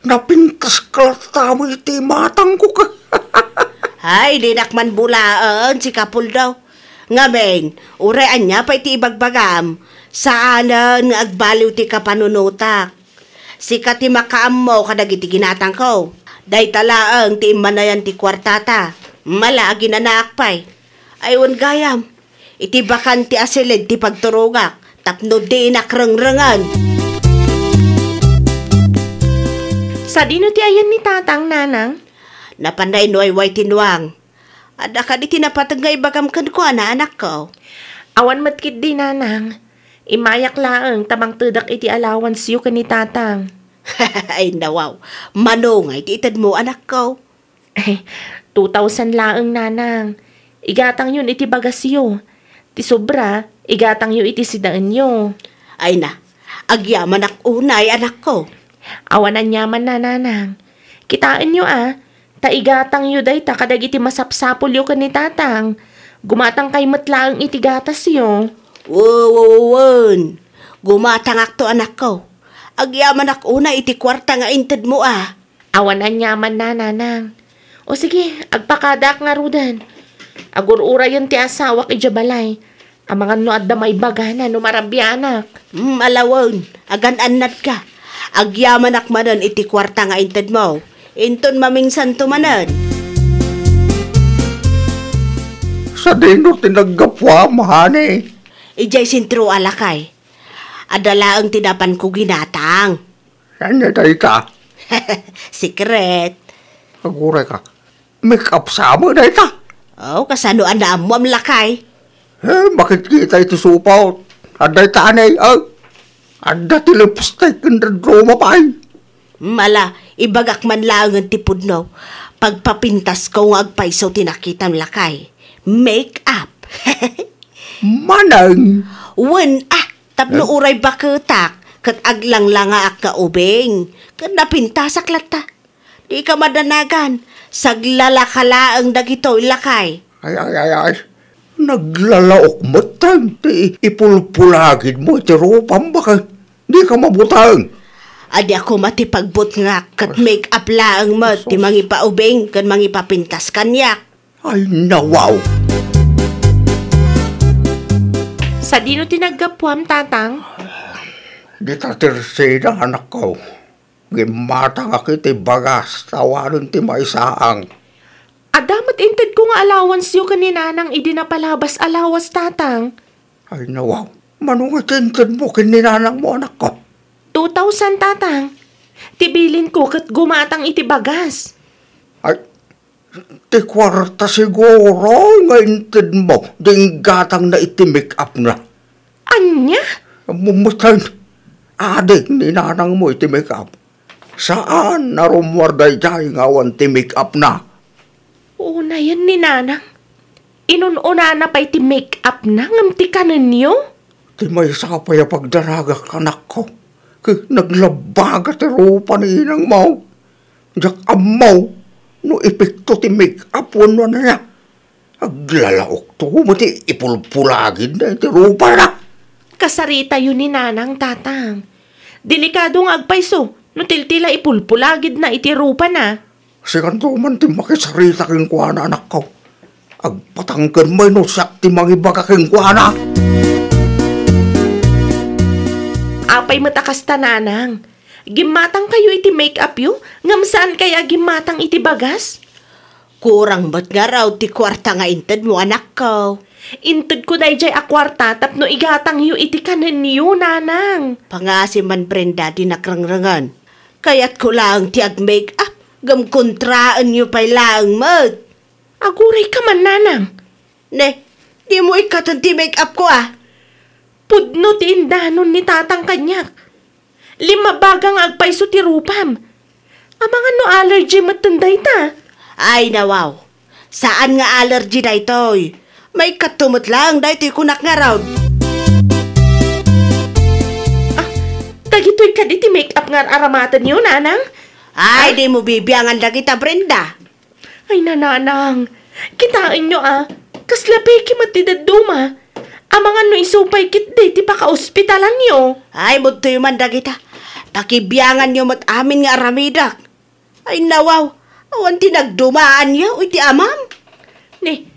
Napintaska latta met iti imatangko. Ay, dinak man bulaen, Sikapuldo. Ngamin, uray ania pay ti ibagbagam, saanen nga agbaliw ti kapanunotak. Sika ti makaammo kadagiti ginatangko. Dayta laeng ti immanayan ti kuartata. Mala a ginanaak pay. Ay, wen gayam. Iti bakante a silid ti pagturogak tapno dinak rengrengen. Sadino ti ayan ni Tatang, Nanang? Napan nainwayway ti nuang. Adda kadi ti napateg nga ibagam kenkuana, anakko? Awan met ketdi, Nanang. Immayak laeng ta mangtedak iti allowance-yo ken ni Tatang. Ay, nawaw. Mano ngay ti itedmo, anakko? Two thousand laeng, Nanang. Igatangyon iti bagasyo. Ti sobra, igatangyo iti sidaenyo. Ay na, agyamanak unay, anakko. Awan aniamanna, Nanang. Kitaenyo a, ta igatangyo dayta kadagiti masapsapulyo ken ni Tatang. Gumatangkay met laeng iti gatasyo. Wo, wo, wo, wen. Gumatangakto, anakko. Agyamanak unay iti kuarta nga intedmo a. Awan aniamanna, Nanang. O sige, agpakadaak ngaruden. Agur-urayen ti asawak idiay balay. Amangan no adda maibagana no marabianak. Hmm, ala wen, agan-annadka. Agyamanak manen iti kuarta nga intedmo. Inton mamingsanto manen. Sadino ti naggapuam, honey? Idiay sentro a, lakay. Adda laeng ti napanko ginatang. Ania dayta? Secret. Aguray ka. Make-up sa met dayta? Oh, kasano a naammoam, lakay? Eh, makitkita iti supot. Adda ita anay, oh. Adda ti lipstick ken dadduma pay. Mala, ibagak man laengen ti pudno. Pagpapintasko nga agpayso ti nakitam, lakay. Make-up. Manang. Wen, ah, tapno uray baketak, ket aglanglangaak nga ubing, ket napintasak latta. Dika madanagan, saglalaka laeng dagitoy, lakay. Ay, ay, ay, ay. Naglalaok met ti ipulpulagidmo iti rupam, bakay? Dika mabuteng. Adi a koma ti pagbutngak ket make-up laeng met ti mangipaubing ken mangipapintas kaniak. Ay, nawaw! Sadino ti naggapuam, Tatang? Dita ti resida, anakko. Gimmatangak iti bagas, ta awanen ti maisaang. Adda met intedko nga allowance-yo ken ni Nanang idi napalabas a lawas, Tatang. Ay, nawaw. Mano nga ti intedmo ken ni Nanangmo, anakko? Two thousand, Tatang. Ti bilinko ket gumatang iti bagas. Ay, ti kuarta siguro nga intedmo, di inggatangna iti make-up-na. Ania? Mumutay. Adik ni Nanangmo iti make-up. Saan a rummuar daydiay nga awan ti make-up-na. Unayen ni Nanang. Inun-unana pay ti make-up na ngem ti kanenyo? Ti maysa pay a pagdaragak, anakko, ket naglabbaga ti rupa ni inangmo. Diak ammo no epekto ti make-up wenno ania. Aglalaokto met ti ipulpulagidna iti rupana. Kasaritayo ni Nanang, Tatang. Delikado nga agpayso no tiltila ipulpulagidna iti rupana. Sikanto man ti makisarita kenkuana, anakko. Agpatangken met no siak ti mangibaga kenkuana. Apay met a kasta, Nanang? Gimmatangkayo iti make-upyo, ngem saankay a gimmatang iti bagas? Kurang met ngarud ti kuarta nga intedmo, anakko. Intedko daydiay a kuarta tapno igatangyo iti kanenyo, Nanang. Pangasi man, Brenda, dinak rengrengen. Kayatko laeng ti ag-make-up, ngem kontraenyo pay laeng met. Agurayka man, Nanang. Ne, dimo ikkaten ti make-upko, a? Pudno ti indanon ni Tatang kaniak. Limmabaga nga agpayso ti rupam. Amangan no allergy metten dayta? Ay, nawaw. Saan nga allergy daytoy. Maikkato met laeng daytoy kunak ngarud. Ah, dagitoy kadi ti make-up nga ar-aramatenyo, Nanang? Ay, ah? Dimo bibiangan dagita, Brenda. Ay, Nanang, kitaenyo, a, kasla peke met ti dadduma. Amangan no isu pay ketdi ti pakaospitalanyo. Ay, mudtoyo man dagita. Pakibianganyo met amin nga aramidek. Ay, nawaw, awan ti nagdumaanyo iti amam? Ni,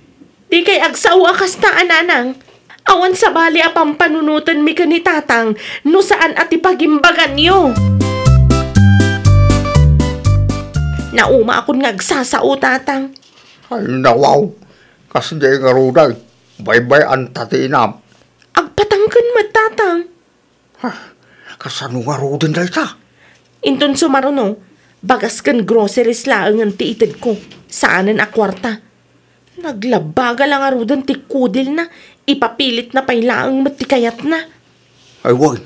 dikay agsao a kasta a, Nanang. Awan sabali a pampanunotenmi ken ni Tatang no saan a ti pagimbaganyo. Naumaakon nga agsasao, Tatang. Ay, nawaw. Kasdi ngaruden, baybay-anta ti inam. Agpatangken met, Tatang. Ha? Kasano ngaruden dayta? Inton sumaruno, bagas ken groceries laengen ti itedko. Saanen a kuarta. Naglabbaga la ngaruden ti kudilna, ipapilitna pay laeng met ti kayatna. Ay wen,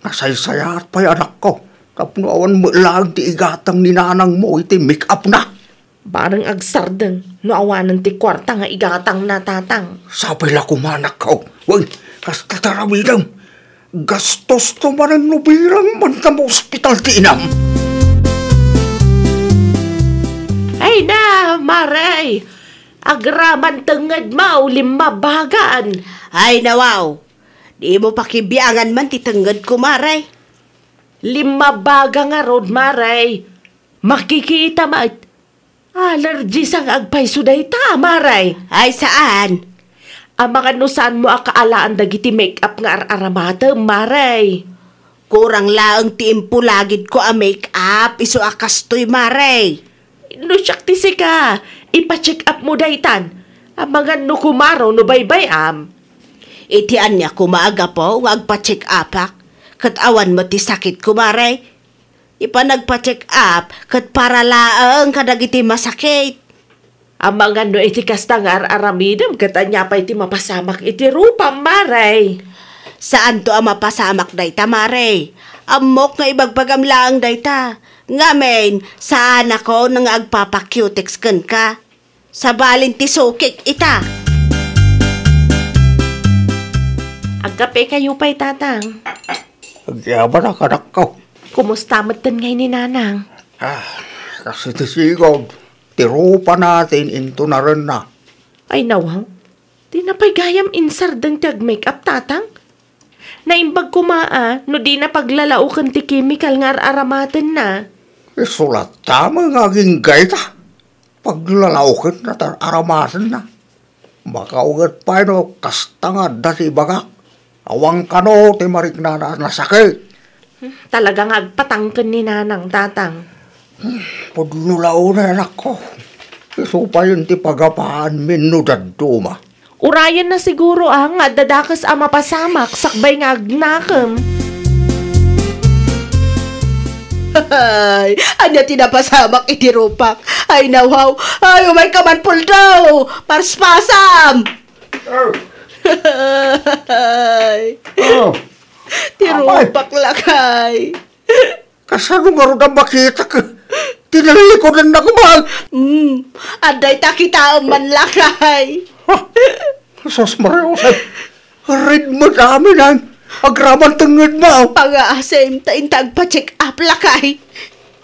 nasaysayaat pay, anakko, tapno awan met laeng ti igatang ni nanangmo iti make-upna. Bareng agsardeng no awanen ti kuarta nga igatangna, Tatang. Sapay la koma, anakko. Wen, kasta ti aramidem. Gastosto manen no bilang man ta maospital ti inam. Ay na, Mare! Agraman tengngedmo, limmabagan. Ay, nawaw. Dimo pakibiangan man ti tengngedko, Mare. Limmabaga ngarud, Mare. Makikita met. Allergy sa nga agpayso dayta, Mare. Ay, saan. Amangan no saanmo a kaalaan dagiti make-up nga ar-aramatem, Mare. Kurang laeng ti impulagidko a make-up, isu a kastoy, Mare. No siak ti sika, ipa-check-upmo daytan. Amangan no kumaro no baybay-am. Iti ania koma a gapu nga agpa-check-upak, ket awan met ti sakitko, Mare. Ti panagpa-check-up ket para laeng kadagiti masakit. Amangan no iti kasta nga ar-aramidem ket ania pay ti mapasamak iti rupam, Mare? Saanto a mapasamak dayta, Mare. Ammok nga ibagbagam laeng dayta. Ngamin, saanakon nga agpapa-cutex kenka. Sabalin ti sukik ita. Agkapekayo pay, Tatang. Agyamanak, anakko. Kumusta metten ngay ni Nanang? Ah, kas iti sigud, ti rupana ti in-intunarenna. Ay, nawaw. Dina pay gayam insardeng ti ag-make-up, Tatang. Naimbag koma a no dina paglalaoken ti chemical nga ar-aramatenna. Isu latta met nga agingga ita. Paglalaokenna ti ar-aramatenna. Makauget pay no kasta nga adda ti ibagak. Awan kano ti mariknana a nasakit. Talaga nga agpatangken ni Nanang, Tatang. Pudno la unay, anakko. Isu payen ti pagapaanmin no dadduma. Urayenna siguro a nga adda dakes a mapasamak sakbay nga agnakem. Ay, ania ti napasamak iti rupak? Ay, nawaw. Ay, umayka man, Puldo. Parspasam. Oh. Ay. Oh. Ti Apay. Rupak lakay. Kasano ngarud a makitak? Tinalikudan na kuman. Hmm, adda ita kitaem man, lakay. Ha? Sus, Maria Jose. Red mo amin, ay. Agraman tenged mo. Pangaasim, ta inta agpa-check up, lakay.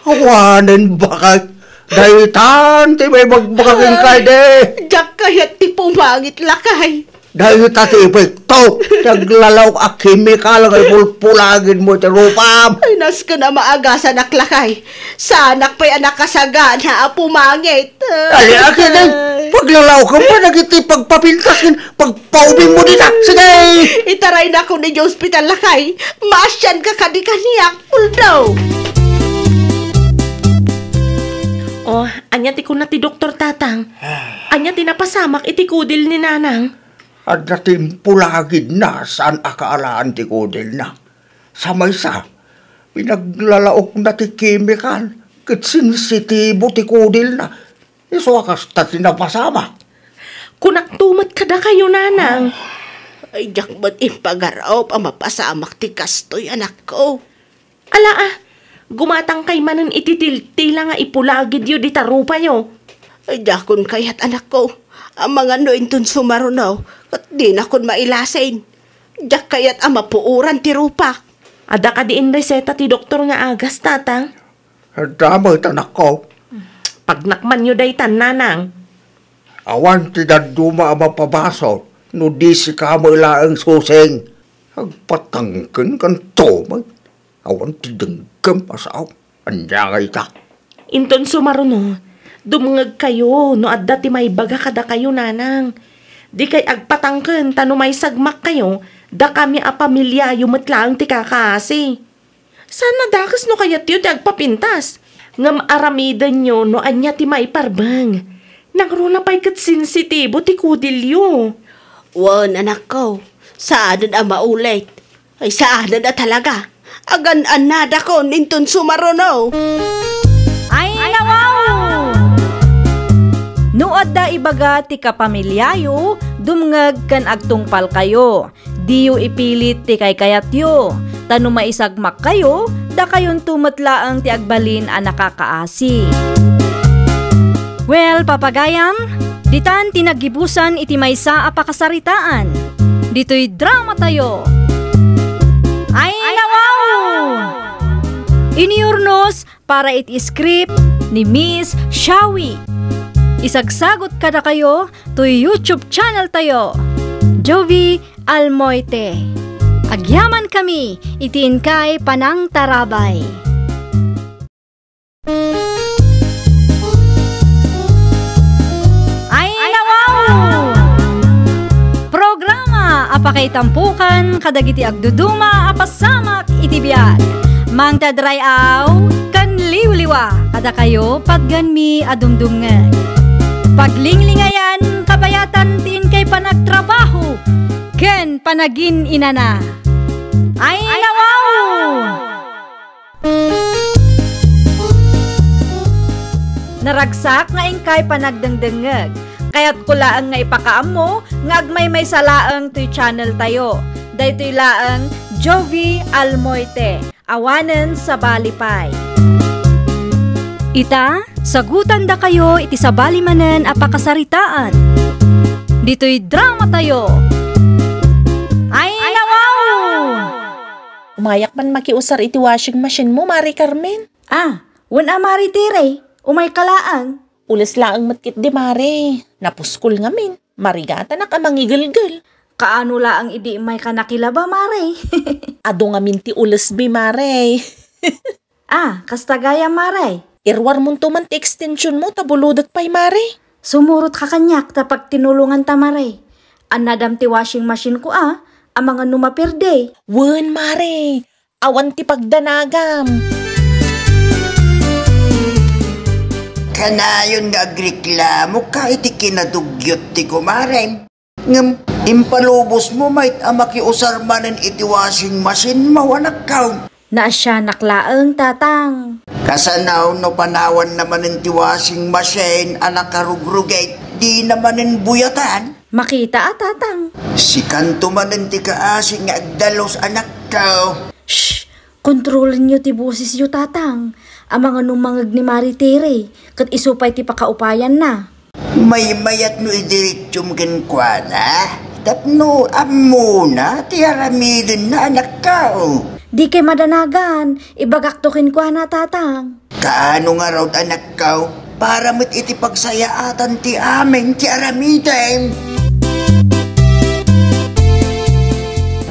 Awanen bakay. Daytan, ti may bagbagagin kay de. Diak kayat ti pumangit, lakay. Dayta ti epekto ti aglalaok a kemikal nga ipulpulagid mo iti rupam. Ay, nasken a maagasanak, lakay. Saanak pay a nakasagana a pumangit. Ay, akin ay, paglalaokem pa dagiti pagpapintas ken pagpaubing mo dita. Sige! Itaraynakon idiay ospital, lakay. Maasianka kadi kaniak, Puldo. Oh, ania ti kuna ti doktor, Tatang? Ania ti napasamak iti kudil ni Nanang? Adda ti impulagidna saan a kaalaan ti kudilna. Sa maysa, pinaglalaokna ti kemikal ket sensitibo ti kudilna. Isu a kasta ti napasamak. Kunakto met kadakayo, Nanang. Ay, diak met impagarop a mapasamak ti kastoy, anakko. Ala, a, gumatangkay manen iti tiltila nga ipulagidyo dita rupayo. Ay, diakon kayat, anakko, amangan no inton sumaruno, ket dinakon mailasin. Diak kayat a mapuoran ti rupak. Adda kadi inreseta ti doktor nga agas, Tatang? Adda met, anakko. Pagnakmanyo daytan, Nanang. Awan ti dadduma a mapabasol no di sika met laeng, Susing. Agpatangken kanto met. Awan ti denggem a sao. Ania nga ita? Inton sumaruno, dumngegkayo no adda ti maibaga kadakayo, Nanang. Dikay agpatangken ta no maisagmakkayo, dakami a pamiliayo met laeng ti kakaasi. Saan a dakes no kayatyo ti agpapintas. Ngem aramidenyo no ania ti maiparbeng. Nangruna pay ket sensitibo ti kudilyo. Wen, anakko, saanen a maulit. Ay, saanen a talaga. Agan-annadakon inton sumaruno. Ay, nawaw! No adda ibaga ti kapamiliayo, dumngeg ken agtungpalkayo. Diyo ipilit ti kaykayatyo, ta no maisagmakkayo, dakayonto met laeng ti agbalin a nakakaasi. Well, papagayam, ditan ti naggibusan iti maysa a pakasaritaan. Ditoy dramatayo. Ay, nawaw! Iniyurnos para iti script ni Miss Shawi. Isagsagot kadakayo toy YouTube channel tayo, Jovi Almoite. Agyamankami iti inkay panangtarabay. Ay, nawaw! Programa a pakaitampokan kadagiti agduduma a pasamak iti biag. Mangted ray-aw ken liwliwa kadakayo patgenmi a dumdumngeg. Paglinglingayan, kabayatan ti inkay panagtrabaho ken panagin-inana. Ay, nawaw! Naragsak nga inkay panagdengdengngeg. Kayatko laeng nga ipakaammo nga agmaymaysa laeng toy channel tayo. Daytoy laeng Jovi Almoite. Awanen sabali pay. Ita, sagutandakayo iti sabali manen a pakasaritaan. Ditoy dramatayo. Ay, nawaw! Umayak man makiusar iti washing machine mo, Mari Carmen. Ah, wen a, Mari Tere, umayka laeng. Ules laeng met ketdi, Mare. Napuskol ngamin. Marigatanak a mangigelgel. Kaano laeng idi umayka nakilaba, Mare? Adu ngamin ti ulesmi, Mare. Ah, kasta gayam, Mare. Iruarmonto man ti extension mo ta buludet pay, Mare. Sumurotka kaniak ta pagtinulonganta, Mare. Annadam ti washing machine ko a, amangan no maperde. Wen, Mare. Awan ti pagdanagam. Kanayon nga agreklamoka iti kinadugyot ti kumarem. Ngem impalubosmo met a makiusar manen iti washing machine mo, anakko. Naasianak laeng, Tatang. Kasano no panawanna manen ti washing machine a nakarugrugit, dina manen buyatan? Makita a, Tatang. Sikanto manen ti kaasi nga agdalus, anakko. Shh! Kontrolenyo ti bosesyo, Tatang. Amangan no mangeg ni Mari Tere, ket isu pay ti pakaupayanna. Maymayat no idiretsum kenkuana, tapno ammona ti aramidenna, anakko. Di kay madanagan, ibagakto kenkuana, Tatang. Kaano ngarud, anakko, para met iti pagsayaatan ti amin ti aramidem.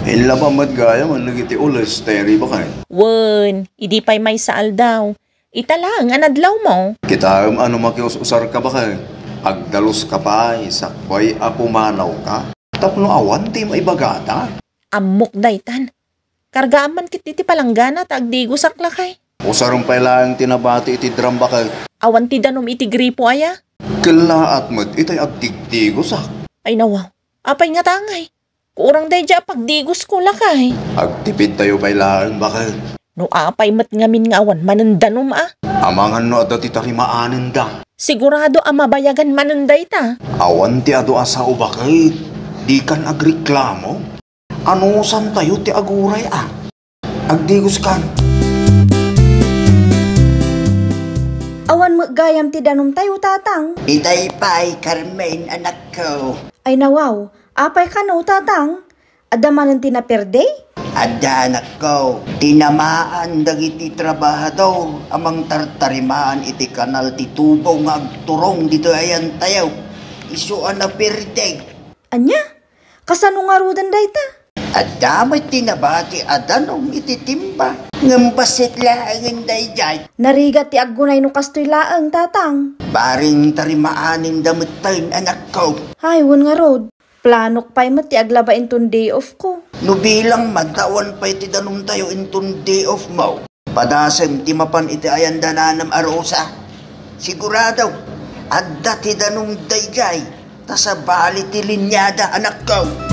Inlaba met gayam dagiti ules, Tere, baket. Wen, idi pay maysa aldaw, ita laeng a nadlawmo. Kitaem a no makius-usarka, baket, agdaluska pay sakbay a pumanawka. Tapno awan ti maibagada. Ammok daytan. Kargaam man ket iti palanggana ta agdigosak lakay. Usarem pay laeng ti nabati iti drum, baket. Awan ti danum iti gripo aya? Kellaat met itay agdigdigosak. Ay nawaw, apay nga tangay? Kurang daydiay a pagdigosko lakay. Agtipidtayo pay laeng, baket. No apay met ngamin nga awan manen danum a? Amangan no adda ti tarimaanenda. Sigurado a mabayagan manen dayta. Awan ti adu a sao, baket. Dikan agreklamo. Anusantayo ti aguray a? Agdigoskan. Awan met gayam ti danumtayo, Tatang. Itay pay, Carmen, anakko. Ay nawaw, apay kano, Tatang? Adda manen ti naperde? Adda, anakko. Tinamaan dagiti trabahador a mangtartarimaan iti kanal ti tubo nga agturong ditoy ayantayo. Isu a naperde. Ania? Kasano ngaruden dayta? Adda met ti nabati a danum iti timba, ngem bassit laengen daydiay. Narigat ti aggunay no kastoy laeng, Tatang. Bareng tarimaanenda metten, anakko. Ay, wen ngarud. Planok pay met ti aglaba inton day off ko. No bilang man ta awan pay ti danumtayo inton day off mo. Padasem ti mapan iti ayan da nanam a Rosa. Sigurado, adda ti danum daydiay, ta sabali ti linyada, anakko.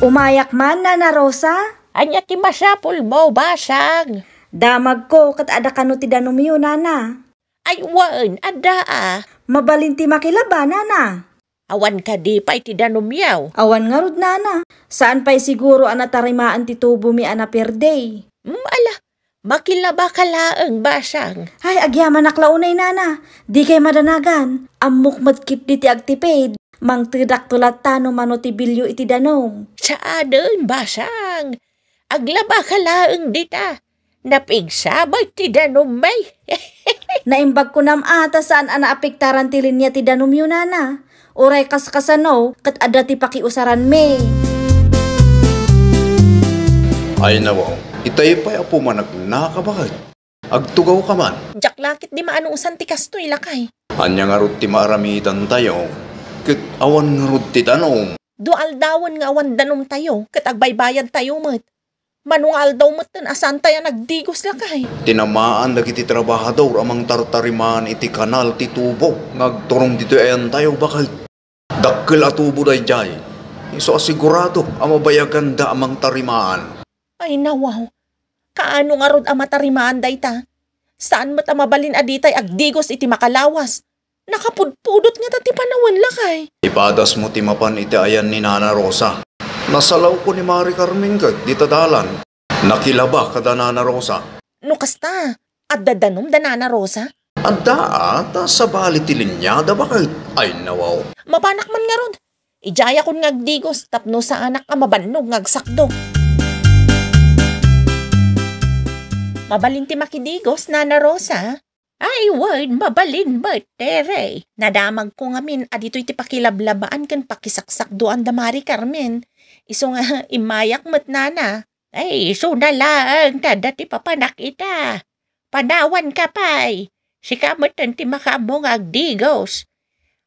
Umayak man, Nana Rosa. Ania ti masapulmo, basang? Damagko ket adda kano ti danumyo, Nana. Ay, wen, adda a. Mabalin ti makilaba, Nana. Awan kadi pay ti danumyo? Awan ngarud, Nana. Saan pay siguro a natarimaan ti tubomi a naperde. Mm, ala, makilabaka laeng, basang. Ay, agyamanak la unay, Nana. Di kay madanagan. Ammok met ketdi ti agtipid. Mangtedakto latta no mano ti bilio iti danum. Saanen, basang. Aglabaka laeng dita. Napigsa met ti danummi. Naimbag kunam a ta saan a naapektaran ti linya ti danumyo, Nana. Uray kaskasano, ket adda ti pakiusaranmi. Ay nawaw, itay pay a pumaneknaka, baket. Agtugawka man. Diak la ketdi maanusan ti kastoy, lakay. Ania ngarud ti maaramidantayo, ket awan ngarud ti danum? Dua aldawen nga awan danumtayo, ket agbaybayadtayo met. Mano nga aldaw metten a saantay a nagdigos, lakay? Tinamaan dagiti trabahador a mangtartarimaan iti kanal ti tubo nga agturong ditoy ayantayo, baket. Dakkel a tubo daydiay. Isu a sigurado a mabayaganda a mangtarimaan. Ay, nawaw. Kaano ngarud a matarimaan dayta? Saan met a mabalin a ditay agdigos iti makalawas? Nakapudpudot ngata ti panawen, lakay. Ipadasmo ti mapan iti ayan ni Nana Rosa. Nasalawko ni Mari Carmen ket dita dalan. Nakilaba kada Nana Rosa. No kasta, adda danum da Nana Rosa? Adda a, ta sabali ti linyada, baket. Ay, nawaw. Mapanak man ngarud. Idiayakon nga agdigos tapno saanak a mabannog nga agsakdo. Mabalin ti makidigos, Nana Rosa? Ay, wen, mabalin met, Tere. Nadamagko ngamin a ditoy ti pakilablabaan ken pakisaksakdoan da Mari Carmen. Isu nga immayak met, Nana. Ay, isuna laeng ta adda ti papanak ita. Panawanka pay. Sika metten ti makaammo nga agdigos.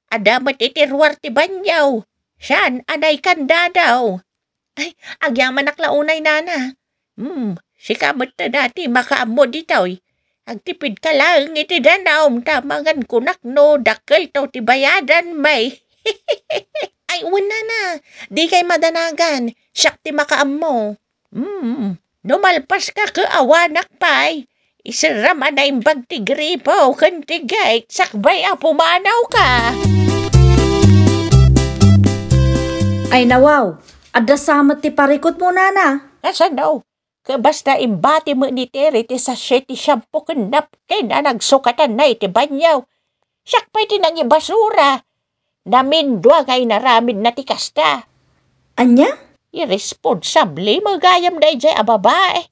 Adda met iti ruar ti banio. Saan a naikandado. Ay, agyamanak la unay, Nana. Hmm, sika metten a ti makaammo ditoy. Agtipidka laeng iti danum ta mangan kunak no dakkelto ti bayadanmi. Ay, wen, Nana. Di kay madanagan. Siak ti makaammo. Hmm, no malpaska ket awanak pay. Iserram a naimbag ti gripo ken ti gate sakbay a pumanawka. Ay nawaw, adda sa met ti parikutmo, Nana. Kasano? Ket basta imbati met ni Tere ti sachet ti shampoo ken napkin a nagsukatanna iti banio. Siak pay ti nangibasura. Namindua nga inaramidna ti kasta. Ania? Irresponsable met gayam daydiay a babae.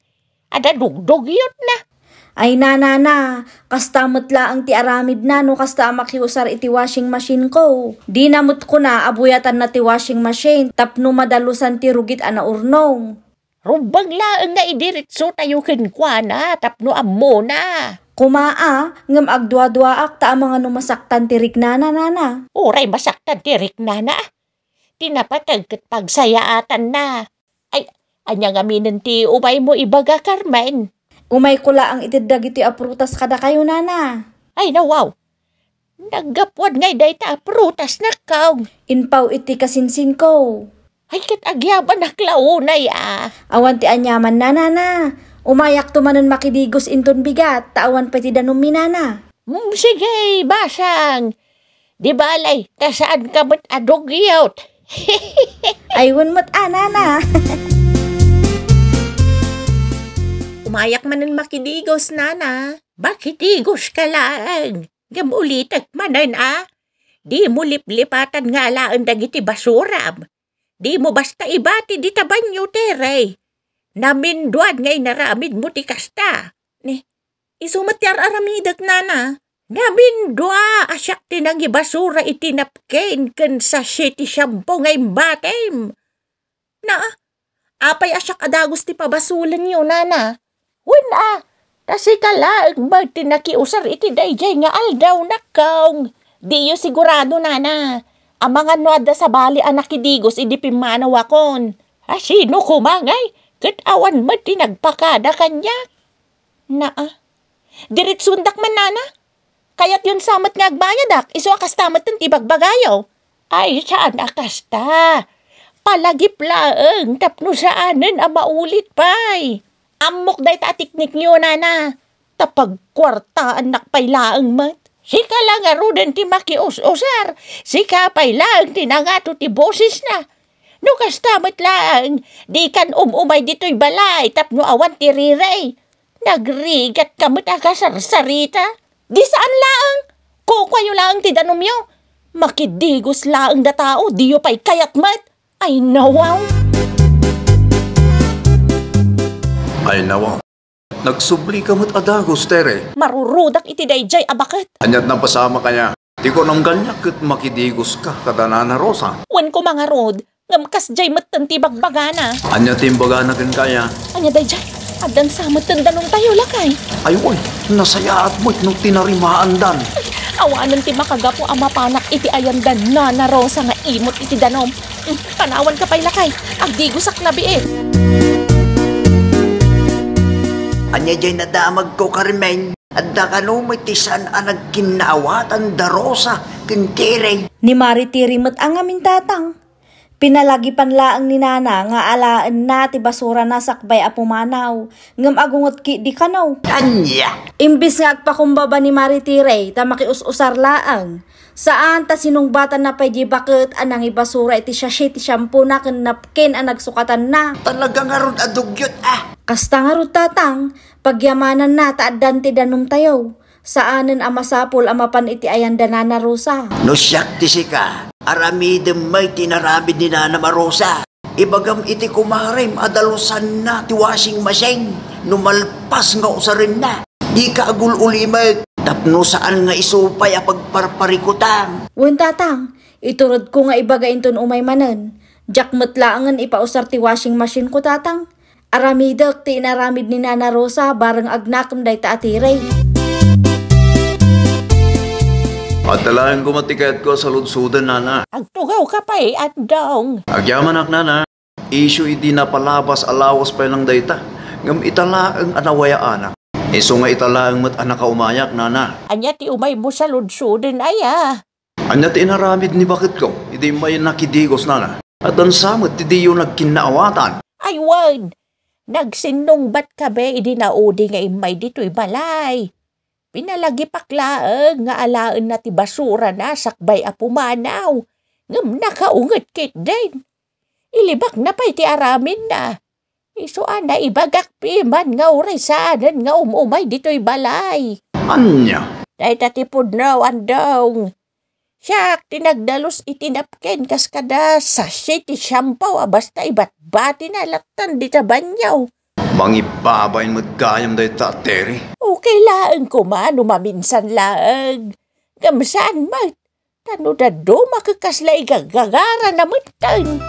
Adda dugdugyotna. Ay, nanana, kasta met laeng ti aramidna no kasta a makiusar iti washing machine ko. Dina met kuna a buyatanna ti washing machine tapno madalusan ti rugit a naurnong. Rumbeng laeng nga idiretsotayo kenkuana tapno ammona. Koma a, ngem agduaduaak ta amangan no masaktan ti riknana, nana. Uray masaktan ti riknana. Ti napateg ket pagsayaatanna. Ay, ania ngaminen ti umaymo ibaga, Carmen? Umayko laeng iti dagitoy a prutas kadakayo, nana. Ay, nawaw. Naggapuan ngay dayta a prutas, nakkaw. Inpaw iti kasinsinko. Ay, ket agyabanak la unay a. Awan ti aniaman, nana. Umayakto manen makidigos inton bigat, ta awan pay ti danummi, nana. Mm, sige, basang. Di balay, ta saanka met a dugyot. Ay, wen met a, nana. Umayak manen makidigos, nana. Makidigos ka laeng. Ngem ulitek manen a, dimo liplipatan nga alaen dagiti basuram. Dimo basta ibati dita banio, Tere. Naminduan nga inaramidmo ti kasta. Ni, isu met ti ar-aramidek, nana. Namindua a siak ti nangibasura iti napkin ken sachet ti shampoo nga imbatim. Na, apay a siak a dagus ti pabasolenyo, nana? Wen a, ta sika laeng met ti nakiusar iti daydiay nga aldaw, nakkaw. Diyo sigurado, nana. Amangan no adda sabali a nakidigos idi pimmanawakon. A sino koma ngay? Ket awan met ti nagpakada kaniak. Naa. Diretsuendak man, nana. Kayatyon sa met nga agbayadak, isu a kasta metten ti bagbagayo. Ay, saan a kasta. Palagip laeng tapno saanen a maulit pay. Ammok dayta a teknikyo, nana. Ta pagkuartaannak pay laeng met. Sika la ngaruden ti makius-usar. Sika pay laeng ti nangato ti bosesna. No kasta met laeng, dikan um-umay ditoy balay tapno awan ti rirey. Nagrigat ka met a kasarsarita. Di saan laeng. Kukuayo laeng ti danumyo. Makidigos laeng da tao, diyo pay kayat met. Ay, nawaw. Ay, nawaw. Nagsubli ka met a dagus, Tere. Marurudak iti daydiay a baket. Aniat napasamak aya? Ti kunam kaniak ket makidigos ka kada Nana Rosa. Wen koma ngarud, ngem kasdiay metten ti bagbagana. Ania ti imbagana kenka aya? Ania daydiay? Addan sa metten danumtayo, lakay. Ay, wen, nasayaat met no tinarimaandan. Awanen ti makagapu a mapanak iti ayandan Nana Rosa nga imot iti danum. Mm, panawanka pay, lakay. Agdigosak labiit. Ania diay nadamagko, Carmen? Adda kano met ti saan a nagkinnaawatan da Rosa ken Tere? Ni Mari Tere met a ngamin, tatang. Pinalagipan laeng ni Nana nga alaenna ti basurana sakbay a pumanaw, ngem agunget ketdi kano. Ania? Imbes nga agpakumbaba ni Mari Tere ta makius-usar laeng, saan ta sinungbatanna pay diay baket a nangibasura iti sachet ti shampoo-na ken napkin a nagsukatanna. Talaga ngarud a dugyot, a. Kasta ngarud, tatang, pagyamananna ta addan ti danumtayo. Saanen a masapul a mapan iti ayan da Nana Rosa. No siak ti sika, aramidem met ti inaramid ni Nanam a Rosa. Ibagam iti kumarem a dalusanna ti washing machine no malpas nga usarenna. Dika agul-ulimek tapno saan nga isu pay a pagparparikutam. Wen, tatang, ituredko nga ibaga inton umay manen. Diak met laengen ipausar ti washing machine ko, tatang. Aramidek ti inaramid ni Nana Rosa bareng agnakem dayta a Tere. Adda laeng koma ti kayatko a saludsoden, Nana. Agtugawka pay, Andong. Agyamanak, Nana. Isu idi napalabas a lawas pay lang dayta. Ngem ita laeng a nawayaanak. Isu nga ita laeng met a nakaumayak, Nana. Ania ti umaymo saludsoden aya? Ania ti inaramid ni baketko idi immay nakidigos, Nana? Addan sa met ti diyo nagkinnaawatan. Ay wen, nagsinnungbatka idi naudi nga immay ditoy balay. Pinalagipak laeng nga alaenna ti basurana sakbay a pumanaw, ngem nakaunget ketdin. Ilibakna pay ti aramidna. Isu a naibagak piman nga uray saanen nga um-umay ditoy balay. Ania? Dayta ti pudno, Andong. Siak ti nagdalus iti napkin kas kada sachet ti shampoo a basta ibatbatina lattan dita banyo. Mangibabain met gayam dayta, Terry. Okay laeng koma no maminsan laeng. Ngem saan met. Ta no dadduma ket kasla igagagara na metten.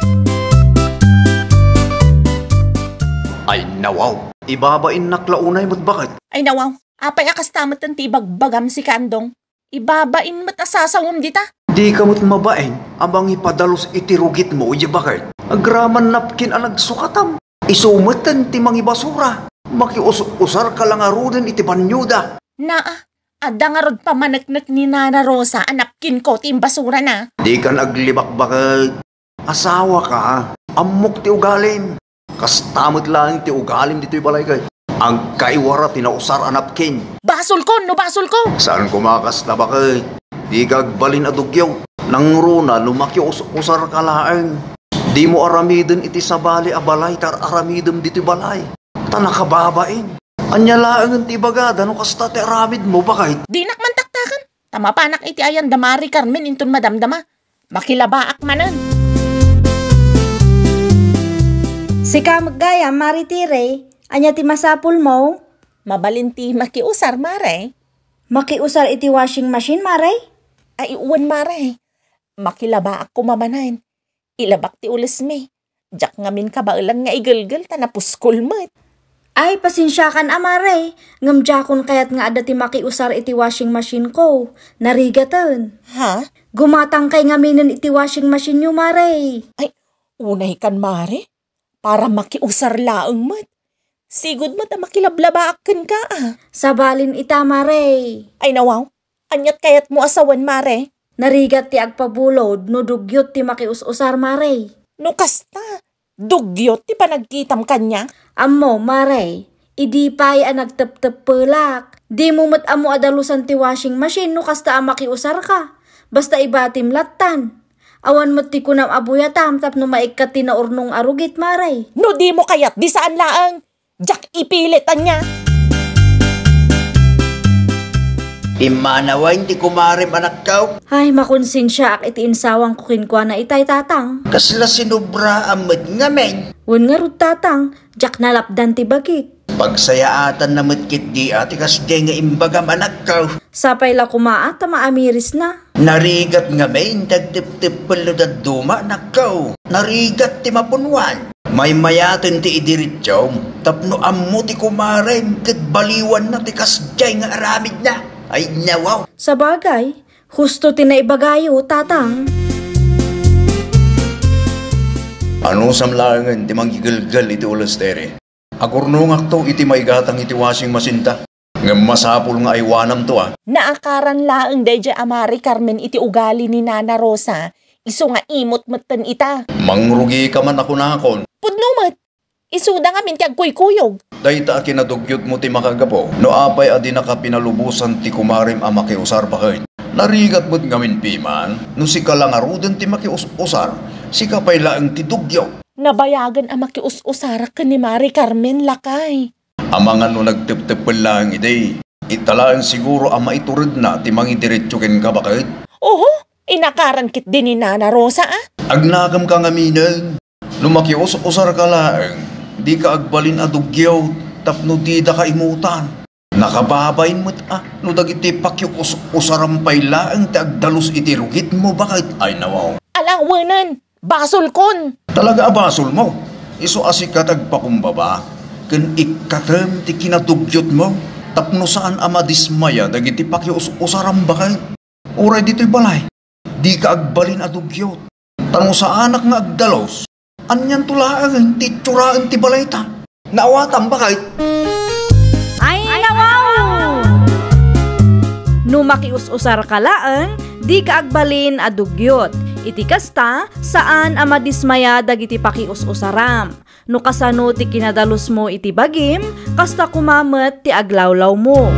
Ay, nawaw. Ibabainnak la unay met baket. Ay, nawaw. Apay a kasta metten ti ibagbagam, sika, Andong? Ibabain met a sasawem dita. Dika met mabain a mangipadalus iti rugitmo idiay baket. Agraman napkin a nagsukatam. Isu metten ti mangibasura. Makius-usarka la ngaruden iti banyoda. Naa, adda ngarud pamaneknek ni Nana Rosa a napkinko ti imbasurana. Dikan aglibakbaket. Asawaka. Ammok ti ugalim. Kasta met laeng ti ugalim ditoy balay ket agkaiwara ti nausar a napkin. Basolkon no basolko! Saan koma kasta, baket. Dika agbalin a dugyaw. Nangruna no makius-usarka laeng. Dimo aramiden iti sabali a balay ti ar-aramidem ditoy balay. Ta nakababain. Ania laengen ti ibagada no kasta ti aramidmo, baket? Dinak man taktaken. Ta mapanak iti ayan da Mari Carmen inton madamdama. Makilabaak manen. Sika met gayam, Mari Tere, ania ti masapulmo? Mabalin ti makiusar, Mare. Makiusar iti washing machine, Mare? Ay, wen, Mare. Makilabaak koma manen. Ilabak ti ulesmi. Diak ngamin kabaelan nga igelgel ta napuskol met. Ay, pasensiakan a, Mare, ngem diakon kayat nga adda ti makiusar iti washing machine ko. Narigaten. Ha? Gumatangkay ngaminen iti washing machine yo, Mare. Ay, unaykan, Mare. Para makiusar laeng met. Sigud met a makilablabaak kenka, a. Sabalin ita, Mare. Ay, nawaw. Aniat kayatmo a sawen, Mare? Narigat ti agpabulod no dugyot ti makius-usar, Mare. No kasta, dugyot ti panagkitam kaniak? Ammo, Mare, idi pay a nagtepteppelak, dimo met ammo a dalusan ti washing machine no kasta a makiusarka. Basta ibatim lattan. Awan met ti kunam a buyatam tapno maikkat ti naurnong a rugit, Mare. No dimo kayat, di saan laeng. Diak ipilit, ania? Immanawen ti kumarem, anakko. Ay, makonsensiaak iti insawangko kenkuana itay, tatang. Kasla sinobraan met ngamin. Wen ngarud, tatang, diak nalapdan ti bagik. Pagsayaatanna met ketdi a ti kasdiay nga imbagam, anakko. Sapay la koma a ta maamirisna. Narigat ngamin ti agtepteppel no dadduma, anakko. Narigat ti mapunwan. Maymayaten ti idiretsum tapno ammo ti kumarem ket baliwanna ti kasdiay nga aramidna. Ay, nawaw! Sabagay, husto ti naibagayo, tatang. Anusam laengen ti mangigelgel iti ules, Tere? Agurnongakto iti maigatang iti washing machine-ta. Ngem masapul nga aywanamto, a. Naakaran laeng daydiay a Mari Carmen iti ugali ni Nana Rosa, isu nga imot metten ita. Mangrugika man a kunakon. Pudno met. Isuda ngamin ti agkuykuyog. Dayta a kinadugyotmo ti makagapu no apay a dinaka pinalubosan ti kumarem a makiusar, baket. Narigat met ngamin piman no sika la ngaruden ti makius-usar, sika pay laeng ti dugyot. Nabayagen a makius-usarak ken ni Mari Carmen, lakay. Amangan no nagtepteppel laeng idi, ita laeng siguro a maituredna ti mangidiretso kenka, baket. Oho, inakaran ketdi ni Nana Rosa, a. Agnakemka ngaminen. No makius-usarka laeng, dika agbalin a dugyot tapno didaka imutan. Nakababain met, a, no dagiti pakius-usaram pay laeng ti agdalus iti rugitmo, baket. Ay, nawaw. Alawenen. Basolkon! Talaga a basolmo. Isu a sika ti agpakumbaba ken ikkatem ti kinadugyotmo tapno saan a madismaya dagiti pakius-usaram, baket. Uray ditoy balay, dika agbalin a dugyot. Ta no saanak nga agdalus, anianto laeng ti itsuraen ti balayta? Naawatam, baket. Ay, nawaw! No makius-usarka laeng, dika agbalin a dugyot. Iti kasta, saan a madismaya dagiti pakius-usaram. No kasano ti kinadalusmo iti bagim, kasta koma met ti aglawlawmo.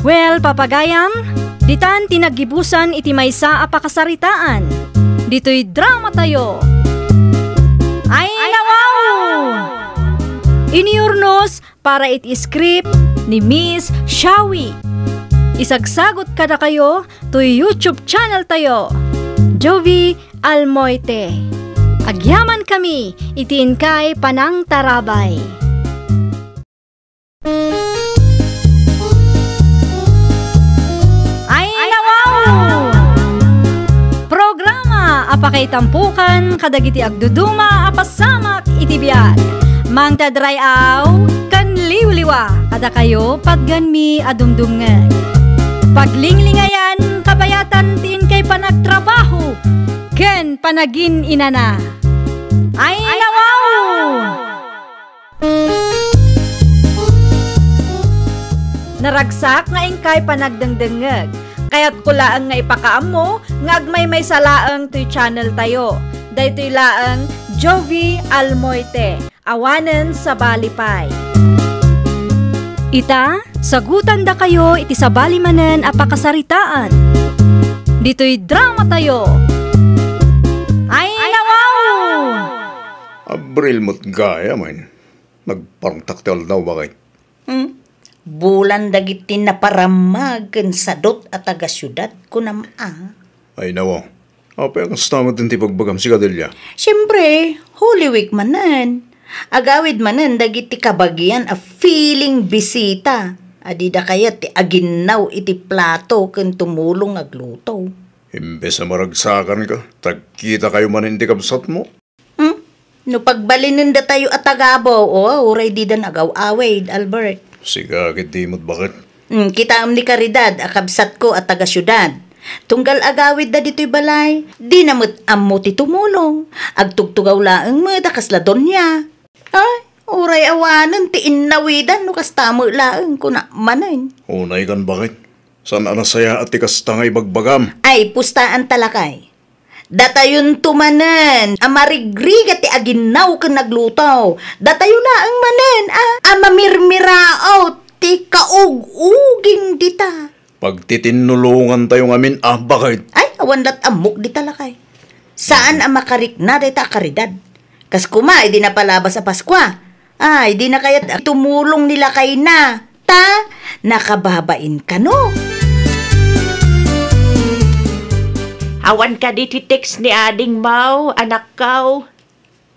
Well, papagayam, ditan ti naggibusan iti maysa a pakasaritaan. Ditoy dramatayo. Ay, nawaw! para iti script ni Miss Shawi. Isagsagut kadakayo toy YouTube channel tayo, Jovie Almoite. Agyaman kami iti inkay panangtarabay. Ay, nawaw! Programa a pakaitampukan kadagiti agduduma a pasamak iti biag. Mangted ray-aw ken liwliwa kadakayo patgenmi a dumdumngeg. Paglinglingayan, kabayatan ti inkay panagtrabaho ken panagin-inana. Ay, nawaw! Naragsak nga inkay panagdengdengngeg. Kayatko laeng nga ipakaammo nga agmaymaysa laeng toy channel tayo. Daytoy laeng Jovie Almoite, awanen sabali pay. Ita, sagutandakayo iti sabali manen a pakasaritaan. Ditoy drama tayo. Ay, nawaw! Abril met gayam, ay. Nagparangtak ti aldaw, bakit? Hmm? Bulan dagiti naparammag ken sadut a taga-siudad, kunam a. Ay, nawaw. Apay a kasta met ti pagbagam, sika, Delia? Siempre, Holy Week manen. Agawid manen dagiti kabagian a feeling bisita a dida kayat ti aginnaw iti plato ken tumulong agluto. Imbes a maragsakanka, tagkitakayo manen ti kabsatmo. Hmm? No pagbalinen datayo a tagabaw, o, uray dida nagaw-awid, Albert. Sika, ket di met, bakit? Hmm, kitaem ni Caridad a kabsatko a taga-siudad. Tunggal agawidda ditoy balay, dina met ammo ti tumulong. Agtugtugaw laeng met a kasla donia. Ay, uray awanen ti innawidan no kasta met laeng, kuna manen. Unaykan, bakit? Saan a nasayaat ti kasta nga ibagbagam? Ay, pustaanta, lakay. Datayonto manen a marigrigat ti aginnaw ken nagluto. Datayo laeng manen a, a mamirmiraaw ti kaug-uging dita. Pagtitinnulongantayo ngamin a, bakit? Ay, awan lat ammok dita, lakay. Saan a makarikna dayta a Caridad. Kas koma, idi napalabas a Paskua. Ay, dina kayat tumulong ni lakayna. Ta, nakababain kano. Awan kadi ti text ni adingmo, anakko?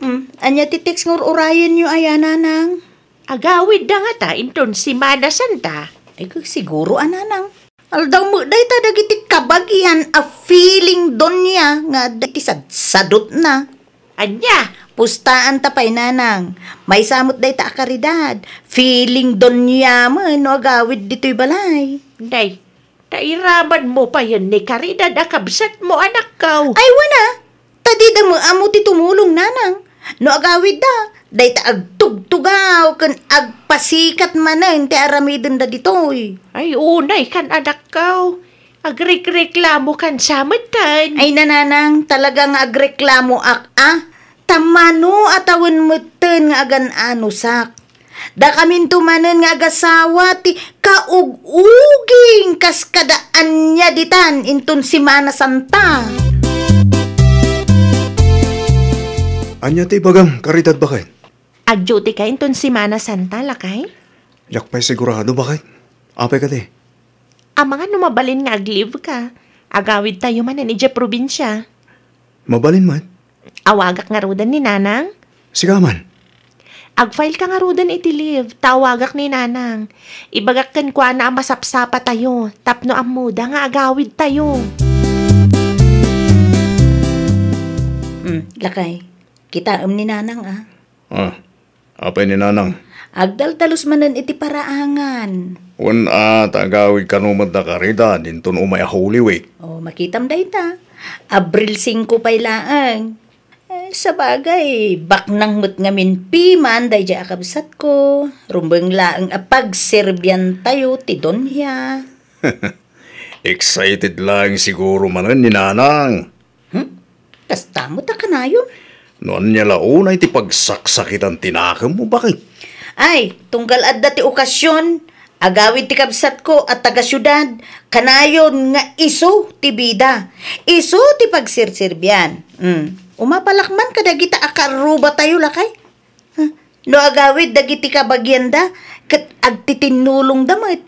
Hmm, ania ti text nga ur-urayenyo aya, nanang? Agawidda ngata inton Semana Santa. Ay, siguro a, nanang. Aldaw met dayta dagiti kabagian a feeling donia nga adda iti sad-, sadutna. Ania? Pustaanta pay, nanang. Maysa met dayta a Caridad. Feeling donia met no agawid ditoy balay. Nay, ta iramanmo payen ni Caridad a kabsatmo, anakko. Ay, wen a. Ta dida met ammo ti tumulong, nanang. No agawidda, dayta agtugtugaw ken agpasikat manen ti aramidenda ditoy. Ay, unaykan, anakko. Agrekreklamokan sa metten. Ay, nanang, talaga nga agreklamoak a. Ta mano a tawen metten nga agan-anusak. Dakaminto manen nga agasawa ti kaug-uging kas kada ania ditan inton Semana Santa. Ania ti ibagam, Caridad, bakit? Ag-duty ka inton Semana Santa, lakay? Diak pay sigurado, bakit? Apay kadi? Amangan no mabalin nga ag-leave ka. Agawidtayo manen idiay probinsia. Mabalin met. Awagak ngaruden ni Nanang. Sika man. Ag-file ka ngaruden iti leave, ta awagak ni Nanang. Ibagak kenkuana a masapsapatayo, tapno ammoda nga agawidtayo. Hmm, lakay. Kitaem ni Nanang, a. Ah, apay ni Nanang? Agdaldalos manen iti paraangan. Wen a, ta agawid kano met da Caridad inton umay a Holy Week. O, makitam dayta. Abril singko pay laeng. Eh, sabagay, baknang met ngamin piman daydiay a kabsatko. Rumbeng laeng a pagserbiantayo ti Doña. Excited laeng siguro manen ni Nanang. Hmm? Kasta met a kanayon? No ania la unay ti pagsaksakitan ti nakemmo, bakit? Ay, tunggal adda ti okasion, agawid ti kabsatko a taga-siudad, kanayon nga isu ti bida, isu ti pagserserbian. Hmm. Umapalak man kadagita a karrubatayo, lakay. Huh? No agawid dagiti kabagianda, ket agtitinnulongda met.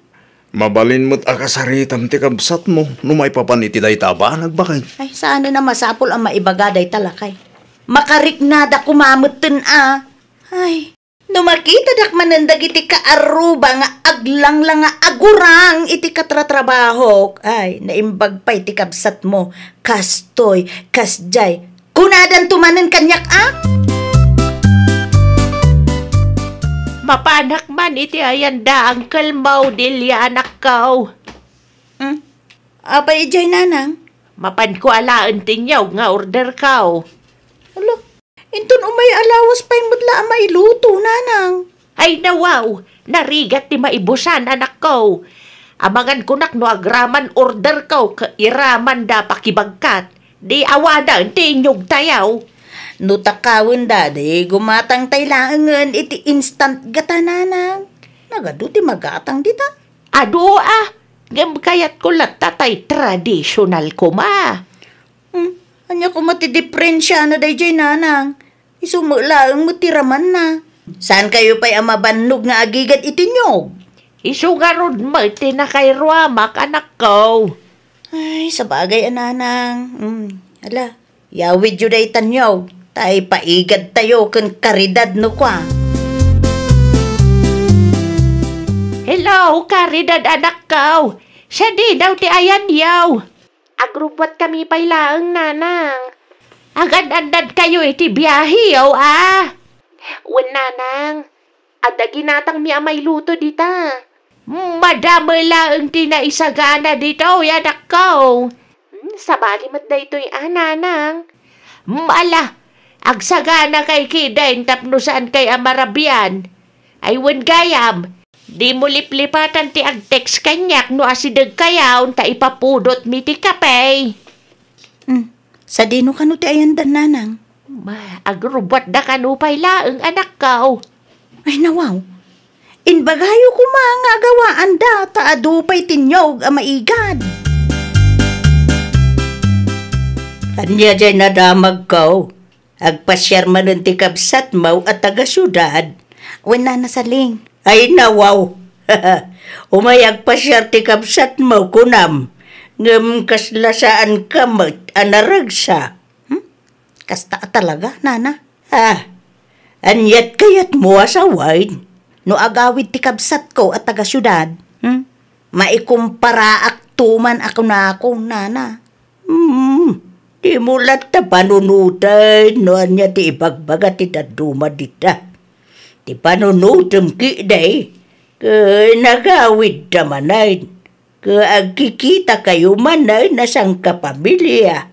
Mabalin met a kasaritam ti kabsatmo no maipapan iti dayta a banag, baket. Ay, saanen a masapul a maibaga dayta, lakay. Makariknada koma metten a. Ay, no makitadak manen dagiti kaarruba nga aglanglang nga agurang iti katratrabahok, ay, naimbag pay ti kabsatmo. Kastoy, kasdiay, kunadanto manen kaniak a? Mapanak man iti ayanda, Uncle Mo, Delia, anakko. Hmm? Apay idiay, nanang? Mapanko alaen ti niyog nga orderko. Ala, inton umay a lawas pay met la a mailuto, nanang. Ay, nawaw, narigat ti maibusan, anakko. Amangan kunak no agraman orderko ket iramanda pakibagkat. Di awanen ti inyogtayo. No takawenda, di gumatangtay laengen iti instant gata, nanang. Nagadu ti magatang dita. Adu a, ngem kayatko latta tay tradisyonal koma. Hmm, ania koma ti diferensiana daydiay, nanang? Isu met laeng met ti ramanna. Saankayo pay a mabannog nga agigad iti niyog? Isu ngarud met ti nakairuamak, anakko. Ay, sabagay a, nanang. Hmm, ala, yawidyo dayta niyog, ta ipaigadtayo ken Caridad no kua. Hello, Caridad, anakko. Sadino ti ayanyo? Agrubbuatkami pay laeng, nanang. Agan-annadkayo iti biaheyo a? Wen, nanang. Adda ginatangmi a mailuto dita. Madama laeng ti naisagana ditoy, anakko. Hmm, sabali met daytoy a, nanang. Hmm, ala, agsaganakay ketdin tapno saankay a marabian. Ay, wen gayam, dimo liplipatan ti ag-text kaniak no asidegkayon ta ipapudotmi ti kape. Hmm. Sadino kano ti ayandan, nanang? Ma, agrubbuatda kano pay laeng, anakko. Ay, nawaw. Imbagayo koma nga agawaanda ta adu pay ti niyog a maigad. Ania diay nadamagko? Agpasiar manen ti kabsatmo a taga-siudad? Wen, Nana Saling. Ay, nawaw. Umay agpasiar ti kabsatmo, kunam. Ngem kasla saanka met a naragsak. Hmm? Kasta a talaga, Nana? Ah, aniat kayatmo a sawen? No agawid ti kabsatko a taga-siudad, hmm? Maikumparaakto man a kunako, Nana. Hmm, dimo latta panunoten no ania ti ibagbaga ti dadduma dita. Ti panunotem ketdi, ket nagawidda manen, ket agkikitakayo manen a sangkapamilia.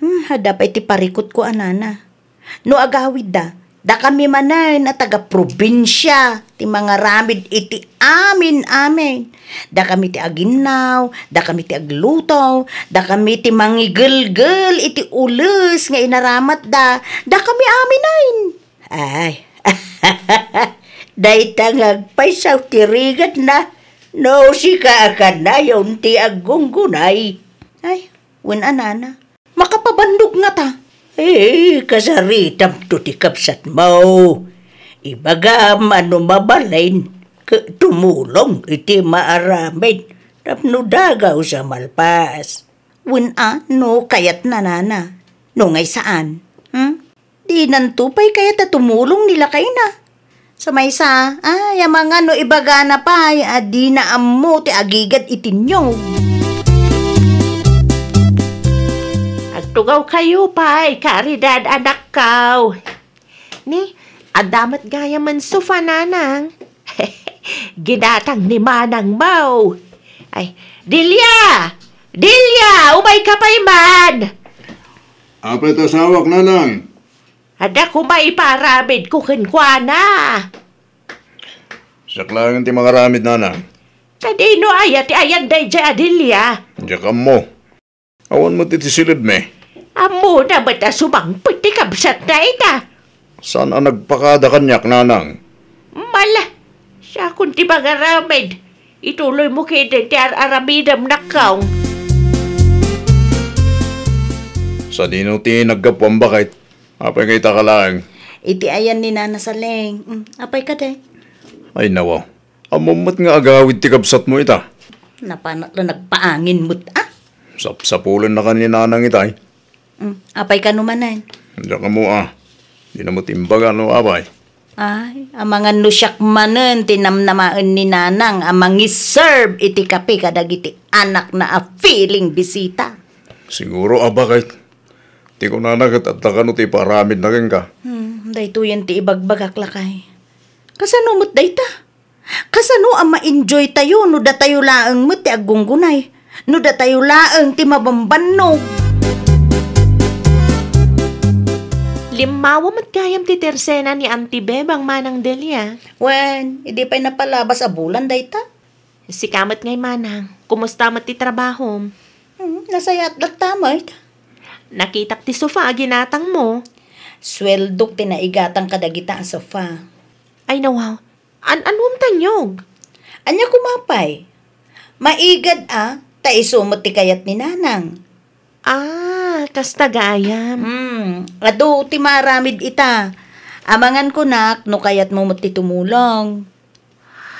Hmm, adda pay ti parikutko a, Nana. No agawidda, dakami manen a taga-probinsia ti mangaramid iti amin-amin. Dakami ti aginnaw, dakami ti agluto, dakami ti mangigelgel iti ules nga inaramatda, dakami aminen. Ay, dayta nga agpayso ti rigatna, no sika a kanayon ti aggunggunay. Ay, wen a, Nana. Makapabannog ngata. Eh, kasaritamto ti kabsatmo. Ibagam a no mabalin, ket tumulong iti maaramid tapno dagaw sa malpas. Wen a, no kayatna, Nana. No ngay saan, hmm? Dinanto pay kayat a tumulong ni lakayna. Sa maysa, ay, amangan no ibagana pay a dina ammo ti agigad iti niyog. Agtugawkayo pay, Caridad, anakko. Ni, adda met gayamen sofa, nanang. Ginatang ni manangmo. Ay, Delia! Delia! Umayka pay man! Apay ti asawak, nanang? Adda koma iparamidko kenkuana. Siak laeng ti mangaramid, nanang. Sadino aya ti ayan daydiay a Delia? Diak ammo. Awan met iti silibmi. Ammona met a sumangpet ti kabsatna ita. Saan a nagpakada kaniak, nanang? Mala, siakon ti mangaramid. Ituloymo ketdin ti ar-aramidem, nakkaw. Sadino ti naggapuam, baket? Apay nga ita ka laeng? Iti ayan ni Nana Saleng. Mm, apay kadi? Ay, nawa. Ammom met nga agawid ti kabsatmo ita. Napanak la nagpaangin met, ah. Sapsapulenna kan ni Nanang itay. Mm, apay kano manen? Diak ammo, ah. Dina met imbaga no apay. Ay, amangan no siak manen ti namnamaen ni Nanang a mangiserve iti kape kadagiti anakna a feeling bisita. Siguro, a, baket. Ti kunana ket adda kano ti ipaaramidna kenka. Hmm, daytoyen ti ibagbagak, lakay. Kasano met dayta? Kasano a ma-enjoy tayo no datayo laeng met ti aggunggunay? No datayo laeng ti mabambannog? Limmawa met gayam ti tersena ni Auntie Bebang, Manang Delia. Wen, idi pay napalabas a bulan dayta? Sika met ngay, Manang, kumusta met ti trabahom? Hmm, nasayaat latta met. Nakitak ti sofa a ginatangmo. Sueldok ti naigatang kadagita a sofa. Ay, nawaw. An-anuam tanyog? Ania koma pay? Maigad a, ta isu met ti kayat ni Nanang. Ah, kasta gayam. Hmm, adu ti maaramid ita. Amangan kunak no kayatmo met ti tumulong.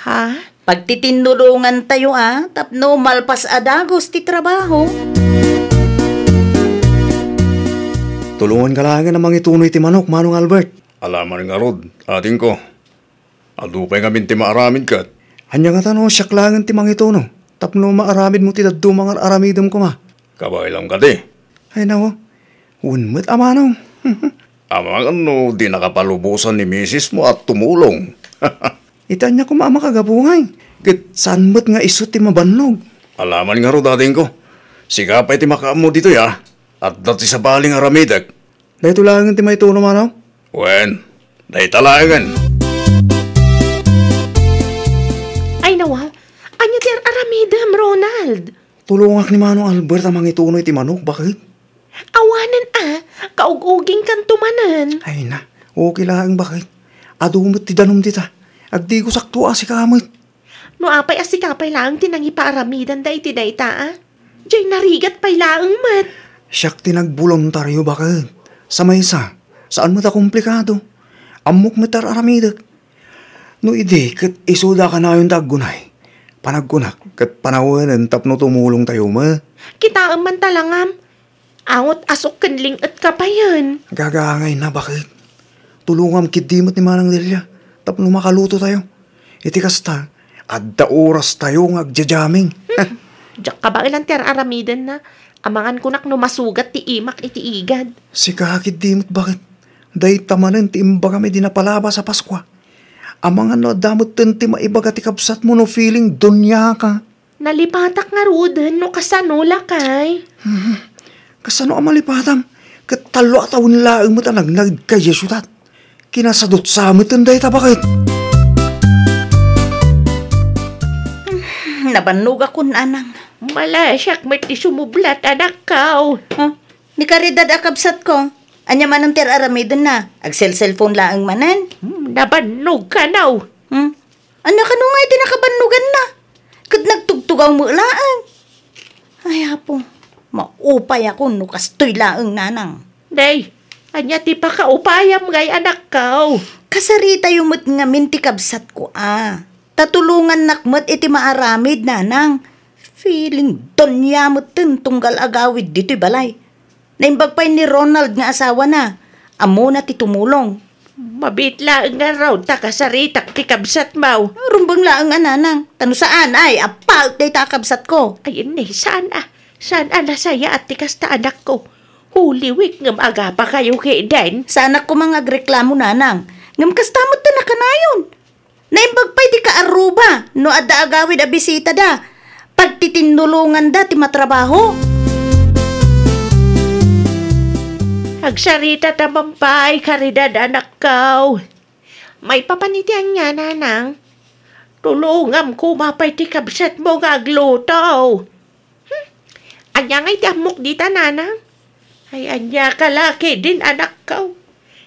Ha? Pagtitinnulongan tayo a, tapno malpas a dagus ti trabaho. Tulonganka laengen a mangituno iti manok, Manong Albert. Alaman ngarud, adingko. Adu pay ngamin ti maaramid ket. Ania ngata no siak laengen ti mangituno, tapno maaramidmo ti dadduma nga ar-aramidem koma? Kabaelam kadi? Ay, nawaw. Wen met a manong. Amangan no di nakapalubosan ni misismo a tumulong. Ita ania koma a makagapu ngay, ket saan met nga isu ti mabannog. Alaman ngarud, adingko. Sika pay ti makaammo ditoy, a. Adda ti sabali nga aramidek. Daytoy laengen ti maituno, manong? Wen, dayta laengen. Ay, nawaw. Ania ti ar-aramidem, Ronald? Tulongak ni Manong Albert a mangituno iti manok, baket. Awanen a, kaug-ugingkanto manen. Ay na, okay laeng, baket. Adu met ti danum dita. Agdigosakto a sika met. No apay a sika pay laeng ti nangipaaramidan dayta a? Jay narigat pay laeng met. Siak ti nagboluntario, baket. Sa maysa, saan met a komplikado. Ammok met ti ar-aramidek. No idi ket isuda a kanayon ti aggunay, panagkunak ket panawenen tapno tumulongtayo met. Kitaem man talangam. Angot asuk ken ling-etka payen. Gagaangayna, baket. Tulongam ketdi met ni Manang Delia tapno makalutotayo. Iti kasta, adda orastayo nga agjajamming. Hmm. Diak kabaelan ti ar-aramidenna. Amangan kunak no masugat ti imak iti igad. Sika ketdi met, baket. Dayta manen ti imbagam idi napalabas a Paskua. Amangan no adda metten ti maibaga ti kabsatmo no feeling doniaka. Nalipatak ngaruden no kasano, lakay. Hmm. Kasano a malipatam? Ket tallo a tawen laeng met a nagnagka idiay siudad. Kinasadutsa metten dayta, baket. Hmm, nabannogakon, Nanang. Malasiak met ti sumublat, anakko. Huh? Ni Caridad a kabsatko, ania manen ti ar-aramidenna? Agselselpon laeng manen? Hmm, nabannog kano. Hmm? Ania kano ngay ti nakabannoganna? Ket nagtugtugaw met laeng. Ay, Apo, maupayakon no kastoy laeng, Nanang. Day, ania ti pakaupayam ngay, anakko? Kasaritayo met ngamin ti kabsatko a. Ta tulongannak met iti maaramid, Nanang. Feeling donia metten tunggal agawid ditoy balay. Naimbag pay ni Ronald nga asawana. Ammona ti tumulong. Mabiit laeng ngarud ta kasaritak ti kabsatmo. Rumbeng laeng a, Nanang. Ta no saan, ay, apaek dayta a kabsatko. Ay, inni, saan a. Saan a nasayaat ti kasta, anakko. Holy Week ngem agapakayo ketdin. Saanak koma nga agreklamo, Nanang. Ngem kasta metten a kanayon. Naimbag pay ti kaarruba no adda agawid a bisitada. Pagtitinnulonganda ti matrabaho. Agsarita ta man pay, Caridad, anakko. Maipapan iti ania, Nanang? Tulongam koma pay ti kabsatmo nga agluto. Hmm? Ania ngay ti ammok dita, Nanang? Ay, ania ka la ketdin, anakko?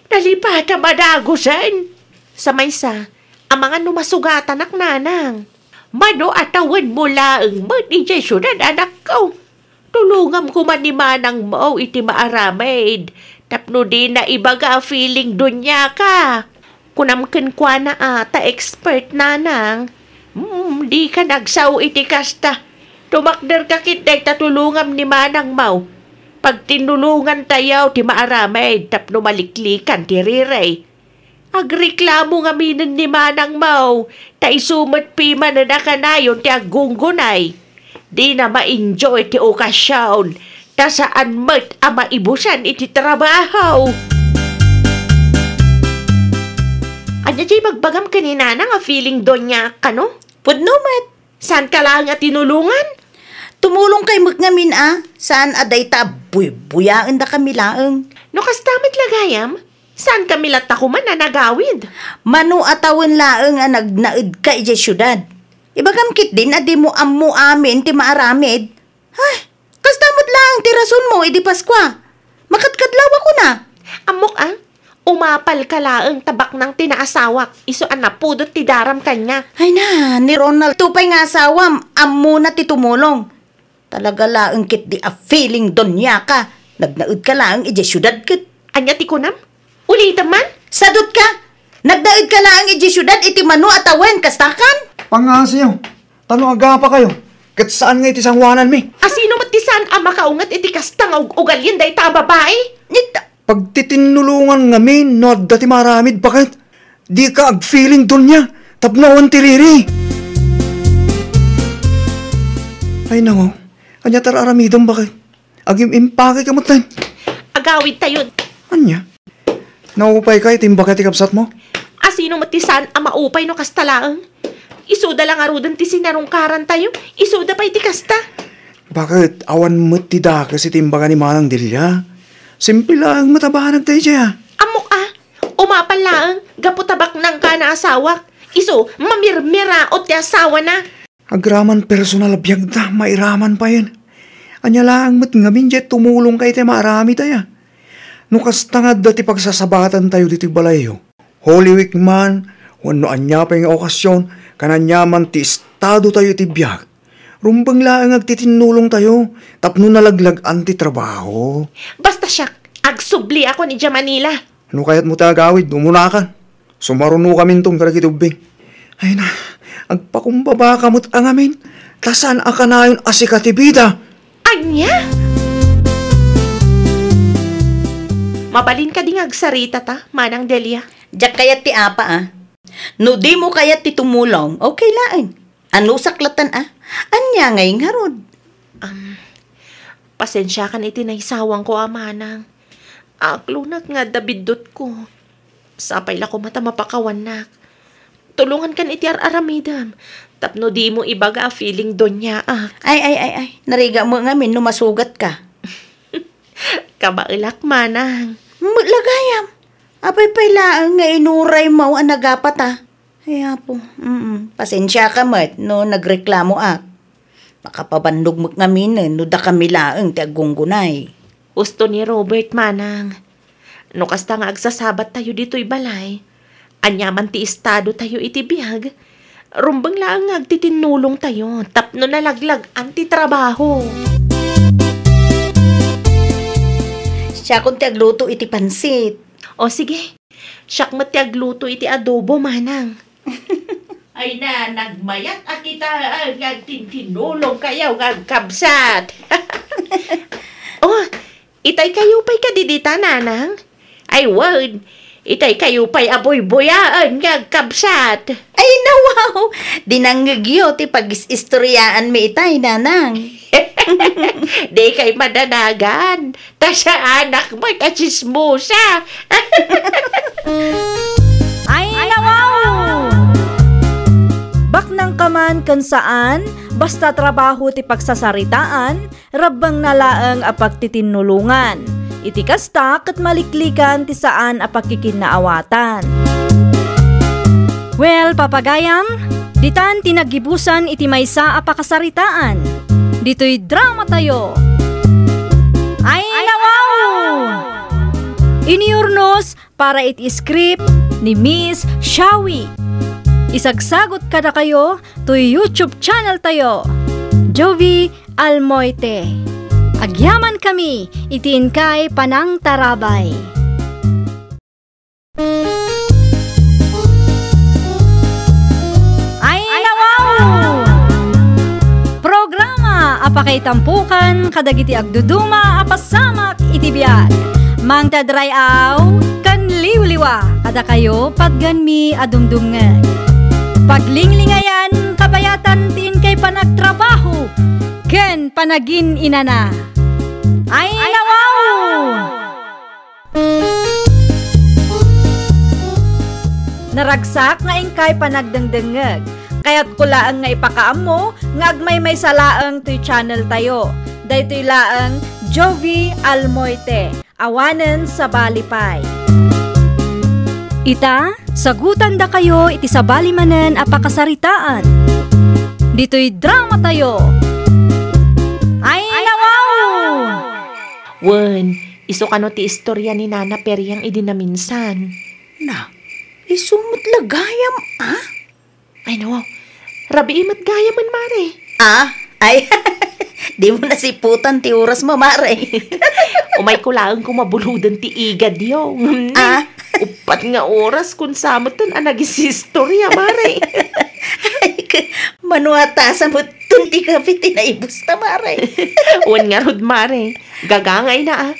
Nalipatam a dagusen. Sa maysa, amangan no masugatanak, Nanang. Mano a tawenmo laeng met idiay siudad, anakko. Tulongam koma ni manangmo iti maaramid tapno dina ibaga a feeling doniaka. Kunam kenkuana a ta expert, Nanang. Hmm, dika nagsao iti kasta. Tumakderka ket dayta tulongam ni manangmo. Pagtinnulongantayo ti maaramid tapno maliklikan ti riri. Agreklamo ngaminen ni manangmo, ta isu met pimanen a kanayon ti aggunggunay. Dina ma-enjoy ti okasion, ta saan met a maibusan iti trabaho. Ania ti ibagbagam ken ni nanang a feeling doniaak kano? Pudno met. Saanka laeng a tinulongan? Tumulongkay met ngamin a, saan a dayta a buybuyaendakami laeng. No kasta met la gayam, saankami latta koman a nagawid? Mano a tawen laeng a nagnaedka idiay siudad. Ibagam ketdin a dimo ammo amin ti maaramid. Ay, kasta met laeng ti rasonmo idi Paskua. Makadkadlawakon a. Ammok a, umapalka laeng ta baknang ti naasawak, isu a napudot ti daram kaniak. Ay na, ni Ronald, ito pay nga asawam, ammona ti tumulong. Talaga laeng ketdi a feeling doniaka. Nagnaedka laeng idiay siudad ket. Ania ti kunam? Ulitem man? Sadutka! Nagnaedka laeng idiay siudad iti mano a tawen, kastakan? Pangngasiyo, ta no agapakayo, ket saan nga iti sangoananmi. A sino met ti saan a makaunget iti kasta nga ug-ugalien dayta a babai? Nit- Pagtitinnulongan ngamin no adda ti maaramid, baket? Dika agfeeling donia tapno awan ti riri. Ay, naku. Ania ti ar-aramidem, baket? Agim-impakeka metten. Agawidtayon. Ania? Naupayka iti imbagak ti kabsatmo? A sino met ti saan a maupay no kasta laeng? Isuda la ngaruden ti sinarungkarantayo. Isuda pay ti kasta. Baket, awan met ti dakes iti imbaga ni Manang Delia. Simple laeng met a banag daydiay a. Ammok a, umapal laeng, gapu ta baknangka a naasawak. Isu, mamirmiraot ti asawana. Agraman personal a biagda, mairaman payen. Ania laeng met ngamin diay tumulongka iti maaramid aya? No kasta nga adda ti pagsasabatantayo ditoy balayyo, Holy Week man, wenno ania pay nga okasion, ken aniaman ti estadotayo iti biag, rumbeng laeng agtitinnulongtayo tapno nalaglag-an ti trabaho. Basta siak, agsubliakon idiay Manila. No kayatmo ti agawid, umunakan. Sumarunokaminton kadagiti ubbing. Ay na, agpakumbabaka met a ngamin, ta saan a kanayon a sika ti bida. Ania? Mabalin kadi nga agsaritata, Manang Delia? Diak kayat ti apa, a. No dimo kayat ti tumulong, okay laeng. Anusak latan a? Ania ngay ngarud? Am, pasensiakan iti naisawangko a manang. Aaklonak nga adda biddutko. Sapay la koma ta mapakawannak. Tulongankan iti ar-aramidem tapno dimo ibaga a feeling doniaak. Ay, ay, ay, ay. Narigat met ngamin no masugatka. Kabaelak, manang. Met la gayam. Apay pay laeng nga inuraymo a nagapata? Ay, Apo, mm, pasensiaka met no nagreklamoak. Makapabannog met ngaminen no dakami laeng ti aggunggunay. Husto ni Robert, manang. No kasta nga agsasabattayo ditoy balay, aniaman ti estadotayo iti biag, rumbeng laeng nga agtitinnulongtayo tapno nalaglag-an ti trabaho. Siakon ti agluto iti pansit. O sige, siak met ti agluto iti adobo, manang. Ay na, nagmayat a kitaen nga agtintinnulongkayo nga agkabsat. Oh, itaykayo pay kadi dita, nanang? Ay, wen, itaykayo pay a buybuyaen nga agkabsat. Ay, nawaw! Dinangngegyo ti pagis-istoryaanmi itay, nanang. Dikay madanagan. Ta saanak met a tsismosa. Ay, nawaw! Baknangka man ken saan, basta trabaho ti pagsasaritaan, rabbengna laeng a pagtitinnulongan. Iti kasta, ket maliklikan ti saan a pakkikinnaawatan. Well, papagayam, ditan ti naggibusan iti maysa a pakasaritaan. Ditoy dramatayo. Ay, nawaw! Inurnos para iti script ni Miss Shawi. Isagsagot kadakayo toy YouTube channel tayo, Jovie Almoite. Agyamankami iti inkay panangtarabay. Ay, nawaw! Pakaitampokan kadagiti agduduma a pasamak iti biag. Mangted ray-aw ken liwliwa kadakayo patgenmi a dumdumngeg. Paglinglingayan, kabayatan ti inkay panagtrabaho ken panagin-inana. Ay, nawaw! Naragsak nga inkay panagdengdengngeg. Kayatko laeng nga ipakaammo nga agmaymaysa laeng toy channel tayo. Daytoy laeng Jovi Almoite, awanen sabali pay. Ita, sagutandakayo iti sabali manen a pakasaritaan. Ditoy drama tayo. Ay, nawaw! Wen, isu kano ti istorya ni Nana Periang idi naminsan? Na, isu met la gayam, a? Ay, no. Rabii met gayamen, Mare. A? Ay, dimo nasiputan ti orasmo, Mare. Umayko laeng ko mabuluden ti igadyo. A? Uppat nga oras kun sa metten a nagisistorya, Mare. Ay, ka-, mano a tasa metten ti kape ti naibusta, Mare. Wen ngarud, Mare. Gagangayna, a.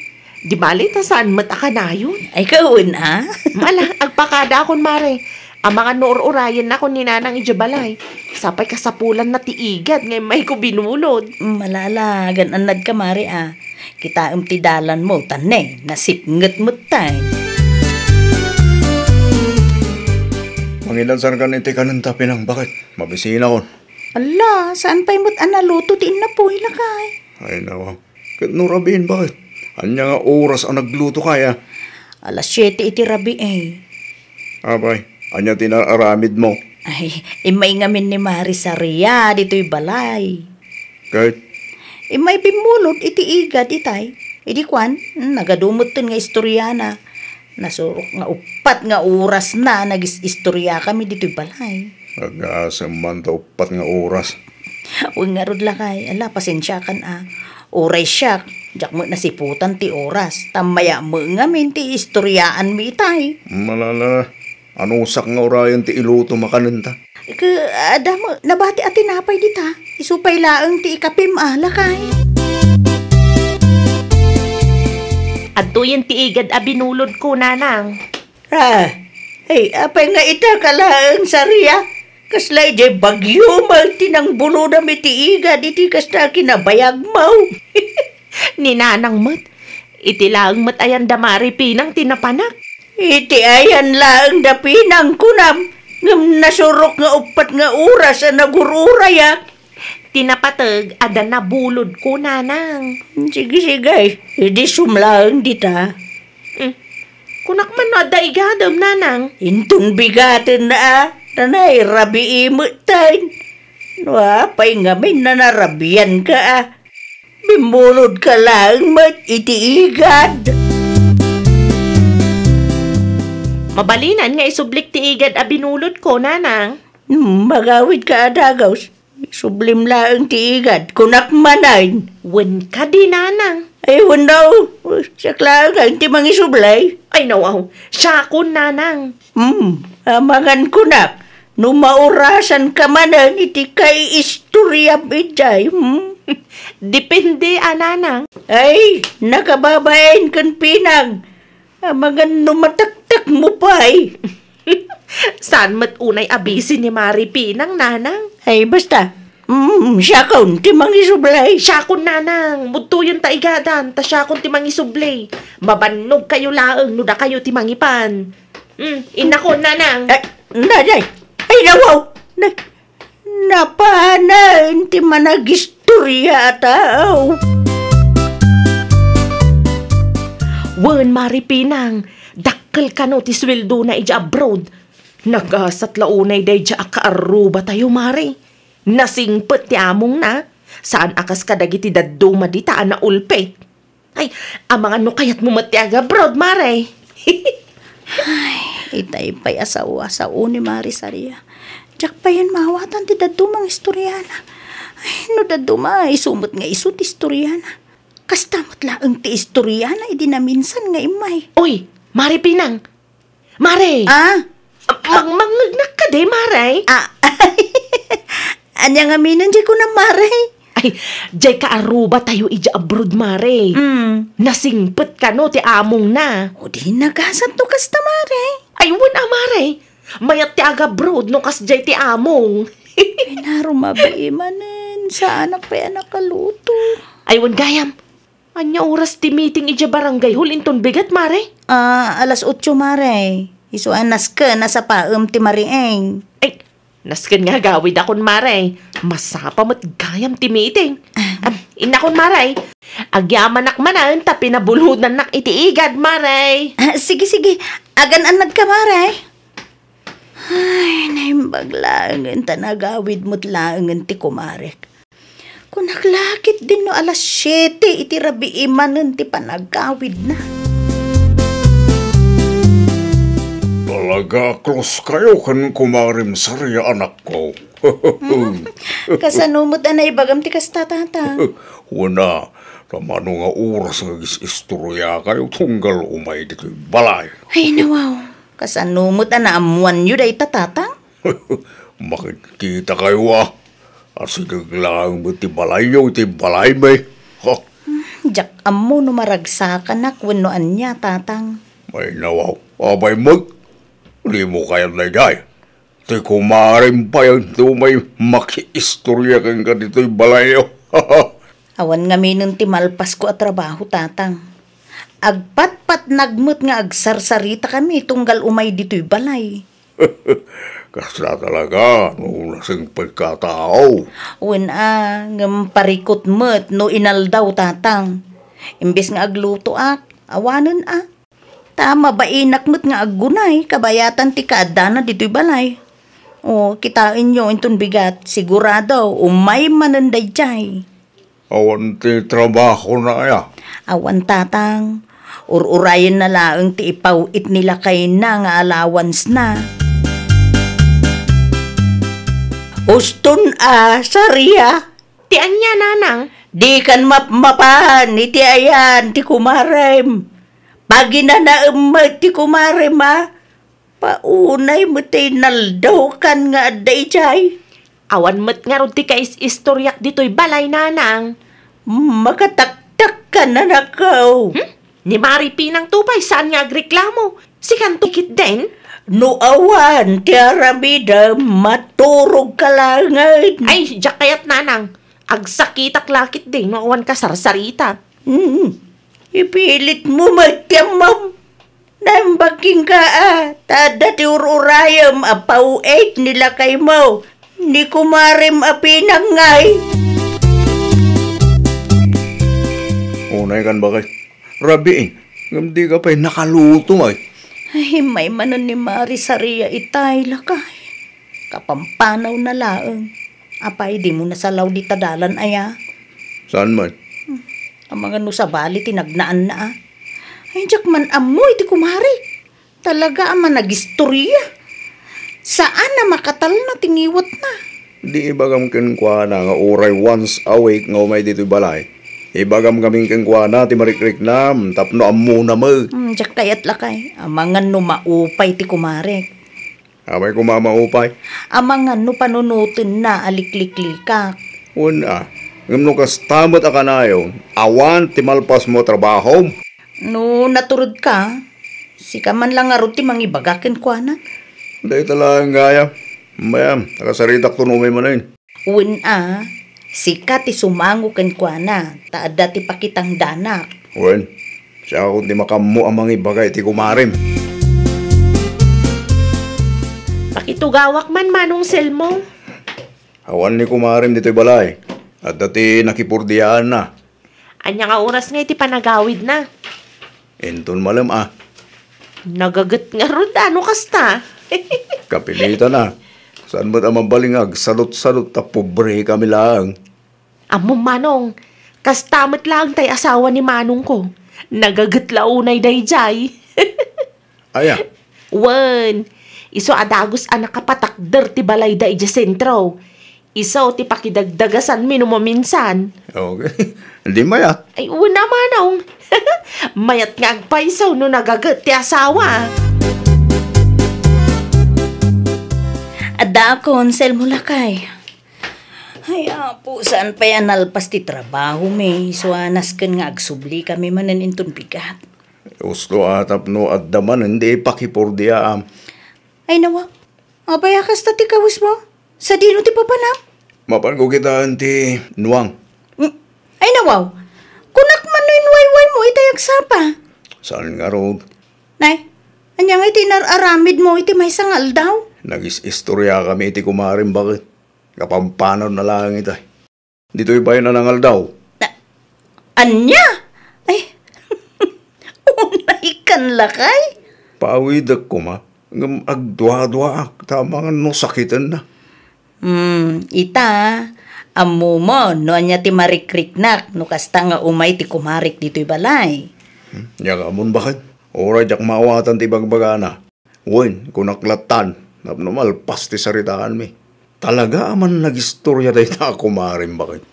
Di bali ta saan met a kanayon. Ay, kawen, a? Mala, agpakadakon, Mare. Amangan no ur-urayennakon ni Nanang idiay balay. Sapay kasapulanna ti igad nga immayko binulod. Malala, agan-annadka, Mare, a. Kitaem ti dalanmo, ta ne, nasipnget met tay. Mangidansankan iti kanenta, Pinang, baket? Mabisinakon. Ala, saan pay met a naluto ti innapuy, lakay? Ay, nawa. Ket no rabiin, baket? Ania nga oras a naglutokay, a? Alas siete iti rabii. Apay, ania ti naaramidmo? Ay, immay ngamin ni Mari Saria ditoy balay. Ket? Immay bimmulod iti igad itay. Idi kuan, hmm, nagadu metten nga istoriana. Nasurok nga uppat nga orasna nagis-istoriakami ditoy balay. Agasem man ta uppat nga oras. Wen ngarud, lakay, ala, pasensiakan, a. Uray siak, diak met nasiputan ti oras. Tammaya met ngamin ti istoriaanmi itay. Malala, anusak nga urayen ti ilutom a kanenta? Ke, adda met, nabati a tinapay dita. Isu pay laeng ti ikapim, a, lakay. Adtoyen ti igad a binulodko, Nanang. A, ay, apay nga ita ka laeng, Saria? Kasla idiay bagyo met ti nangbulodam iti igad iti kasta a kinabayagmo. Ni Nanang met, iti laeng met ayan da Mari Pinang ti napanak. Iti ayan laeng da Pinang kunam, ngem nasurok nga uppat nga oras a nagur-urayak. Ti napateg a da nabulodko, Nanang. Sige, sige. Idi sumlaeng dita. Hmm. Kunak man no adda igadem, Nanang. Inton bigaten, a. Nanay, rabii met tay. No apay ngamin a narabianka, a. Bimmulodka laeng met iti igad. Mabalinan nga isublik ti igad a binulodko, Nanang. Hmm, magawidka a dagaus. Isublim laeng ti igad, kunak manen. Wen kadi, Nanang. Ay, wen daw. Siak laeng ti mangisublay. Ay, nawaw. Siakon, Nanang. Hmm, amangan kunak. No maurasanka manen iti kaiistoriam idiay, hmm? Depende a, Nanang. Ay, nakababain ken Pinang. Amangan no mataktakmo pay. Saan met unay a bisi ni Mari Pinang, Nanang? Ay, basta. Mm, siakon ti mangisublay. Siakon, Nanang. Budtoyen ta igadan, ta siakon ti mangisublay. Mabannogkayo laeng no dakayo ti mangipan. Mm, innakon, Nanang. Ay, naday. Ay, nawaw. Na, Napanen ti managistoria a tao. Wen, Mari Pinang, dakkel kano ti sueldona idiay abroad. Nagasat la unay daydiay a kaarrubatayo, Mari. Nasingpet ti amongna. Saan a kas kadagiti dadduma dita a naulpet. Ay, amangan no kayatmo met ti agabroad, Mare. Ay, itay pay a sao a sao ni Mari Saria. Diak payen maawatan ti daddumang istoriana. Ay, no dadduma, isu met nga isu ti istoriana. Kasta met laeng ti istoriana idi naminsan nga immay. Oy, Mari Pinang! Mare! Ah? Mag-, mangngegnak kadi, Mare? Ah, ania ngamin diay kunam, Mare? Ay, jay kaarrubatayo idiay abroad, Mare. Mm. Nasingpet kano ti amongna. O di nagasat no kasta, Mare. Ay, wen a, Mare. Mayat ti agabroad no kasjay ti among. Ay, narumabi manen. Saanak pay a nakaluto. Ay, wen gayam. Ania oras ti meeting idiay barangay hall inton bigat, Mare? Ah, alas otso, Mare. Isu a nasken a sapaem ti mariing. Ay, nasken nga agawidakon, Mare. Masapa met gayam ti meeting. Ah. Am, innakon, Mare. Agyamanak manen ta pinabulodannak iti igad, Mare. Ah, sige, sige. Agan-annadka, Mare. Ay, naimbag laengen ta nagawid met laengen ti kumarek. Kunak la ketdin no alas siete iti rabii manen ti panagawidna. Talaga a close kayo ken kumarem Saria, anakko. Hmm, kasano met a naibagam ti kasta, Tatang? Wen a, ta mano nga oras nga agis-istorya kayo tunggal umay ditoy balay. Ay, nawaw. Kasano met a naammoanyo dayta, Tatang? Makitkita kayo, a. Asideg laeng met ti balayyo iti balaymi. Ha? Hmm, diak ammo no maragsakanak wenno ania, Tatang. Ay, nawaw. Abay met. Dimo kayat daydiay. Ti kumarem pay ti umay makiistorya kenka ditoy balayyo. Awan ngaminen ti malpasko a trabaho, Tatang. Agpatpatnag met nga agsarsaritakami tunggal umay ditoy balay. Kasla talaga no nasingpetka a tao. Wen a, ngem parikut met no inaldaw, Tatang. Imbes nga aglutoak, awanen a. Ta mabainak met nga aggunay kabayatan ti kaaddana ditoy balay. O, kitaenyo inton bigat, sigurado, umay manen daydiay. Awan ti trabahona aya? Awan, Tatang. Ur-urayenna laeng ti ipaw-it ni lakayna nga allowance-na. Uston a, Saria? Ti ania, Nanang? Dikan mapmapan iti ayan ti kumarem. Paginanaem met ti kumarem, a. Paunay met ti inaldaw kan nga adda idiay. Awan met ngarud ti kais-istoriak ditoy balay, Nanang. Makataktakkan, anakko. Hmm? Ni Mari Pinang to pay saan nga agreklamo. Sikanto ketdin? No awan ti aramidem, maturogka laengen. Ay, diak kayat, Nanang. Agsakitak la ketdi no awan kasarsarita. Hmm. Ipilitmo met ti ammom. Naimbag kenka, a, ta adda ti ur-urayem a paw-it ni lakaymo, ni kumarem a Pinang ngay. Unay kan, bakay. Rabiin, ngem dika pay nakaluto, ay. Ay, immay manen ni Mari Saria itay, lakay. Kapampanawna laeng. Apay, dimo nasalaw dita dalan aya? Saan man? Hmm. Amangan no sabali ti nagnaanna, a. Ay, diak man ammo iti kumare. Talaga a managistorya. Saan a makatalna ti ngiwatna. Di ibagam kenkuana nga uray once a week nga umay ditoy balay. Ibagam ngamin kenkuana ti marikriknam tapno ammona met. Hmm, diak kayat lakay. Amangan no maupay ti kumarek. Apay koma a maupay? Amangan no panunotenna a likliklikak. Wen a, ngem no kasta met a kanayon, awan ti malpasmo a trabahom? No naturedka, sika man la ngarud ti mangibaga kenkuana. Dayta laeng gayam. Mayam, nakasaritakto no umay manen. Wen a, sika ti sumango kenkuana, ta adda ti pakitangdanak. Wen, siakon ti makaammo a mangibaga iti kumarem. Pakitugawak man, Manong Selmo. Awan ni kumarem ditoy balay. Adda ti nakipurdiaanna. Ania nga oras ngay ti panagawidna? Inton malem a. Nagaget ngarud a no kasta. Kapilitan a. Saan met a mabalin nga agsadutsadut ta pobre kami laeng? Ammom, Manong, kasta met laeng tay asawa ni Manongko. Nagaget la unay daydiay. Aya? Wen, isu a dagus a nakapatakder ti balayda idiay sentro. Isu ti pakidagdagasanmi no maminsan. Okay. Di mayat. Ay, wen a, Manong. Mayat nga agpayso no nagaget ti asawa. Adda a konsel mo, lakay. Ay, Apo, saan pay a nalpas ti trabahomi, isu a nasken nga agsubli kami manen inton bigat. Usto a tapno adda manen di pakipurdiaam. Ay, nawaw. Apay a kasta ti kawesmo? Sadino ti papanam? Mapanko kitaen ti nuang. Mm. Ay, nawaw. Kunak man no inwaywaymo itay agsapa. Saan ngarud? Nay, ania ngay ti inar-aramidmo iti maysa nga aldaw? Nagis-istoriakami iti kumarim baket. Kapampanon na laeng itay. Ditoy pay nanangaldaw. Na, ania? Ay, unaykan lakay? Paawidek koma, ngem agduaduaak, ta amangan no sakiten na. Hmm, ita, ammomon no ania ti marikriknak no kasta nga umay ti kumarik ditoy balay. Hmm, nia nga ammon baket? Uray diak maawatan ti ibagbagana. Wen, kunak lattan, tapno malpas ti saritaanmi. Talaga a man nagistoria dayta a kumarim baket.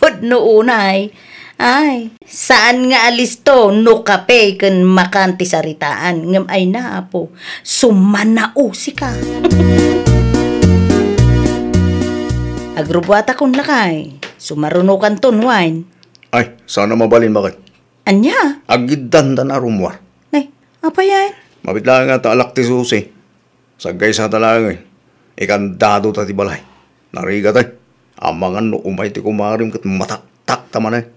Pudno unay. Ay, saan nga alisto no kape ken makan ti saritaan, ngem ay na, Apo, sumanausika. Agrubbuatakon lakay, sumarunokanton wine. Ay, saan a mabalin baket. Ania? Aggiddanta a rummuar. Nay, apay ay? Mabit laeng nga ta alak ti susi. Saggaysata laengen. Ikandadota ti balay. Narigata. Amangan no umay ti kumarim ket mataktakta manen.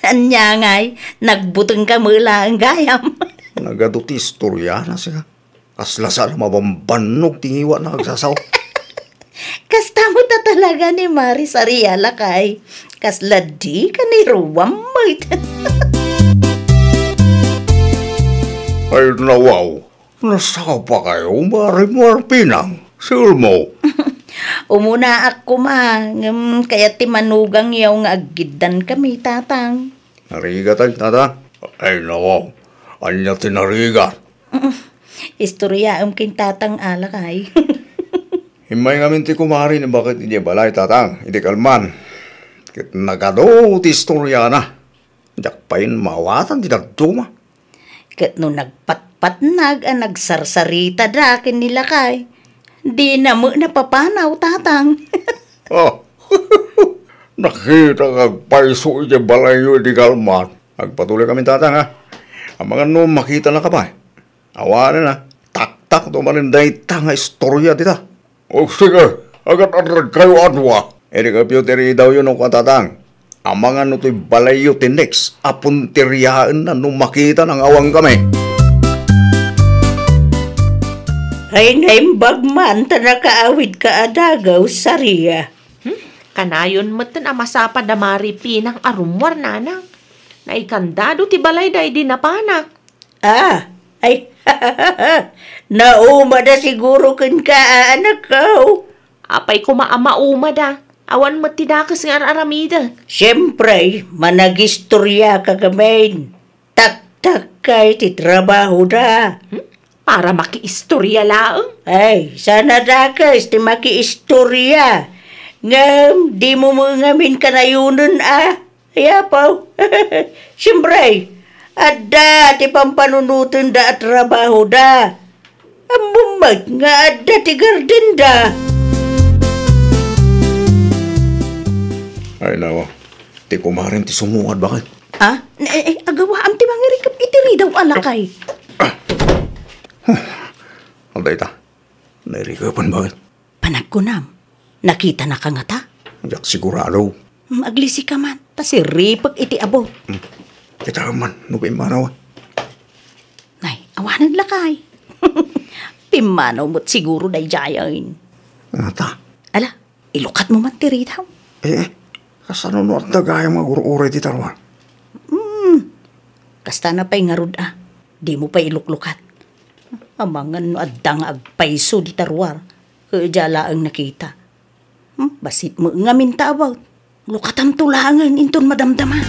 Ania ngay, nagbutengka met laeng gayam. Nagadu ti istoriana sika. Kasla saan a mabambannog ti ngiwana nga agsasao. Kasta met a talaga ni Mari Saria lakay. Kasla di kaniruam met. Ay, nawaw. Nasapa kayo, Mari Marpinang? Siulmo. Umunaak koma, ngem kayat ti manugang yaw nga aggiddan kami, Tatang. Narigat ay, Tatang? Ay, nawaw. Ania ti narigat? Mm, istoryaem ken Tatang a lakay. Immay ngamin ti kumari ni baket idiay balay, Tatang, idi kalman. Ket nagadu ti istoriana. Diak pay maawatan ti dadduma. Ket no nagpatpatnag a nagsarsaritada ken ni lakay, dina met napapanaw, Tatang. Ah, nakita nga agpayso idiay balayyo idi kalman. Agpatuloy kami, Tatang, ha? Amangan no makitanaka pay. Awanen a, taktakto manen dayta nga istoria dita. O sige, agat-adrag kayo a dua. Idi kayo ti ridawyo no kua, Tatang. Amangan no toy balayyo ti next a punteriaenna no makita nga awan kami. Ay, naimbag man ta nakaawidka a dagaw, Saria. Hmm? Kanayon metten a masapa da Mari Pinang a rummuar, Nanang. Naikandado ti balayda idi napanak. Ah, ay, naumada siguro kenka, a, anakko. Apay koma a maumada? Awan met ti dakes nga ar-aramidek. Siempre, managistoriaka ngamin. Taktakkay ti trabahoda. Hmm? Para makiistoria laeng? Ay, saan a dakes ti makiistoria. Ngem, dimo met ngamin kanayonen a. Ay, apo. Siempre, adda ti pampanunotenda a trabahoda. Ammom met nga adda ti gardenda. Ay, nawa. Ti kumarem ti sumungad, baket? Ah? Eh, eh, agawaam ti mangirikep iti ridaw a lakay. Ah. Huh. Adda ita. Nairikepan, baket? Panagkunam, nakitanaka ngata? Diak sigurado. Mm, aglisika man, ta siripek iti abo. Hmm. Kita man, no pimmanaw. Nay, awanen lakay. Pimmanaw met siguro daydiayen. Ngata? Ala, ilukatmo man ti ridaw. Eh, eh. Kasano no adda gayam nga gur-uray ti taruar? Hmm. Kasta na pay ngarud a. Dimo pay iluklukat. Amangan no adda nga agpayso dita ruar, ket dia laeng nakita. Hmm, bassit met ngamin ta abat. Lukatamto laengen inton madamdama.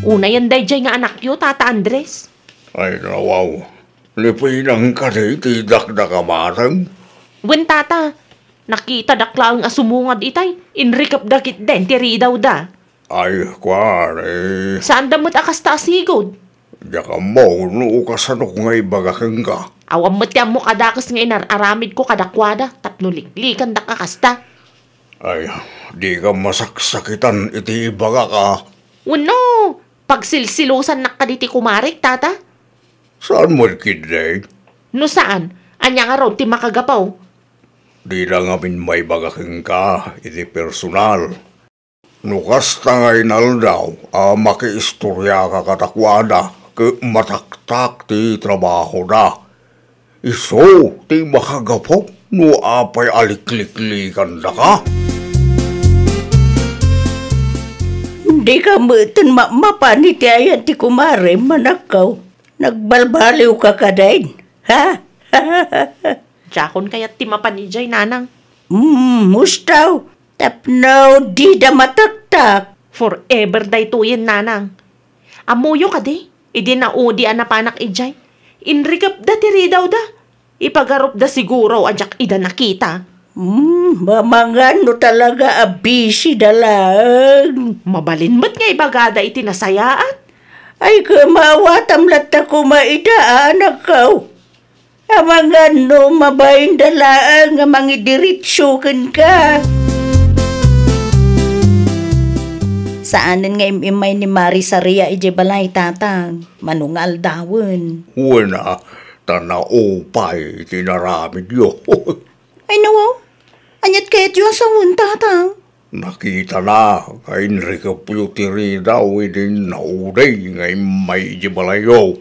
Unayen daydiay nga anakyo, Tata Andres. Ay, nawaw. Ni Pinang kadi ti dakdakamatem? Wen, Tata. Nakitadak laeng a sumungad itay. Inrikepda ketdin ti ridawda. Ay, kuan, eh. Saanda met a kasta a sigud? Diak ammo no kasano nga ibaga kenka. Awan met ti ammok a dakes nga inar-aramidko kadakuada tapno liklikandaka kasta. Ay, dika masaksakitan iti ibagak a. Wenno, pagsilsilusannak kaditi kumarek, tata? Saan met ketdi? No saan, ania ngarud ti makagapu? Dida ngamin maibaga kenka iti personal. No kasta nga inaldaw a makiistoriaka kadakuada ket mataktak ti trabahoda, isu ti makagapu no apay a likliklikandaka. Dika metten mapmapan iti ayan ti kumarem, anakko. Nagbalbaliwka kadin, ha? Diakon kayat ti mapan idiay, nanang. Mm, mustaw. Tapno dida mataktak. Forever daytoyen, nanang. Ammoyo kadi, idi naudi a napanak idiay, inrikepda ti ridawda. Ipagarupda siguro a diak ida nakita. Hmm, mamangan no talaga a busy da laeng. Mabalin met nga ibagada iti nasayaat. Ay, kemaawatam latta koma ida, anakko. Amangan no mabain da laeng nga mangidiretso kenka. Saanen nga im-immay ni Mari Saria idiay balay, Tatang, mano nga aldawen. Wen a, ta naupay ti inaramidyo. Ay, nawaw. Aniat kayatyo a sawen, Tatang? Nakitana nga inrikepyo ti ridaw idi naudi nga immay idiay balayyo.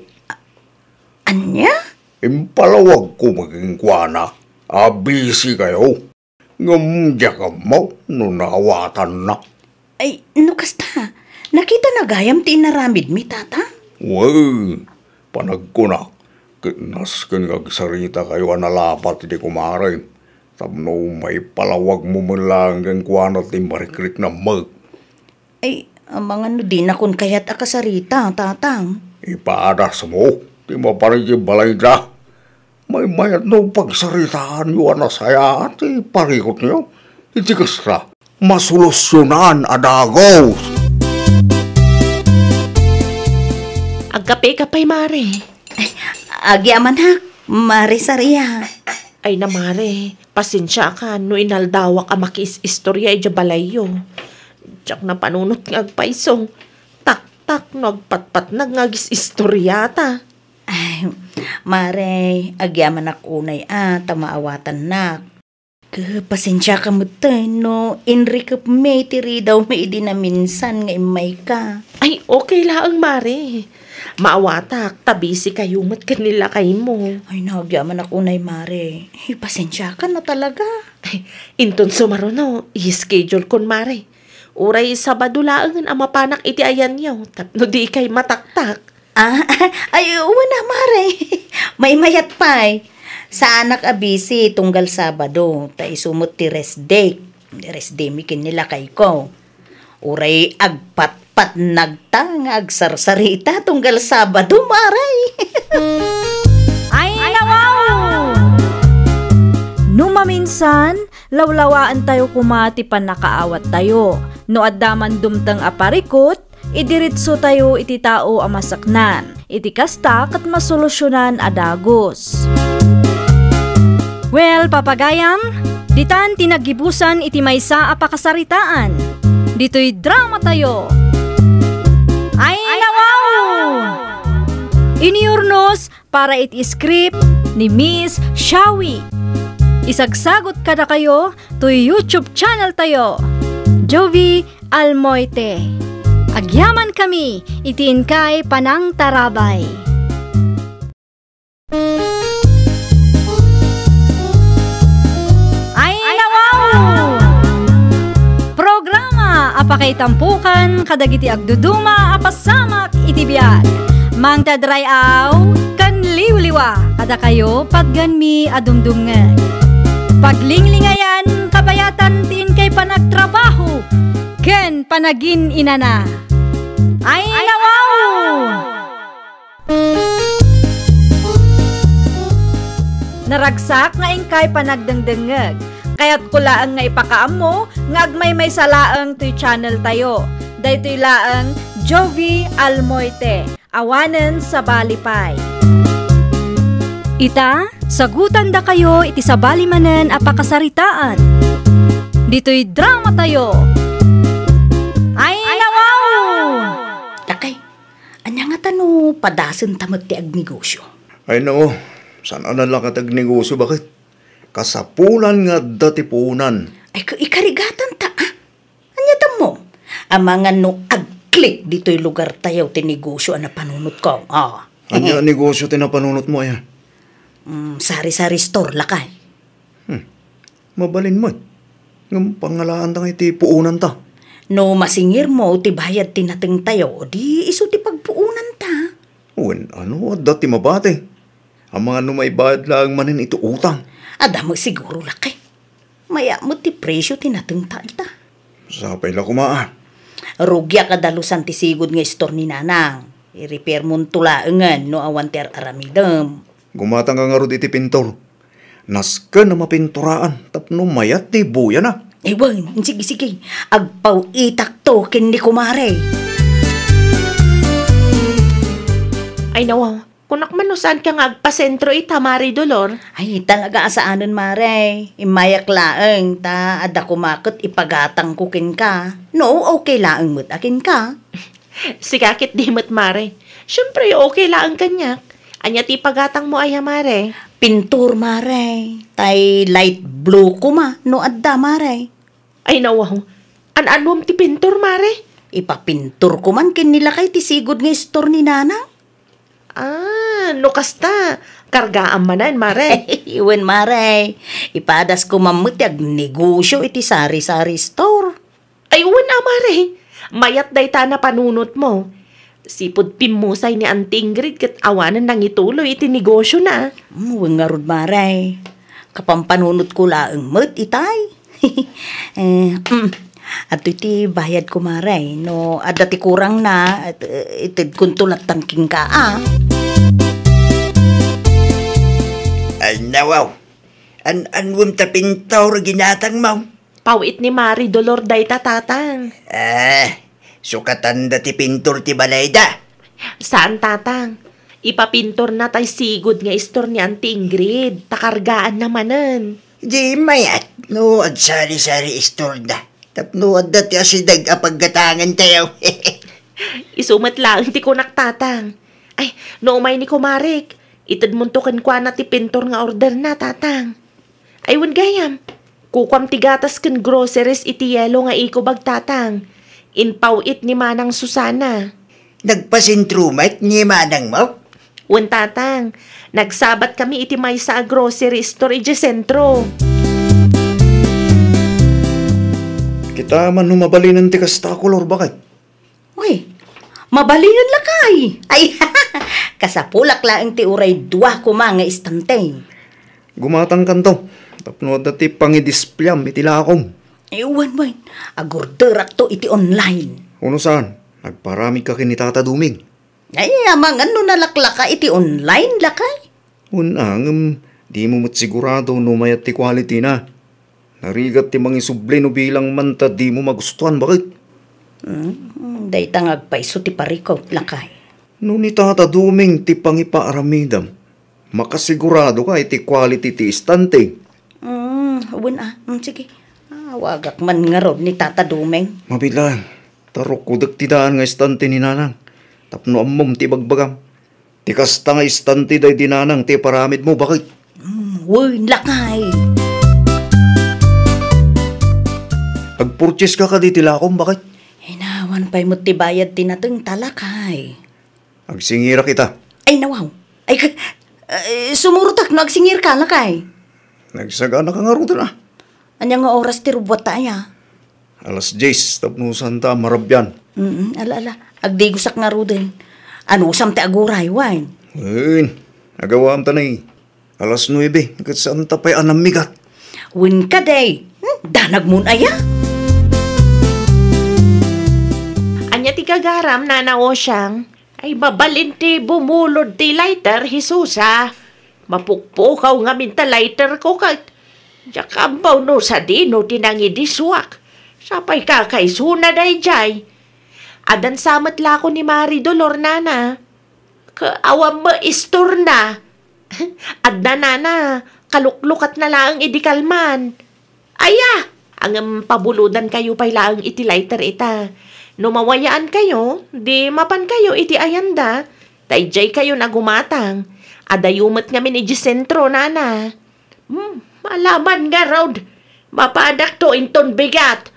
Ania? Impalawagko met kenkuana a busy kayo. Ngem diak ammo no naawatanna. Ay, no kasta, nakitana gayam ti inaramidmi, Tatang? Wen, panagkunak, ket nasken nga agsarita kayo a nalapat iti kumarem, tapno maipalawagmo met laeng kenkuana ti marikriknammek. Ay, amangan no dinakon kayat a kasarita, Tatang. Ipadasmo ti mapan iti balayda. Maymayat no pagsaritaanyo a nasayaat ti parikutyo. Iti kasta, masolusyonan a dagus. Agkapeka pay, Mare. Ay, agyamanak, Mare Saria. Ay na, Mare, pasensiakan no inaldawak a makiis-istorya idiay balayyo. Diak napanunot nga agpayso. Taktak no agpatpatnag nga agis-istoryata. Ay, Mare, agyamanak unay a ta maawatannak. Ket pasensiaka metten no inrikepmi ti ridawmi idi naminsan nga immayka. Ay, okay laeng, Mare. Maawatak ta busy kayo met ken ni lakaymo. Ay, nagyamanak unay, Mare. Ay, pasensiaka na talaga. Ay, inton sumaruno, i-schedule kon, Mare. Uray Sabado laengen a mapanak iti ayanyo tapno di ikay mataktak. Ah, ay, wen a, Mare. Maymayat pay. Saanak a busy tunggal Sabado, ta isu met ti rest day. Rest day mi ken ni lakayko. Uray agpatpatnagta nga agsarsarita tunggal Sabado, Mare. Ay, nawaw! No maminsan, lawlawaentayo koma ti pannakaawattayo. No adda man dumteng a parikut, idiretsotayo iti tao a masaknan. Iti kasta, ket masolusyonan a dagus. Well, papagayam, ditan ti naggibusan iti maysa a pakasaritaan. Ditoy dramatayo. Ay, nawaw! Iniurnos para iti script ni Miss Shawi. Isagsagot kadakayo toy YouTube channel tayo, Jovi Almoite. Agyaman kami iti inkay panangtarabay. Ay, nawaw! Programa a pakaitampokan kadagiti agduduma a pasamak iti biag. Mangted ray-aw ken liwliwa kadakayo patgenmi a dumdumngeg. Paglinglingayan, kabayatan ti inkay panagtrabaho ken panagin-inana. Ay, nawaw! Naragsak nga inkay panagdengdengngeg. Kayatko laeng nga ipakaammo nga agmaymaysa laeng toy channel tayo. Daytoy laeng Jovi Almoite. Awanen sabali pay. Ita, sagutandakayo iti sabali manen a pakasaritaan. Ditoy drama tayo. Ay, nawaw! Lakay, ania ngata no padasenta met ti agnegosyo? Ay, nao, saan a nalaka ti agnegosyo, baket? Kasapulan nga adda ti puonan. Ay, ka-, ikarigatanta, ah? Ania tammo? Amangan no agklik ditoy lugartayo ti negosyo a napanunotko. Ah. Ania a negosyo ti napanunotmo, aya? Mm, sari-sari store, lakay. Hmm. Mabalin met. Ngem pangalaanta nga iti puonanta. No masingirmo ti bayad ti natengtayo, di isu ti pagpuonanta. Wen, ano, adda ti mabati. Amangan no maibayad laeng manen iti utang. Adda met siguro, lakay. Mayat met ti presio ti natengta ita. Sapay la koma, ah. Rugiak a dalusan ti sigud nga istor ni Nanang. I-repairmonto laengen no awan ti ar-aramidem. Gumatangka ngarud iti pintor. Nasken a mapinturaan tapno mayat ti buyana. Eh, wen, sige, sige. Agpaw-itakto ken ni kumare. Ay, nawaw. Kunak man no saanka nga agpasentro ita, Mari Dolor. Ay, talaga a saanen, Mare. Immayak laeng, ta adda koma ket ipagatangko kenka. No, okay laeng met a kenka. Sika ket di met, Mare. Siempre, okay laeng kaniak. Ania ti ipagatangmo aya, Mare? Pintor, Mare. Tay light blue koma, no adda, Mare. Ay, nawaw. An-anuem ti pintor, Mare? Ipapintorko man ken ni lakay ti sigud nga istor ni Nanang. Ah, no kasta, kargaam manen, Mare. Wen, Mare. Ipadasko man met ti agnegosyo iti sari-sari store. Ay, wen a, Mare. Mayat dayta a napanunotmo. Sipud pimmusay ni Auntie Ingrid ket awanen nangituloy iti negosyona. Mm, wen ngarud, Mare. Kapampanunotko laeng met itay. Eh, mm, adtoy ti bayadko, Mare. No adda ti kurangna, et-, itedkonto latta kenka, a. Ay, nawaw. An-anuem ta pintor a ginatangmo? Paw-it ni Mari Dolor dayta, Tatang. Ah, sukatanda ti pintor ti balayda? Saan, Tatang. Ipapintorna tay sigud nga istor ni Auntie Ingrid, ta kargaanna manen. Di mayat no agsari-sari istorda. Tapno adda ti asideg a paggatangantayo. Isu met laeng ti kunak, Tatang. Ay, no umay ni kumarek, itedmonto kenkuana ti pintor nga orderna, Tatang. Ay, wen gayam. Kukuam ti gatas ken groceries iti yelo nga ikubag, Tatang. Impaw-it ni Manang Susana. Nagpasentro met ni manangmo? Wen, Tatang. Nagsabat kami iti maysa a grocery store idiay sentro. Kita man no mabalinen ti kasta a kolor, baket? Uy, mabalinen lakay. Ay, kasapulak laeng ti uray dua koma nga istante. Gumatangkanto, tapno adda ti pangidispliam iti lakom. Ay, wen, wen. Agorderakto iti online. Uno saan, agparamidka ken ni Tata Doming. Ay, amangan no nalaklaka iti online, lakay. Wen a, ngem dimo met sigurado no mayat ti quality na. Narigat ti mangisubli no bilang man ta dimo magustuan, baket? Hmm, dayta nga agpayso ti parikut, lakay. No ni Tata Doming ti pangipaaramidam, makasiguradoka iti quality ti istante. Hmm, wen a. Hmm, sige. Awagak man ngarud ni Tata Doming. Mabilang, ta rukkodek ti daan nga istante ni Nanang. Tapno ammom ti ibagbagam. Ti kasta nga istante daydi Nanang ti iparamidmo, baket? Mm, wen, lakay. Agpurchase ka kadi ti lakom, baket? Ay, awan pay met ti bayad ti natengta, lakay. Agsingirak ita. Ay, nawaw. Ay, ka-, eh, sumurotak no agsingirka, lakay. Nagsaganaka ngaruden, a. Ania nga oras ti rubbuatta aya? Alas dies, tapno santa marabian. Mm, ala, ala. Agdigosak ngaruden. Anusam ti aguray, wen? Wen, agawamta nay. Alas nuebe, ket santa pay a nammigat. Wen kadi. Hmm, danagmon aya? Ania ti gagaram, Nana Osiang? Ay, mabalin ti bumulod ti lighter, Jesusa. Mapukpukaw ngamin ta lighter ko ket diak ammo no sadino ti nangidisuak. Sapay kakaisuna daydiay. Addan sa met lako ni Mari Dolor, Nana. Ka-, awan met istorna. Adda nana, kaluklukatna laeng idi kalman. Aya, ngem pabulodankayo pay laeng iti lighter ita. No mawayaankayo, di mapankayo iti ayanda, ta idiaykayon a gumatang. Adayo met ngamin idiay sentro, nana. Hmm, malaman ngarud. Mapanakto inton bigat.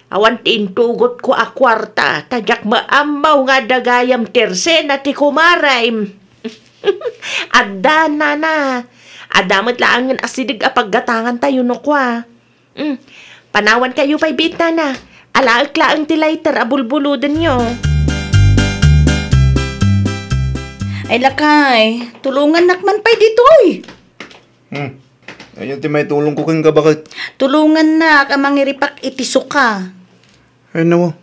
Awan ti intugotko a kuarta, ta diak maammo nga adda gayam tersena ti kumarem. Adda, nana. Adda met laengen asideg a paggatangantayo no kua. Hmm, panawankayo pay biit, nana. Alaek laeng ti lighter a bulbulodenyo. Ay, lakay, tulongannak man pay ditoy. Hmm. Ania ti maitulongko kenka, baket? Tulongannak a mangiripak iti suka. Ay, nawa.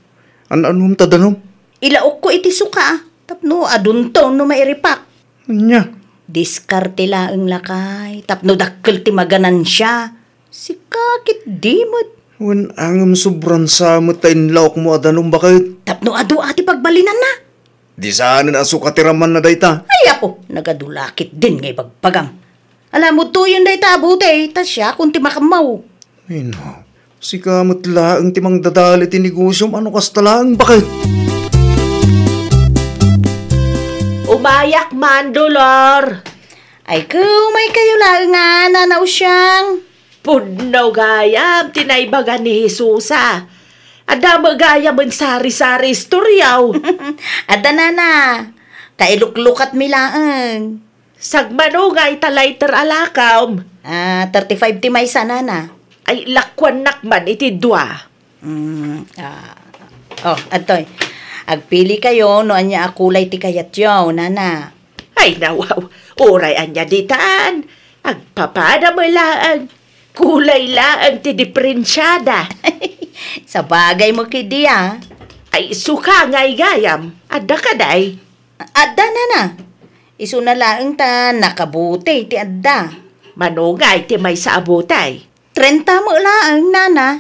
An-anom ta danom? Ilaokko iti suka, tapno adunto no mairipak. Ania? Diskarte laeng, lakay, tapno dakkel ti maganansia. Sika ketdi met. Wen, ngem sobran sa met ta inlaokmo a danom, baket? Tapno adu a ti pagbalinanna. Di saanen a suka ti ramanna dayta. Ay, apo, nagadu la ketdin nga ibagbagam. Ala, mudtoyen dayta a bote, ta siakon ti makaammo. Ay, no. Sika met laeng ti mangdadael iti negosiom, ano kasta laeng, baket? Umayak man, Dolor. Ay, kumaykayo laeng a, Nana Usiang. Pudno gayam ti naibaga ni Jesusa. Adda met gayamen sari-sari istoriaw. Adda, nana. Kailuklukatmi laeng. Sagmano nga ita lighter a lakom? Ah, thirty-five ti maysa, nana. Ay, lakuannak man iti dua. Mm, ah, oh, adtoy. Agpili kayo no ania a kulay ti kayatyo, nana. Ay, nawaw. Uray ania ditan. Agpapada mo laeng. Kulay laeng ti diferensiada. Sabagay mo kidi, ah. Ay, suka nga igayam. Adda kaday? Adda, nana. Isuna laeng ta nakabuti ti adda. Manungay ti maysa a butay? Trenta met laeng, nana.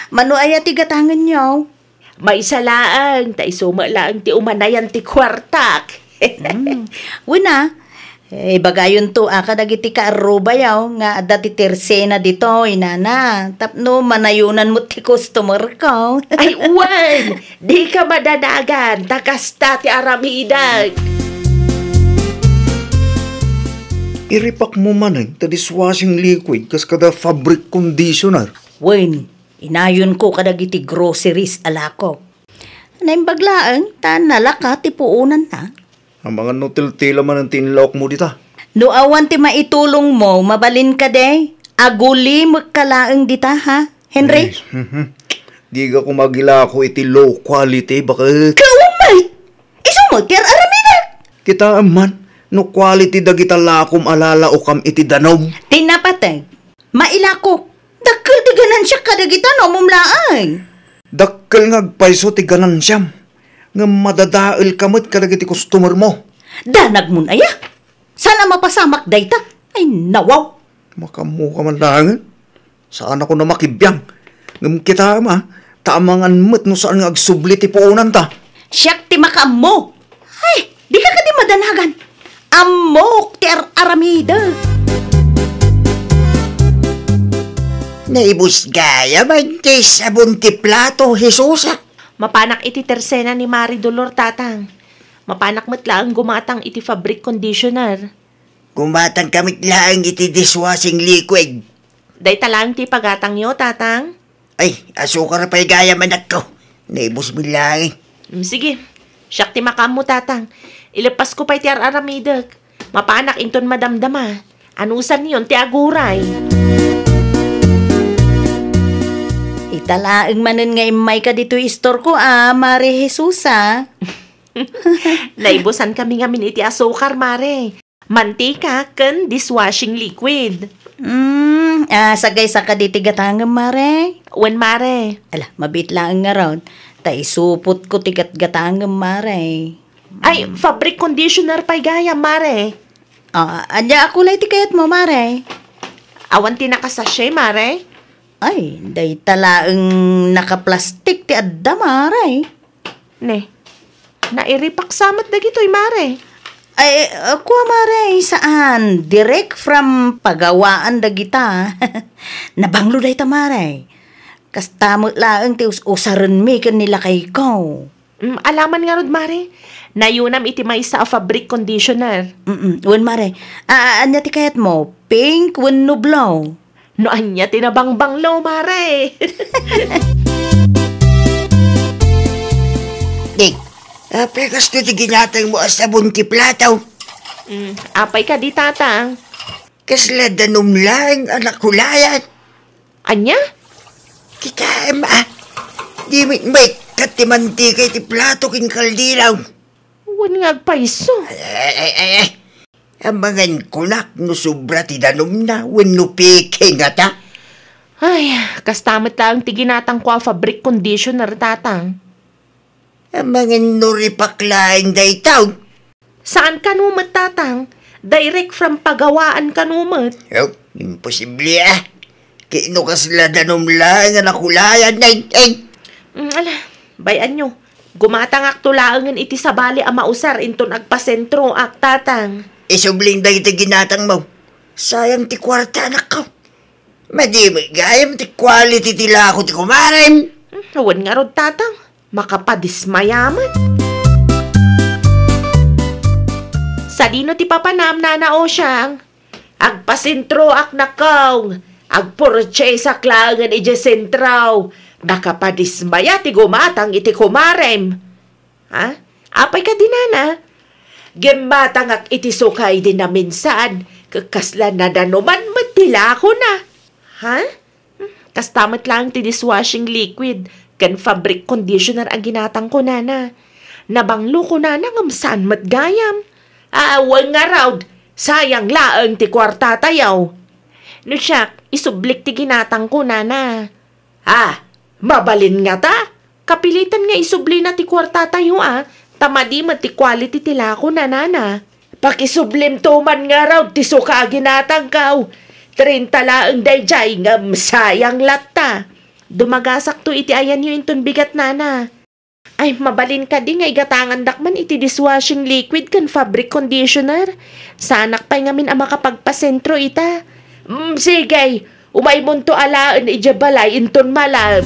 Mano aya ti gatangenyo? Maysa laeng, ta isu met laeng ti umanayan ti kuartak. Hmm. Wen a, eh, ibagayonto a kadagiti kaarrubayo nga adda ti tersena ditoy, nana, tapno manayonan met ti customer ko. Ay, wen! Dika madanagan, ta kasta ti aramidek. Iripakmo manen ti dishwashing liquid kas kada fabric conditioner. Wen, inayonko kadagiti groceries a lakok. Naimbag laeng ta nalaka ti puonanna. Amangan no tiltila manen ti inlaokmo dita. No awan ti maitulongmo, mabalin kadi? Agulimekka laeng dita, ha, Henry? Ay, mhm. Diak kumagilako iti low quality, baket. Kaumay! Isu met ti ar-aramidek! Kitaem man, no quality dagita lakom a lalaokam iti danom. Ti napateg, mailakok. Dakkel ti ganansiak kadagita no ammom laeng. Dakkel nga agpayso ti ganansiam, ngem madadaelka met kadagiti customermo. Danagmon aya? Saan a mapasamak dayta? Ay, nawaw! Makaammoka man laengen. Saanakon a makibiang. Ngem kitaem a, ta amangan met no saan nga agsubli ti puonanta. Siak ti makaammo. Ay, dika kadi madanagan. Ammok ti ar-aramidek. Naibus gayam ti sabon ti plato, Jesusa. Mapanak iti tersena ni Mari Dolor, Tatang. Mapanak met laeng gumatang iti fabric conditioner. Gumatangka met laeng iti dishwashing liquid. Dayta laeng ti pagatangyo, Tatang? Ay, asukar pay gayam, anakko. Naibusmi laeng. Mm, sige. Siak ti makaammo, Tatang. Ileppasko pay ti ar-aramidek. Mapanak inton madamdama. Anusanyon ti aguray. Ita laeng manen nga immayka ditoy istorko a, Mare Jesusa. Naibusankami ngamin iti asukar, Mare. Mantika ken dishwashing liquid. Mm, ah, sagaysa kadi ti gatangem, Mare? Wen, Mare. Ala, mabiit laeng ngarud. Ta isupotko ti gatgatangem, Mare. Ay, fabric conditioner pay gayam, Mare. Ah, ania a kulay ti kayatmo, Mare? Awan ti nakasachet, Mare? Ay, dayta laeng nakaplastik ti adda, Mare. Ne, nairipaksa met dagitoy, Mare. Ay, uh, kua, mare, saan. Direct from pagawaan dagita. Nabanglo dayta, mare. Kasta met laeng ti us-usarenmi ken ni lakayko. Mm, alaman ngarud, mare. Nayunam iti maysa a fabric conditioner. Mm-mm. Wen, mare. Ah, ania ti kayatmo? Pink wenno blue? No ania ti nabangbanglo, mare. Ding, apay kastoy ti ginatangmo a sabon ti plato? Mm, apay kadi, tatang? Kasla danum laeng a nakulayan. Ania? Kitaem, ah. Di met maikkat ti mantika iti plato ken kaldero. Wen nga agpayso. Ay, ay, ay, ay, ay. Amangan kunak no sobra ti danumna wenno peke ngata. Ay, kasta met laeng ti ginatangko a fabric conditioner, tatang. Amangan no ripak laeng dayta. Saan kano met, tatang. Direct from pagawaan kano met. Oh, imposible, ah. Kay no kasla danum laeng a nakulayan, ay, ay. Mm, ala, bay-anyo. Gumatangakto laengen iti sabali a mausar inton agpasentroak, tatang. Isubling dagiti ginatangmo. Sayang ti kuarta, anakko. Madi met gayam ti quality ti lako ti kumarem. Hmm, wen ngarud, tatang. Makapadismaya met. Sadino ti papanam, Nana Osiang? Agpasentroak, nakkaw. Agpurchaseak laengen idiay sentro. Makapadismaya ti gumatang iti kumarem. Ha? Apay kadi, nana? Gimmatangak iti suka idi naminsan, ket kasla nadanuman met ti lakona. Ha? Hmm, kasta met laeng ti dishwashing liquid ken fabric conditioner a ginatangko, nana. Nabanglo, kunana, ngem saan met gayam. Awan ngarud, sayang laeng ti kuartatayo. No siak, isublik ti ginatangko, nana. Ah, mabalin ngata? Kapilitan nga isublina ti kuartatayo, a, ta madi met ti quality ti lakona, nana. Pakisublimto man ngarud ti suka a ginatangko. Trenta laeng daydiay ngem sayang latta. Dumagasakto iti ayanyo inton bigat, nana. Ay, mabalin kadi nga igatangandak man iti dishwashing liquid ken fabric conditioner? Saanak pay ngamin a makapagpasentro ita. Mm, sige, umaymonto alaen idiay balay inton malam.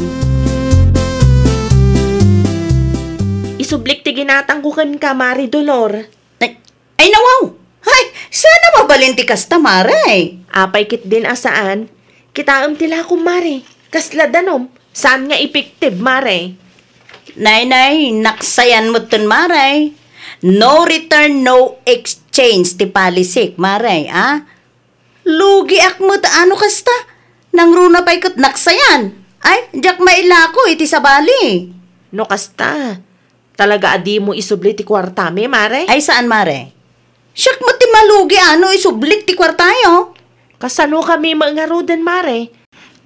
Isublik ti ginatangko kenka, Mari Dolor. Ay, ay, nawaw! Ay, saan a mabalin ti kasta, Mare? Apay ketdin a saan? Kitaem ti lakom, Mare. Kasla danum. Saan nga effective, Mare? Nay, nay, naksayan metten, Mare. No return, no exchange ti policyk, Mare, a? Lugiak met a no kasta. Nangruna pay ket naksayan. Ay, diak mailako iti sabali. No kasta, talaga a dimo isubli ti kuartami, Mare? Ay, saan, Mare? Siak met ti malugi a no isublik ti kuartayo. Kasanokami met ngaruden, Mare?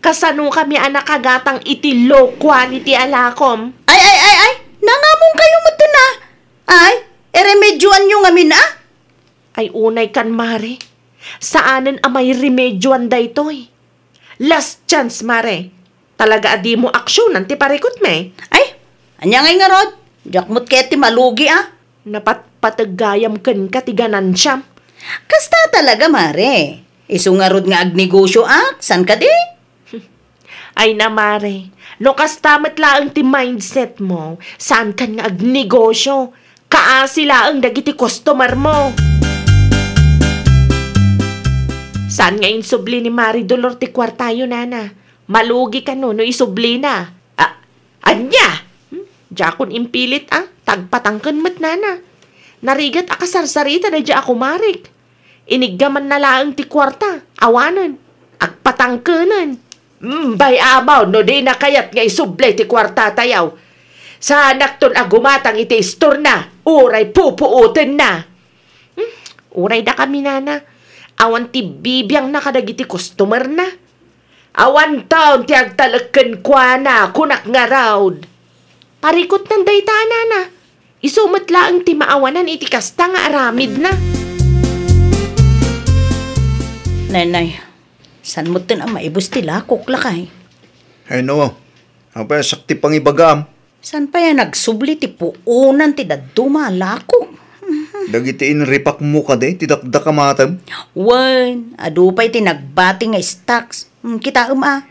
Kasanokami a nakagatang iti low quality a lakom? Ay, ay, ay, ay! Nangamongkayo metten a! Ay, iremedyoanyo ngamin a? Ay, unay kan, Mare. Saanen a mairemedyoan daytoy. Last chance, Mare. Talaga a dimo aksionan ti parikutmi. Ay, ania ngay ngarud? Diak met ket ti malugi a. Napatpateg gayam kenka ti ganansiam. Kasta talaga, Mare. Isu ngarud nga agnegosioak, saan kadi? Ay na, Mare, no kasta met laeng ti mindset mo, saankan nga agnegosio. Kaasi laeng dagiti customer mo. Saan nga insubli ni Mari Dolor ti kuartayo, nana? Malugi kano no isublina? A-, ania? Hmm? Diakon impilit a, ta agpatangken met, nana. Narigat a kasarsarita daydiay a kumarik. Iniggamanna laeng ti kuarta, awanen. Agpatangkenen. Imbay, amaw, no dina kayat nga isubli ti kuartatayo. Saanakton a gumatang iti istorna, uray pupuotenna. Hmm, uray dakami, nana. Awan ti bibiangna kadagiti customerna. Awanton ti agtalek kenkuana, kunak ngarud. Parikutnan dayta, nana. Isu met laeng ti maawanan iti kasta nga aramidna. Nay, nay, saan metten a maibus ti lakok, lakay? Ay, no. Apay a siak ti pangibagam? Saan pay a nagsubli ti puonan ti dadduma a lakok? Dagiti inripakmo kadi ti dakdakamatem? Wen, adu pay ti nagbati nga stocks. Hmm, kitaem a.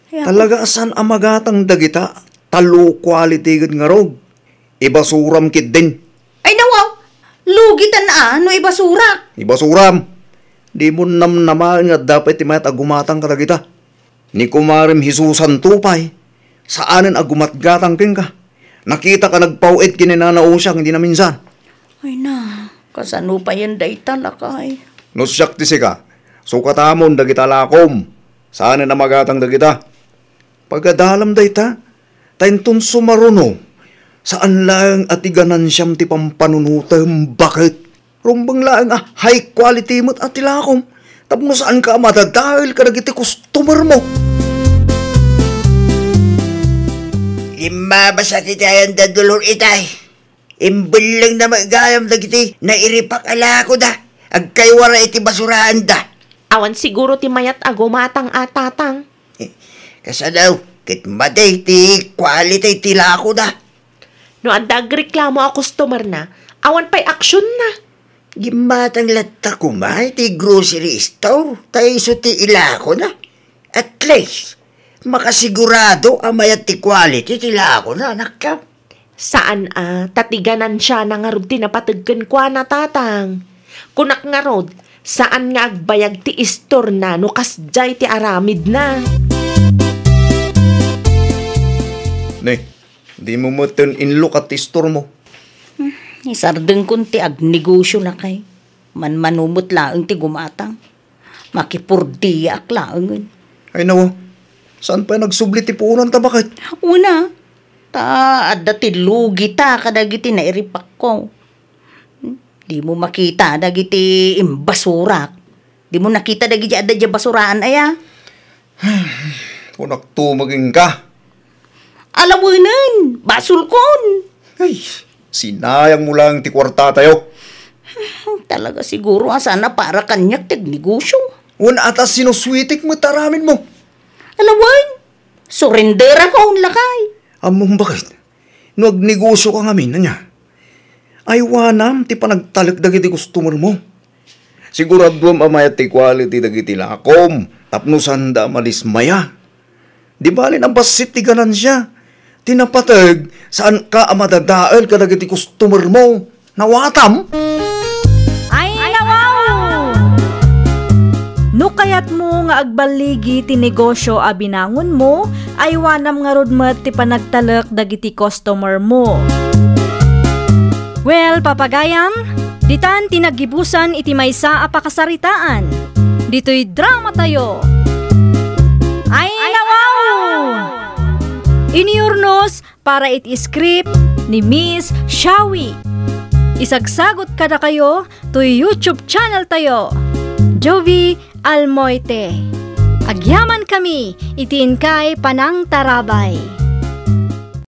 Ay, ako. Talaga a saan a magatang dagita, ta low quality gid ngarud. Ibasuram ketdin. Ay, nawaw! Lugitan a no ibasurak. Ibasuram! Dimo namnamaen nga adda pay ti mayat a gumatang kadagita. Ni kumarem Jesusanto pay, saanen a gumatgatang kenka. Nakitaka nagpaw-it ken ni Nana Usiang idi naminsan. Ay na, kasano payen dayta, lakay? No siak ti sika, sukatamon dagita lakom. Saanen a magatang dagita. Pagadalam dayta, ta inton sumaruno, saan laeng a ti ganansiam ti pampanunotem, baket. Rumbeng laeng a high quality met a ti lakom, tapno saanka a madadael kadagiti customer mo. Limmabas a ti ayan da Dolor itay. Imbellengna met gayam dagiti nairipak a lakoda. Agkaywara iti basuraanda. Awan siguro ti mayat a gumatang a, Tatang. Eh, kasano, ket madi ti quality ti lakoda. No adda agreklamo a customer na, awan pay aksionna. Gimmatang latta koma iti grocery store, ta isu ti ilakona. At least, makasigurado a mayat ti quality ti lakona, anakko. Saan a, ta ti ganansiana ngarud ti napateg kenkuana, Tatang. Kunak ngarud, saan nga agbayag ti istorna no kasdiay ti aramidna. Ne, dimo metten inlukat ti istormo. Hmm, isardengkon ti agnegosio, lakay. Manmano met laeng ti gumatang. Makipurdiaak laengen. Ay, nawa. Saan pay nagsubli ti puonanta, baket? Una, ta adda ti lugita kadagiti nairipakko. Dimo makita dagiti imbasurak. Dimo nakita dagiti adda diay basuraan, aya? Kunakto met kenka. Alawenen, basolkon. Ay, sinayangmo laeng ti kuartatayo. Talaga siguro a saan a para kaniak ti agnegosio. Wen, ata sinusuitik met aramidmo. Alawen, surenderakon, lakay. Ammom, baket? No agnegosioka ngamin, ania? Aywanam ti panagtalek dagiti customer mo. Siguraduem a mayat ti quality dagiti lakom tapno saanda a madismaya. Di bali a bassit ti ganansia. Ti napateg, saanka a madadael kadagiti customer mo. Nawatam? Ay, nawaw! No kayatmo nga agballigi ti negosio a binangonmo, aywanam ngarud met ti panagtalek dagiti customer mo. Well, papagayam, ditan ti naggibusan iti maysa a pakasaritaan. Ditoy dramatayo. Ay, nawaw! Iniurnos para iti script ni Miss Shawi. Isagsagut kadakayo toy YouTube channel tayo, Jovie Almoite. Agyaman kami iti inkay panangtarabay.